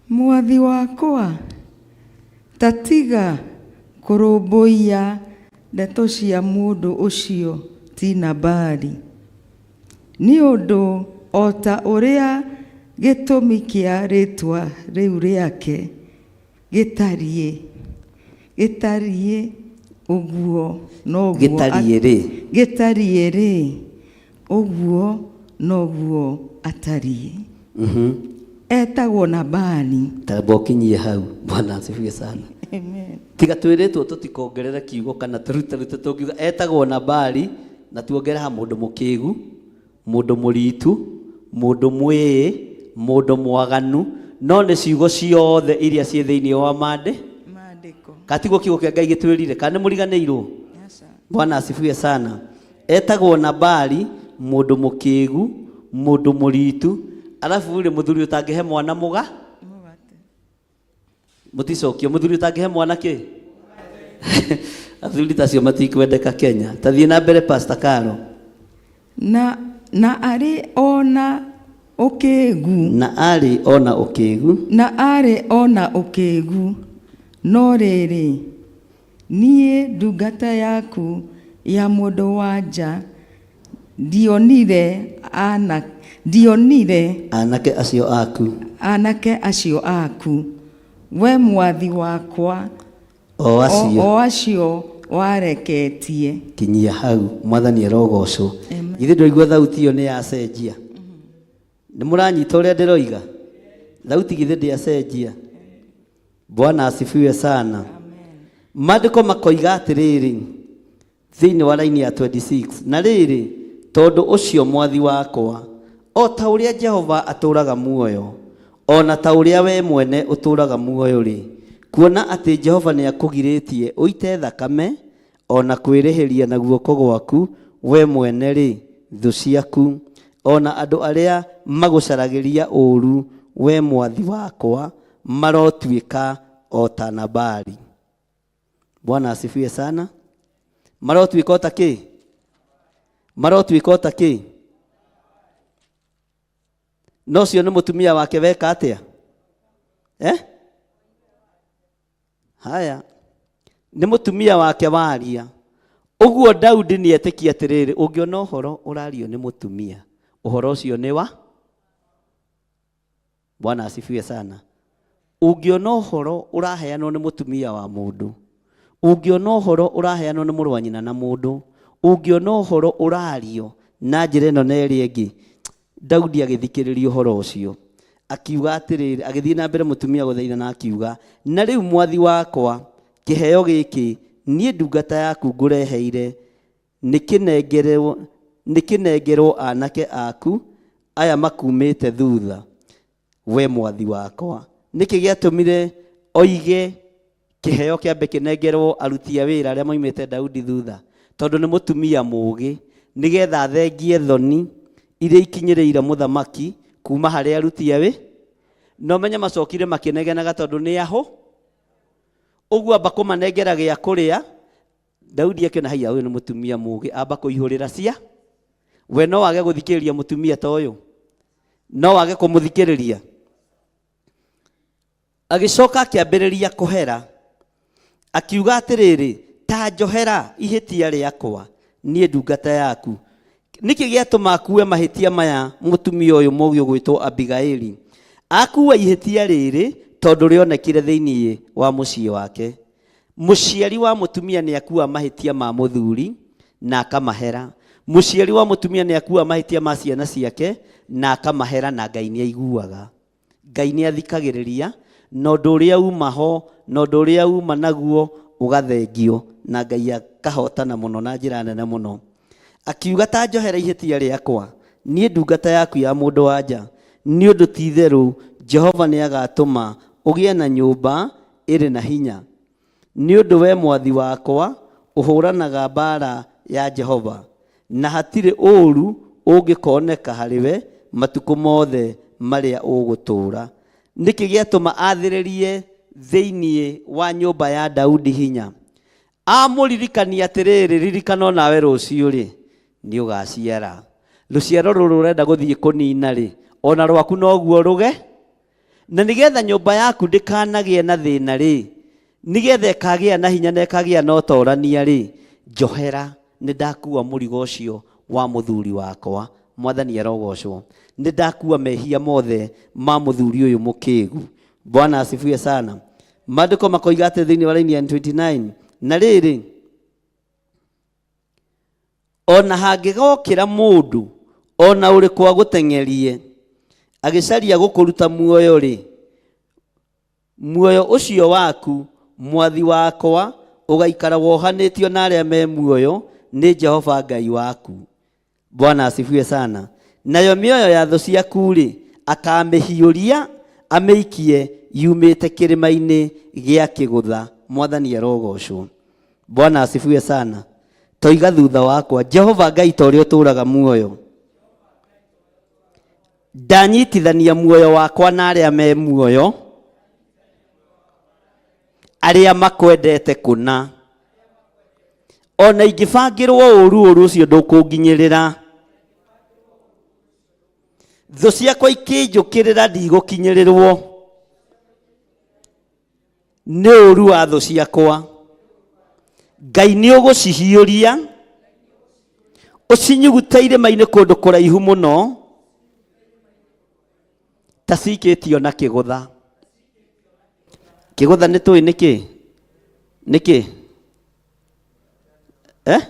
Mwathi wakwa, ta tiga kũrũmbũiya ndeto cia mũndũ ũcio ti Nabali, nĩ ũndũ o ta ũrĩa gĩtũmi kĩa rĩĩtwa rĩu rĩake gĩtariĩ, gĩtariĩ ũguo noguo Gĩtariĩ rĩ? Gĩtariĩ rĩ, ũguo noguo atariĩ. Etagwo Nabali. Tamba ũkinyie hau. Bwana asifiwe sana. Amen. Tiga twĩrĩtwo tũtikongerere kiugo kana tũrute rute tũngiuga etagwo Nabali na tuongere ha mũndũ mũkĩgu, mũndũ mũritu, mũndũ mwĩĩ, mũndũ mwaganu, no nĩ ciugo ciothe iria ciĩ thĩinĩ wa mande Maandĩko. katiguo kiugo kĩa Ngai gĩtwĩrire kana nĩ mũriganĩirwo? Bwana asifiwe sana. Etagwo Nabali, mũndũ mũkĩgu, mũndũ mũritu, alafu rĩ mũthuri ũtangĩhe mwana mũga mũticokio mũthuri ũtangĩhe mwana kĩ athuri tacio matikwendeka Kenya. Tathiĩ na mbere Pastor Caro. Na arĩ ona ũkĩgu. Na arĩ ona ũkĩgu. Na arĩ ona ũkĩgu, no rĩrĩ, niĩ ndungata yaku ya mũndũ wa nja ndionire ana ndionire anake acio aku, anake acio aku, we mwathi wakwa, o acio o acio wareketie. Kinyia hau. Mwathani arogocwo. Githĩ ndwaigua thauti ĩyo nĩ yacenjia? Nĩ mũranyita ũrĩa ndĩroiga? Thauti githĩ ndĩacenjia? Bwana asifiwe sana. Maandĩko makoiga atĩrĩrĩ thĩinĩ wa raini ya 26, na rĩrĩ, tondũ ũcio mwathi wakwa, o ta ũrĩa Jehova atũũraga muoyo, o na ta ũrĩa we mwene ũtũũraga muoyo-rĩ, kuona atĩ Jehova nĩakũgirĩtie ũite thakame o na kwĩrĩhĩria na guoko gwaku we mwene-rĩ, thũ ciaku o na andũ arĩa magũcaragĩria ũũru we mwathi wakwa marotuĩka o ta Nabali. Bwana asifiwe sana. Marotuĩka o ta kĩ? Marotuĩka o ta kĩ? No ũcio nĩ mũtumia wake weka atĩa? Eh? Haya. Nĩ mũtumia wake waria. Ũguo Daudi nĩ etĩkia atĩrĩrĩ, ũngĩona ũhoro ũrario nĩ mũtumia, ũhoro ũcio nĩ wa? Bwana asifiwe sana. Ũngĩona ũhoro ũraheanwo nĩ mũtumia wa mũndũ, ũngĩona ũhoro ũraheanwo nĩ mũrũ wa nyina na mũndũ, ũngĩona ũhoro ũrario na njĩra ĩno na ĩrĩa ĩngĩ, Daudi agĩthikĩrĩria ũhoro ũcio akiuga atĩrĩrĩ, agĩthiĩ na mbere mũtumia gũthaitha na akiuga, na rĩu mwathi wakwa, kĩheo gĩkĩ niĩ ndungata yaku ngũreheire Nĩkĩnengerwo nĩkĩnengerwo anake aku aya makumĩte thutha, we mwathi wakwa. Nĩkĩ gĩatũmire oige kĩheo kĩambe kĩnengerwo aruti a wĩra arĩa moimĩte Daudi thutha? Tondũ nĩ mũtumia mũũgĩ, nĩgetha athengie thoni iria ikinyĩrĩire mũthamaki kuma harĩ aruti a wĩra. Na ũmenye macokire makĩnegenaga tondũ nĩ ahũ. Ũguo amba kũmanengera gĩa kũrĩa, Daudi akĩona haiya ũyũ nĩ mũtumia mũũgĩ, amba kũihũrĩra cia. We no wage gũthikĩrĩria mũtumia ta ũyũ? No wage kũmũthikĩrĩria? Agĩcoka akĩambĩrĩria kũhera, akiuga atĩrĩrĩ, ta njohera ihĩtia rĩakwa, niĩ ndungata yaku. Nĩkĩ gĩatũma akue mahĩtia maya mũtumia ũyũ mũũgĩ ũgwĩtwo Abigaili? Akua ihĩtia rĩrĩ tondũ rĩonekire thĩinĩ wa mũciĩ wake. Mũciari wa mũtumia nĩ akua mahĩtia ma mũthuri na akamahera. Mũciari wa mũtumia nĩ akua mahĩtia ma ciana ciake na akamahera, na Ngai nĩ aiguaga. Ngai nĩ athikagĩrĩria, na ũndũ ũrĩa uma ho, na ũndũ ũrĩa uma naguo ũgathengio, na Ngai akahotana mũno na njĩra nene mũno. Akiuga, ta njohera ihĩtia rĩakwa, niĩ ndungata yaku ya mũndũ wa nja, nĩ ũndũ ti-itherũ Jehova nĩagatũma ũgĩe na nyũmba ĩrĩ na hinya. Nĩ ũndũ wee mwathi wakwa ũhũũranaga mbaara ya Jehova, na hatirĩ ũũru ũngĩkoneka harĩwe matukũ mothe marĩa ũgũtũũra. Nĩkĩ gĩatũma aathĩrĩrie thĩinĩ wa nyũmba ya Daudi hinya? Amũririkania atĩrĩrĩ, ririkana o nawe rũciũ-rĩ, nĩ ũgaciara. Rũciaro rũrũ ũrenda gũthiĩ kũnina-rĩ, o na rwaku noguo rũge. Na nĩgetha nyũmba yaku ndĩkanagĩe na thĩna-rĩ, nĩgetha ĩkagĩa na hinya na ĩkagĩa na ũtorania-rĩ, njohera, nĩndakua mũrigo ũcio wa mũthuri wakwa. Mwathani arogocwo. Nĩndakua mehia mothe ma mũthuri ũyũ mũkĩgu. Bwana asifiwe sana. Maandĩko makoiga atĩ thĩinĩ wa raini ya 29, na rĩrĩ, O na hangĩgokĩra mũndũ o na ũrĩkũ agũteng'erie, agĩcaria gũkũruta muoyo-rĩ, muoyo ũcio waku, mwathi wakwa, ũgaikara wohanĩtio na arĩa me muoyo nĩ Jehova Ngai waku. Bwana asifiwe sana. Nayo mĩoyo ya thũ ciaku-rĩ, akamĩhiũria amĩikie yumĩte kĩrĩma-inĩ gĩa kĩgũtha. Mwathani arogocwo. Bwana asifiwe sana. Toiga thutha wakwa, Jehova Ngai ta ũrĩa ũtũũraga muoyo, ndanyitithania muoyo wakwa na arĩa me muoyo, arĩa makwendete kũna. Ona ingĩbangĩrwo ũũru, ũũru ũcio ndũkũnginyĩrĩra. Thũ ciakwa ikĩnjũkĩrĩra, ndigũkinyĩrĩrwo nĩ ũũru wa thũ ciakwa. Ngai nĩ ũgũcihiũria, ũcinyugute irĩma-inĩ kũndũ kũraihu mũno, ta cikĩtio na kĩgũtha. Kĩgũtha nĩ tũĩ nĩkĩ? Nĩkĩ? Eh?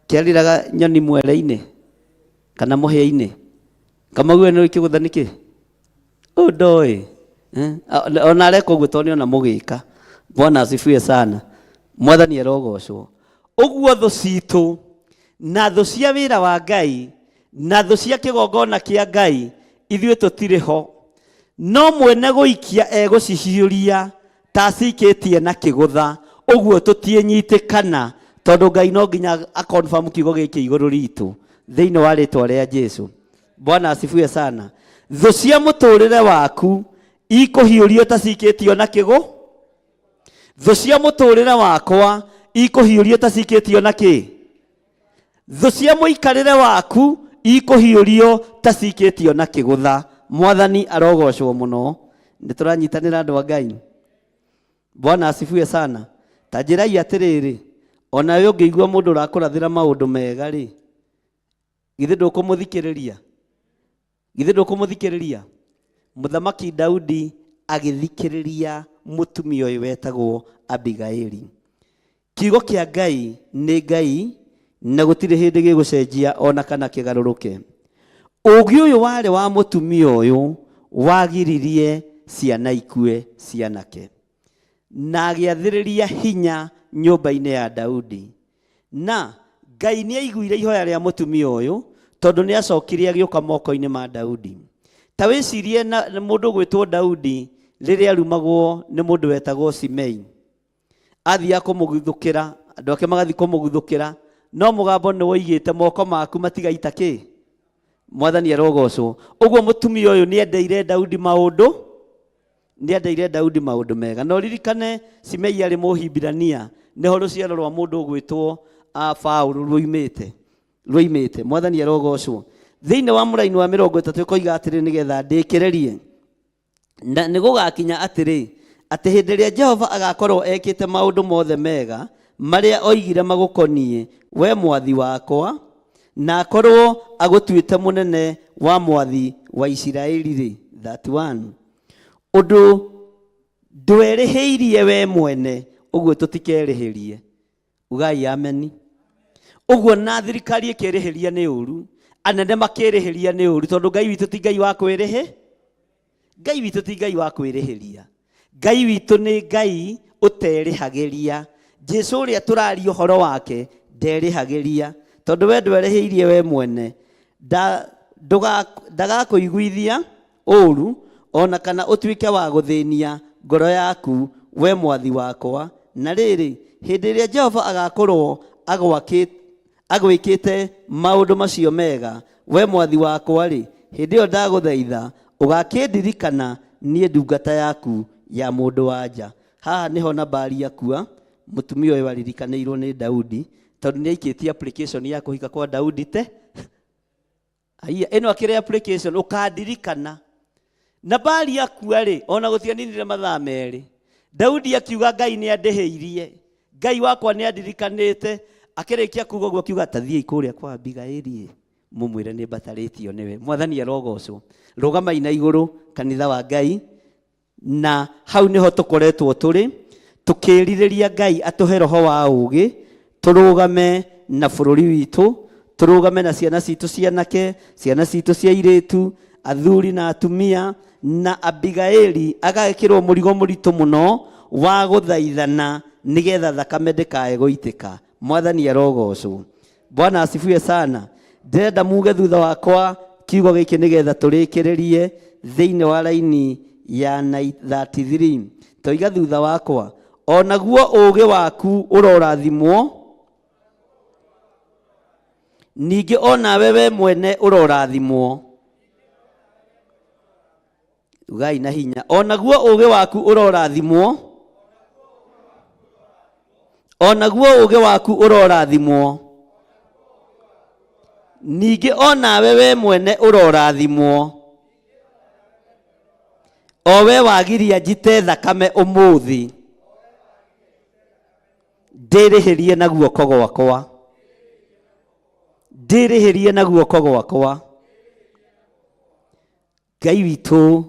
Kĩariraga nyoni mwere-inĩ kana mũhĩa-inĩ. Kamau we nĩũĩ kĩgũtha nĩkĩ? Ũyũ ndoĩ. Eh? Ona areka ũguo tondũ nĩona mũgĩka. Bwana asifiwe sana. Mwathani arogocwo. Ũguo thũ citũ na thũ cia wĩra wa Ngai na thũ cia kĩgongona kĩa Ngai ithuĩ tũtirĩ ho. No mwene gũikia egũcihiũria ta acikĩtie na kĩgũtha. Ũguo tũtiĩnyitĩkana tondũ Ngai no nginya akonfirm kiugo gĩkĩ igũrũ ritũ thĩinĩ wa rĩtwa rĩa Jesu. Bwana asifiwe sana. Thũ cia mũtũrĩre waku ikũhiũrio ta cikĩtio na kĩgũ. Thũ cia mũtũrĩre wakwa ikũhiũrio ta cikĩtio na kĩ. Thũ cia mũikarĩre waku ikũhiũrio ta cikĩtio na kĩgũtha. Mwathani arogocwo mũno. Nĩ tũranyitanĩra andũ a Ngai. Bwana asifiwe sana. Ta njĩrai atĩrĩrĩ, onawe ũngĩigua mũndũ ũrakũrathĩra maũndũ mega rĩ, Githĩ ndũkũmũthikĩrĩria? Githĩ ndũkũmũthikĩrĩria? Mũthamaki Daudi agĩthikĩrĩria mũtumia ũyũ wetagwo Abigaili. Kiugo kĩa Ngai nĩ Ngai na gũtirĩ hĩndĩ gĩgũcenjia ona kana kĩgarũrũke. Ũũgĩ ũyũ warĩ wa mũtumia ũyũ wagiririe ciana ikue cianake na agĩathĩrĩria hinya nyũmba-inĩ ya Daudi. Na Ngai nĩ aiguire ihoya rĩa mũtumia ũyũ tondũ nĩ acokire agĩũka moko-inĩ ma Daudi. Ta wĩcirie na na mũndũ ũgwĩtwo Daudi rĩrĩa arumagwo nĩ mũndũ wetagwo Simei. Athiaga kũmũguthũkĩra, andũ ake magathiĩ kũmũguthũkĩra, no mũgambo nĩ woigĩte moko maku matigaita kĩ? Mwathani arogocwo. Ũguo mũtumia ũyũ nĩ endeire Daudi maũndũ nĩ endeire Daudi maũndũ mega. Na ũririkane Simei arĩ Mũhibirania, nĩho rũciaro rwa mũndũ ũgwĩtwo Paũlũ ruoimĩte ruoimĩte. Mwathani arogocwo. Thĩinĩ wa mũraini wa 30 ĩkoiga atĩrĩ nĩgetha ndĩkĩrĩrie. Na nĩ gũgakinya atĩrĩ, atĩ hĩndĩ ĩrĩa Jehova agakorwo ekĩte maũndũ mothe mega marĩa oigire magũkoniĩ, wee mwathi wakwa, na akorwo agũtuĩte mũnene wa mwathi wa Isiraeli-rĩ, 31 ũndũ ndwerĩhĩirie wee mwene, ũguo tũtikerĩhĩrie. Ugai ameni. Ũguo na thirikari ĩkĩrĩhĩria nĩ ũru, anene makĩrĩhĩria nĩ ũru, tondũ Ngai witũ ti Ngai wa kwĩrĩhĩ, Ngai witũ ti Ngai wa kwĩrĩhĩria. Ngai witũ nĩ Ngai ũterĩhagĩria. Jesu ũrĩa tũraria ũhoro wake nderĩhagĩria, tondũ we ndwerĩhĩirie we mwene. Ndagakũiguithia ũũru, o na kana ũtuĩke wa gũthĩnia ngoro yaku, wee mwathi wakwa. Na rĩrĩ, hĩndĩ ĩrĩa Jehova agakorũo agwĩkĩte maũndũ macio mega, wee mwathi wakwa-rĩ, hĩndĩ ĩyo ndagũthaitha ũgakĩndirikana niĩ ndungata yaku ya mũndũ-wa-nja. Haha nĩho Nabali akua, mũtumia ũyũ aririkanĩirũo nĩ Daudi, tondũ nĩaikĩtie application ya kũhika kwa Daudi te Aiya, ĩno akĩrĩ application ũkandirikana. Nabali akua rĩ, ona gũtianinire mathaa merĩ. Daudi akiuga Ngai nĩ andĩhĩirie. Ngai wakwa nĩ andirikanĩte. Akĩrĩkia kuga ũguo akiuga ta thiĩi kũrĩa kwa Abigaili mũmwĩre nĩ mbatarĩtio nĩwe. Mwathani arogocwo. Rũgamai na igũrũ kanitha wa Ngai. Na hau nĩho tũkoretwo tũrĩ, tũkĩĩrirĩria Ngai atũhe roho wa ũũgĩ, tũrũgame na bũrũri witũ, tũrũgame na ciana citũ cianake, ciana citũ cia airĩtu, athuri na atumia, na Abigaili agekĩrwo mũrigo mũritũ mũno wa gũthaithana nĩgetha thakame ndĩkae gũitĩka. Mwathani arogocwo. Bwana asifiwe sana. Ndĩrenda muge thutha wakwa kiugo gĩkĩ nĩgetha tũrĩkĩrĩrie thĩinĩ wa raini ya 33. Toiga thutha wakwa, o naguo ũũgĩ waku ũrorathimwo, ningĩ o nawe we mwene ũrorathimwo. Ugai na hinya, o naguo ũũgĩ waku ũrorathimwo, o naguo ũũgĩ waku ũrorathimwo, ningĩ o nawe we mwene ũrorathimwo, o we wagiria njite thakame ũmũthĩ, ndĩrĩhĩrie na guoko gwakwa, ndĩrĩhĩrie na guoko gwakwa. Ngai witũ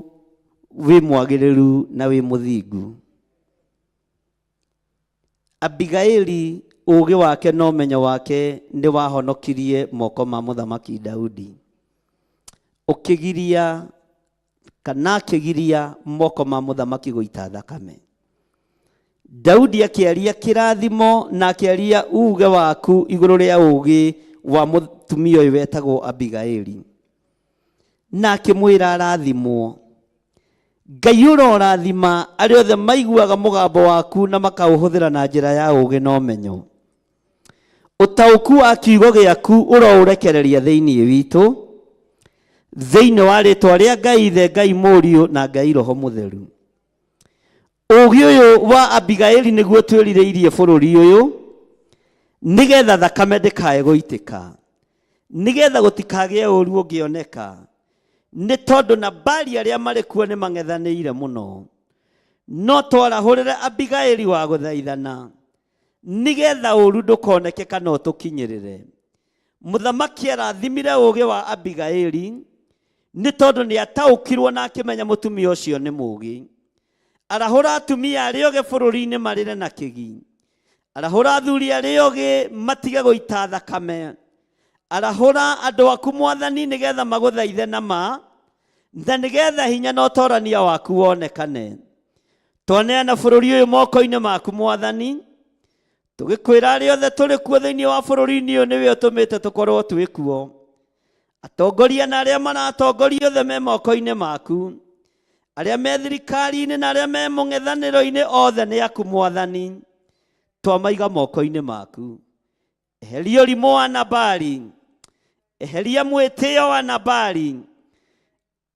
wĩ mwagĩrĩru na wĩ mũthingu. Abigaili ũũgĩ wake na ũmenyo wake nĩ wahonokirie moko ma mũthamaki Daudi. Ũkĩgiria kana akĩgiria moko ma mũthamaki gũita thakame. Daudi akĩaria kĩrathimo na akĩaria uuge waku igũrũ rĩa ũũgĩ wa mũtumia ũyũ wetagwo Abigaili. Na akĩmwĩra arathimwo. Ngai ũrorathima arĩa othe maiguaga mũgambo waku na makaũhũthĩra na njĩra ya ũũgĩ na ũmenyo. Ũtaũku wa kiugo gĩaku ũroũrekereria thĩinĩ witũ, thĩinĩ wa rĩtwa rĩa Ngai Ithe, Ngai Mũriũ na Ngai Roho Mũtheru. Ũũgĩ ũyũ wa Abigaili nĩguo twĩrirĩirie bũrũri ũyũ, nĩgetha thakame ndĩkae gũitĩka, nĩgetha gũtikagĩe ũũru ũngĩoneka, nĩ tondũ Nabali arĩa marĩ kuo nĩ mang'ethanĩire mũno. No twarahũrĩre Abigaili wa gũthaithana, nĩgetha ũũru ndũkoneke kana ũtũkinyĩrĩre. Mũthamaki arathimire ũũgĩ wa Abigaili, nĩ tondũ nĩ ataũkirwo na akĩmenya mũtumia ũcio nĩ mũũgĩ. Arahũra atumia arĩa ogĩ bũrũri-inĩ marĩre na kĩgi. Arahũra athuri arĩa ogĩ matige gũita thakame. Arahũra andũ aku Mwathani nĩgetha magũthaithe na ma, na nĩgetha hinya na ũtorania waku wonekane. Twaneana bũrũri ũyũ moko-inĩ maku Mwathani. Tũgĩkwĩra arĩa othe tũrĩ kuo thĩinĩ wa bũrũri-inĩ ũyũ nĩwe ũtũmĩte tũkorwo twĩ kuo. Atongoria na arĩa maratongoria othe me moko-inĩ maku. Arĩa me thirikari-inĩ na arĩa me mũng'ethanĩro-inĩ othe nĩ aku Mwathani. Twamaiga moko-inĩ maku. Eheria ũrimũ wa Nabali. Eheria mwĩtĩo wa Nabali.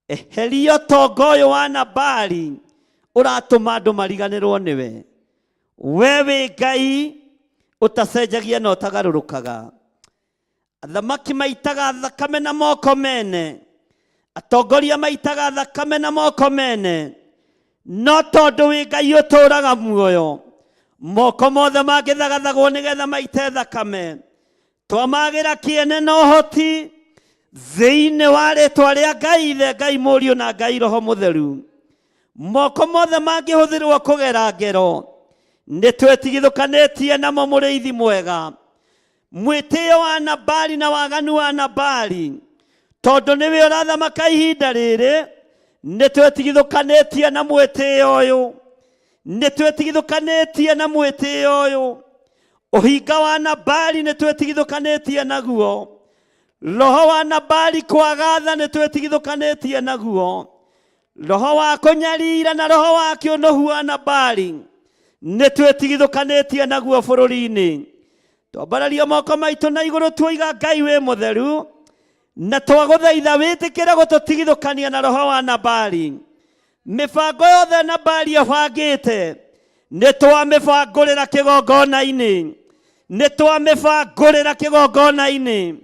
Eheria ũtonga ũyũ wa Nabali ũratũma andũ mariganĩrwo nĩwe. We wĩ Ngai ũtacenjagia na ũtagarũrũkaga. Athamaki maitaga thakame na moko mene, atongoria maitaga thakame na moko mene, no tondũ wĩ Ngai ũtũũraga muoyo, moko mothe mangĩthagathagwo nĩgetha maite thakame, twamagĩra kĩene na ũhoti thĩinĩ wa rĩtwa rĩa Ngai Ithe, Ngai Mũriũ na Ngai Roho Mũtheru. Moko mothe mangĩhũthĩrwo kũgera ngero, nĩ twetigithũkanĩtie namo mũrĩithi mwega. Mwĩtĩo wa Nabali na waganu wa Nabali, tondũ nĩwe ũrathamaka ihinda rĩrĩ, nĩ twetigithũkanĩtie na mwĩtĩo ũyũ. Nĩ twetigithũkanĩtie na mwĩtĩo ũyũ. Ũhinga wa Nabali nĩ twetigithũkanĩtie naguo. Roho wa Nabali kwaga tha nĩ twetigithũkanĩtie naguo. Roho wa kũnyarira na roho wa kĩũnũhu wa Nabali nĩ twetigithũkanĩtie naguo bũrũri-inĩ. Twambararia moko maitũ na igũrũ tuoiga Ngai wĩ mũtheru, na twagũthaitha wĩtĩkĩre gũtũtigithũkania na roho wa Nabali. Mĩbango yothe Nabali abangĩte nĩ twamĩbangũrĩra kĩgongona-inĩ, nĩ twamĩbangũrĩra kĩgongona-inĩ.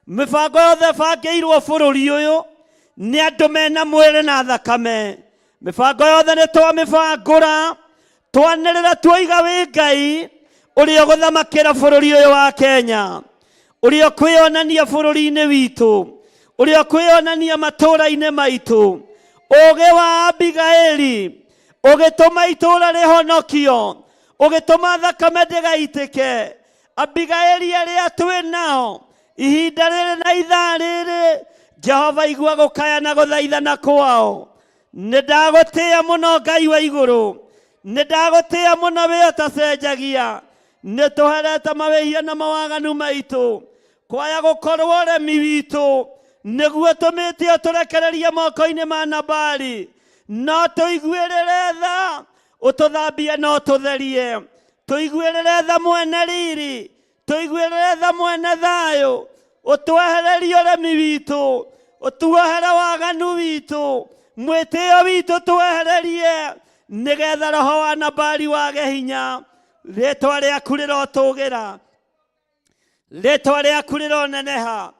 Mĩbango yothe ĩbangĩirwo bũrũri ũyũ nĩ andũ mena mwĩrĩ na thakame. Mĩbango yothe nĩ twamĩbangũra, twanĩrĩra tuoiga wĩ Ngai ũrĩa ũgũthamakĩra bũrũri ũyũ wa Kenya, ũrĩa ũkwĩonania bũrũri-inĩ witũ, ũrĩa ũkwĩonania matũũra-inĩ maitũ. Ũũgĩ wa Abigaili ũgĩtũma itũũra rĩhonokio, ũgĩtũma thakame ndĩgaitĩke. Abigaili arĩa twĩ nao ihinda rĩrĩ na ithaa rĩrĩ, Jehova igua gũkaya na gũthaithana kwao. Nĩ ndagũtĩĩa mũno Ngai wa igũrũ, nĩ ndagũtĩĩa mũno wĩ ũtacenjagia. Nĩ tũherete mawĩhia na mawaganu maitũ, kwaya gũkorwo ũremi witũ nĩguo tũmĩte ũtũrekererie moko-inĩ ma Nabali. No tũiguĩrĩre tha, ũtũthambie na ũtũtherie. Tũiguĩrĩre tha mwene riri, tũiguĩrĩre tha mwene thayũ, ũtwehererie ũremi witũ, ũtuohere waganu witũ, mwĩtĩo witũ twehererie, nĩgetha roho wa Nabali wage hinya. Rĩtwa rĩaku rĩrotũgĩra, rĩtwa rĩaku rĩroneneha.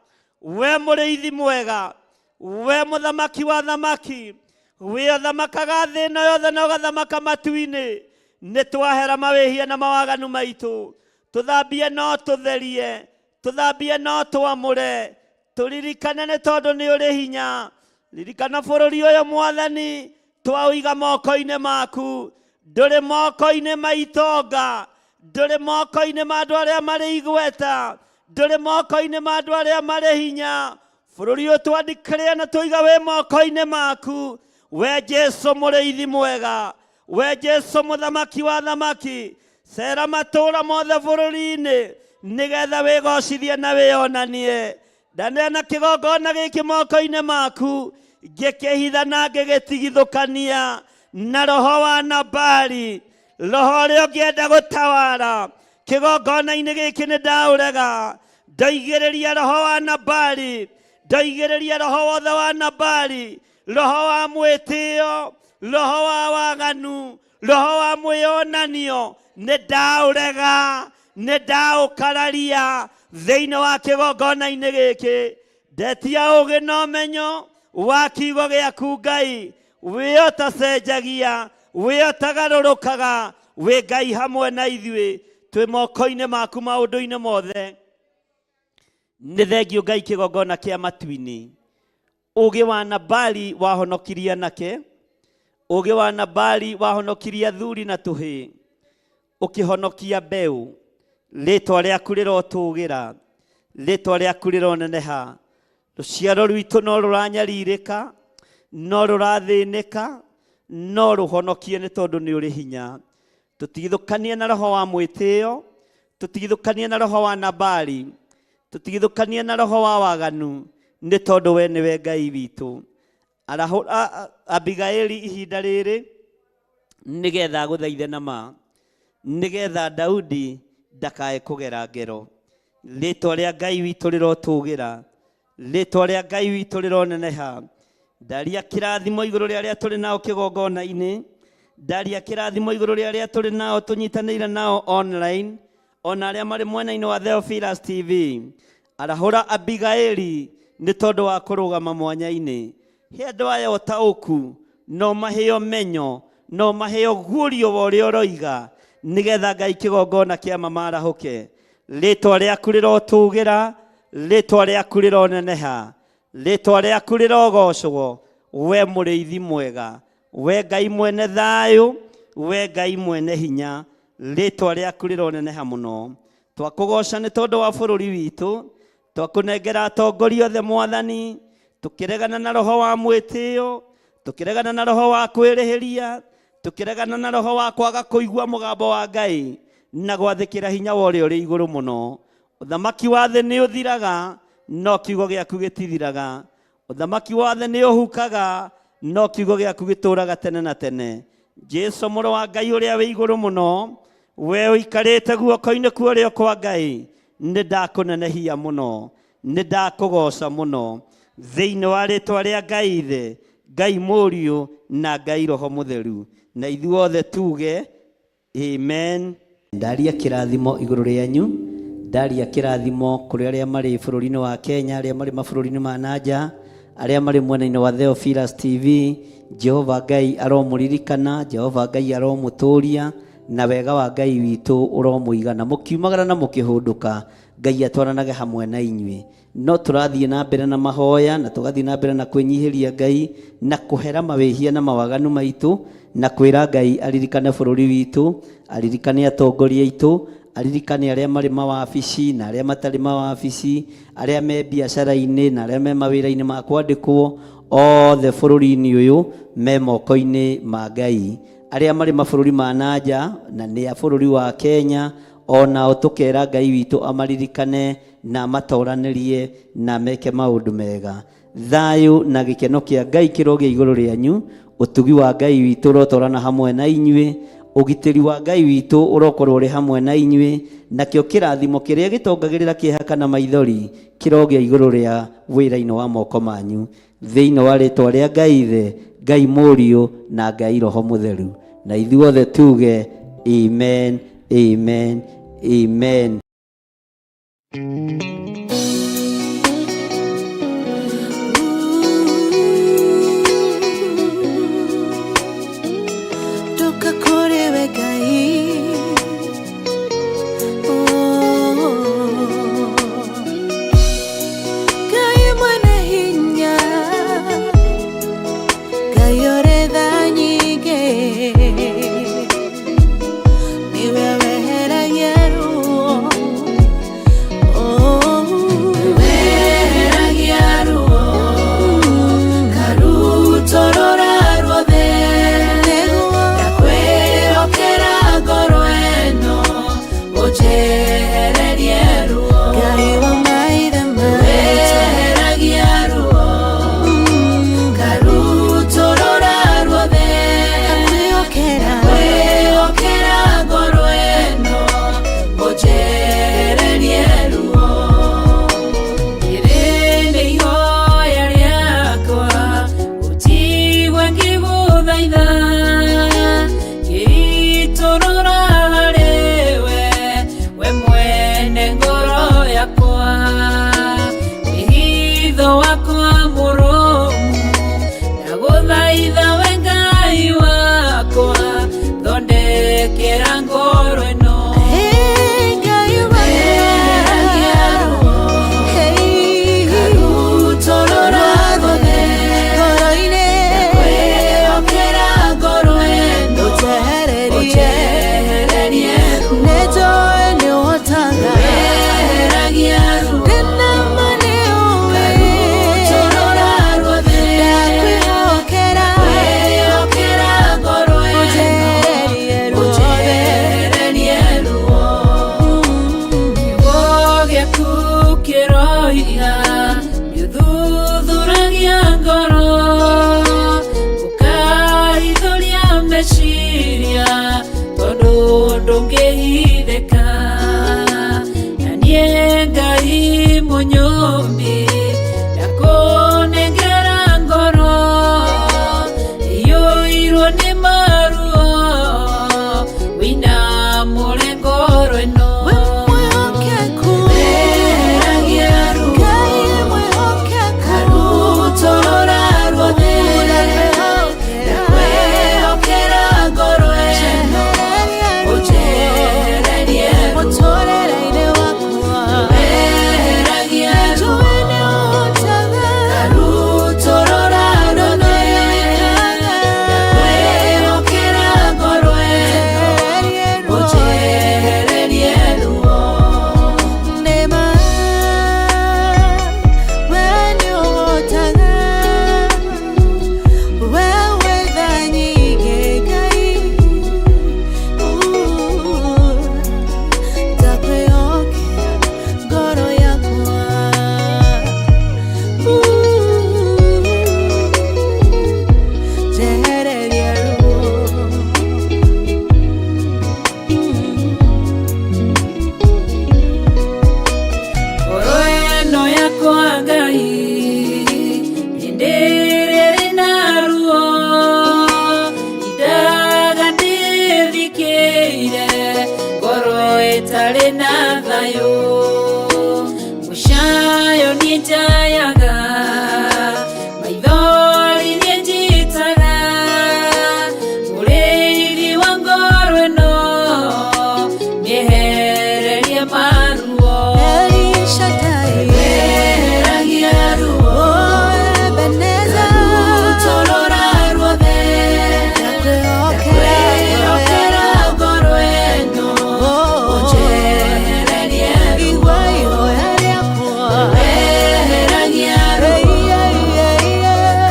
We mũrĩithi mwega, we mũthamaki wa thamaki, wĩ ũthamakaga thĩ ĩno yothe na ũgathamaka matu-inĩ. Nĩ twahera mawĩhia na mawaganu maitũ, tũthambie no tũtherie, tũthambie no twamũre, tũririkane nĩ tondũ nĩ ũrĩ hinya. Ririkana bũrũri ũyũ Mwathani, twaũiga moko-inĩ maku. Ndũrĩ moko-inĩ ma itonga, ndũrĩ moko-inĩ ma andũ arĩa marĩ igweta, ndũrĩ moko-inĩ ma andũ arĩa marĩ hinya. Bũrũri ũyũ twandĩkĩrĩa na tũiga wĩ moko-inĩ maku. We Jesu mũrĩithi mwega, we Jesu mũthamaki wa thamaki, cera matũũra mothe bũrũri-inĩ nĩgetha wĩgocithie na wĩonanie. Ndaneana kĩgongona gĩkĩ moko-inĩ maku, ngĩkĩhitha na ngĩgĩtigithũkania na roho wa Nabali, roho ũrĩa ũngĩenda gũtawara kĩgongona-inĩ gĩkĩ nĩ ndaũrega. Ndoigĩrĩria roho wa Nabali, ndoigĩrĩria roho wothe wa Nabali, roho wa mwĩtĩo, roho wa waganu, roho wa mwĩonanio, nĩ ndaũrega, nĩ ndaũkararia thĩinĩ wa kĩgongona-inĩ gĩkĩ. Ndetia ũũgĩ na ũmenyo wa kiugo gĩaku Ngai, wĩ ũtacenjagia, wĩ ũtagarũrũkaga, wĩ Ngai hamwe na ithuĩ, twĩ moko-inĩ maku maũndũ-inĩ mothe. Nĩ thengio Ngai kĩgongona kĩa matu-inĩ. Ũũgĩ wa Nabali wahonokirie anake, ũũgĩ wa Nabali wahonokirie athuri na tũhĩĩ, ũkĩhonokia mbeũ. Rĩtwa rĩaku rĩrotũgĩra, rĩtwa rĩaku rĩroneneha. Rũciaro rwitũ no rũranyarirĩka, no rũrathĩnĩka, no rũhonokie nĩ tondũ nĩ ũrĩ hinya. Tũtigithũkanie na roho wa mwĩtĩo, Tũtigithũkanie na roho wa Nabali, tũtigithũkanie na roho wa waganu, nĩ tondũ we nĩwe Ngai witũ. Arahũra Abigaili ihinda rĩrĩ nĩgetha agũthaithe na ma, nĩgetha Daudi ndakae kũgera ngero. Rĩtwa rĩa Ngai witũ rĩrotũgĩra, rĩtwa rĩa Ngai witũ rĩroneneha. Ndaria kĩrathimo igũrũ rĩa arĩa tũrĩ nao kĩgongona-inĩ, ndaria kĩrathimo igũrũ rĩa arĩa tũrĩ nao tũnyitanĩire nao online, ona arĩa marĩ mwena-inĩ wa Theophilus TV. Arahũra Abigaili nĩ tondũ wa kũrũgama mwanya-inĩ. He andũ aya ũtaũku, no maheo menyo, no maheo guũrio wa ũrĩa ũroiga, nĩgetha Ngai kĩgongona kĩa ma marahũke. Rĩtwa rĩaku rĩrotũgĩra, rĩtwa rĩaku rĩroneneha, rĩtwa rĩaku rĩrogocwo, we mũrĩithi mwega, we Ngai mwene thayũ, we Ngai mwene hinya, rĩtwa rĩaku rĩroneneha mũno. Twakũgoca nĩ tondũ wa bũrũri witũ, twakũnengera atongoria othe Mwathani, tũkĩregana na roho wa mwĩtĩo, tũkĩregana na roho wa kwĩrĩhĩria, tũkĩregana na roho wa kwaga kũigua mũgambo wa Ngai na gwathĩkĩra hinya wa ũrĩa ũrĩ igũrũ mũno. Ũthamaki wa thĩ nĩ ũthiraga, no kiugo gĩaku gĩtithiraga. Ũthamaki wa thĩ nĩ ũhukaga, no kiugo gĩaku gĩtũũraga tene na tene. Jesu mũrũ wa Ngai ũrĩa wĩ igũrũ mũno, we ũikarĩte guoko-inĩ kwa ũrĩo kwa Ngai, nĩ ndakũnenehia mũno, nĩ ndakũgoca mũno, thĩinĩ wa rĩtwa rĩa Ngai Ithe, Ngai Mũriũ na Ngai Roho Mũtheru. Na ithuothe tuge amen. Ndaria kĩrathimo igũrũ rĩanyu, ndaria kĩrathimo kũrĩ arĩa marĩ bũrũri-inĩ wa Kenya, arĩa marĩ mabũrũri-inĩ ma nanja, arĩa marĩ mwena-inĩ wa Theophilus TV. Jehova Ngai aromũririkana, Jehova Ngai aromũtũria, na wega wa Ngai witũ ũromũigana. Mũkiumagara na mũkĩhũndũka, Ngai atwaranage hamwe na inyuĩ. No tũrathiĩ na mbere na mahoya, na tũgathiĩ na mbere na kwĩnyihĩria Ngai, na kũhera mawĩhia na mawaganu maitũ, na kwĩra Ngai aririkane bũrũri witũ, aririkane atongoria aitũ, aririkane arĩa marĩ mawabici na arĩa matarĩ mawabici, arĩa me biacara-inĩ na arĩa me mawĩra-inĩ ma kwandĩkwo, othe bũrũri-inĩ ũyũ me moko-inĩ ma Ngai. Arĩa marĩ mabũrũri ma nanja na nĩ a bũrũri wa Kenya, onao tũkera Ngai witũ amaririkane na amatoranĩrie na meke maũndũ mega. Thayũ na gĩkeno kĩa Ngai kĩrogĩa igũrũ rĩanyu, ũtugi wa Ngai witũ ũrotwarana hamwe na inyuĩ, ũgitĩri wa Ngai witũ ũrokorwo ũrĩ hamwe na inyuĩ, nakĩo kĩrathimo kĩrĩa gĩtongagĩrĩra kĩeha kana maithori kĩrogĩa igũrũ rĩa wĩra-inĩ wa moko manyu. Thĩinĩ wa rĩtwa rĩa Ngai Ithe, Ngai Mũriũ na Ngai Roho Mũtheru. Na ithuothe tuge amen, amen, amen. Ndoka kũrĩ we Ngai. Oh. Ngai mwene hinya, Ngai ũrĩ tha nyingĩ, nĩwe weheragia ruo. Oh. Ndũngĩhithĩka na niĩ Ngai mũnyũmbi ndakũnengera ngoro iyũirwo nĩ maruo wĩna mũre ngoro ĩno. Weheragia ruo, karutũrũra ruothe, ndakwĩhokera ngoro ĩno, ũnjehererie ruo. Weheragia ruo, karutũrũra ruothe, ndakwĩhokera ngoro ĩno, ũnjehererie ruo. Ngoro ĩno yakwa Ngai hĩndĩ ĩrĩa ĩrĩ na ruo indaga ndĩthikĩire ngoro ĩtarĩ na thayũ mũcayo niĩ njayaga maithori niĩ njitaga mũrĩithi wa ngoro ĩno mĩehererie maruo. Weheragia ruo, karutũrũra ruothe, ndakwĩhokera ngoro ĩno, ũnjehererie ruo. Weheragia ruo,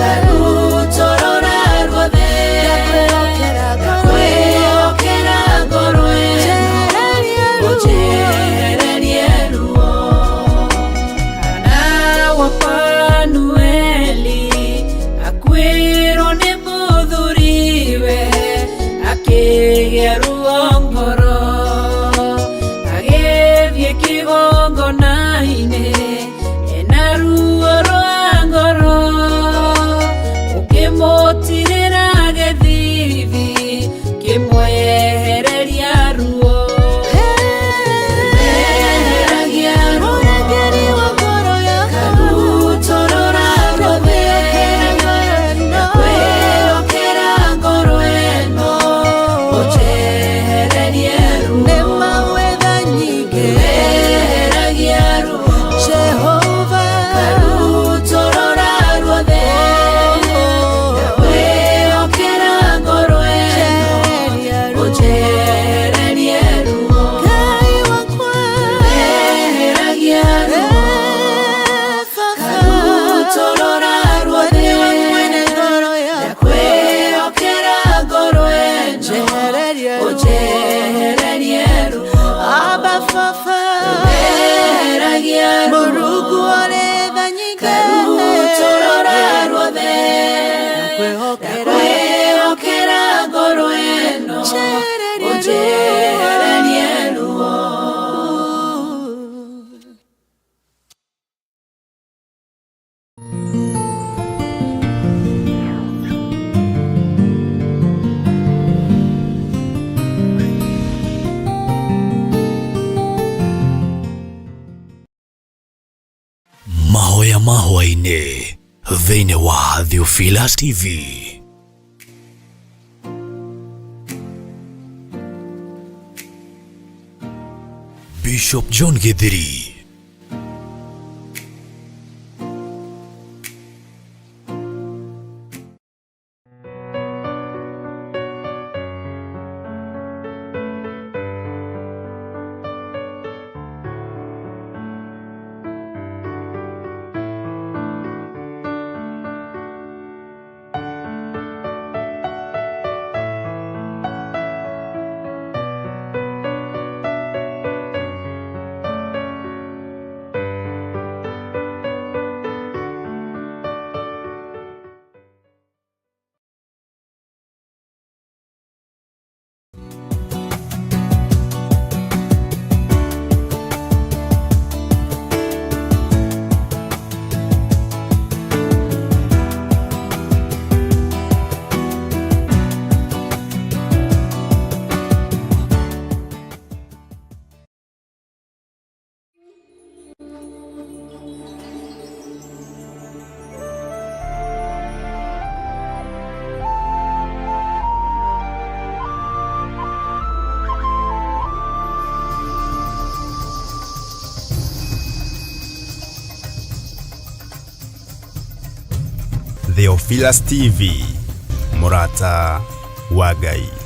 karutũrũra ruothe, ndakwĩhokera ngoro ĩno, ũnjehererie ruo. Hana wa Fanueli akuĩrwo nĩ mũthuriwe akĩgĩa ruo ngoro agĩthiĩ kĩgongona-inĩ ena ruo rwa ngoro ũkĩmũtirĩra gĩthithi kĩmwehereria ruo. Weheragia ruo, karutũrũra ruothe, ndakwĩhokera ngoro ĩno, ũnjehererie ruo. Weheragia ruo, karutũrũra ruothe, ndakwĩhokera ngoro ĩno, ũnjehererie ruo. Weheragia ruo, karutũrũra ruothe, ndakwĩhokera ngoro ĩno, ũnjehererie ruo. Weheragia ruo, karutũrũra ruothe, ndakwĩhokera ngoro ĩno, ũnjehererie ruo. Mahoya ma hwaĩ-inĩ thĩinĩ wa Theophilus TV. Bishop John Githiri. Theophilus TV, mũrata wa Ngai.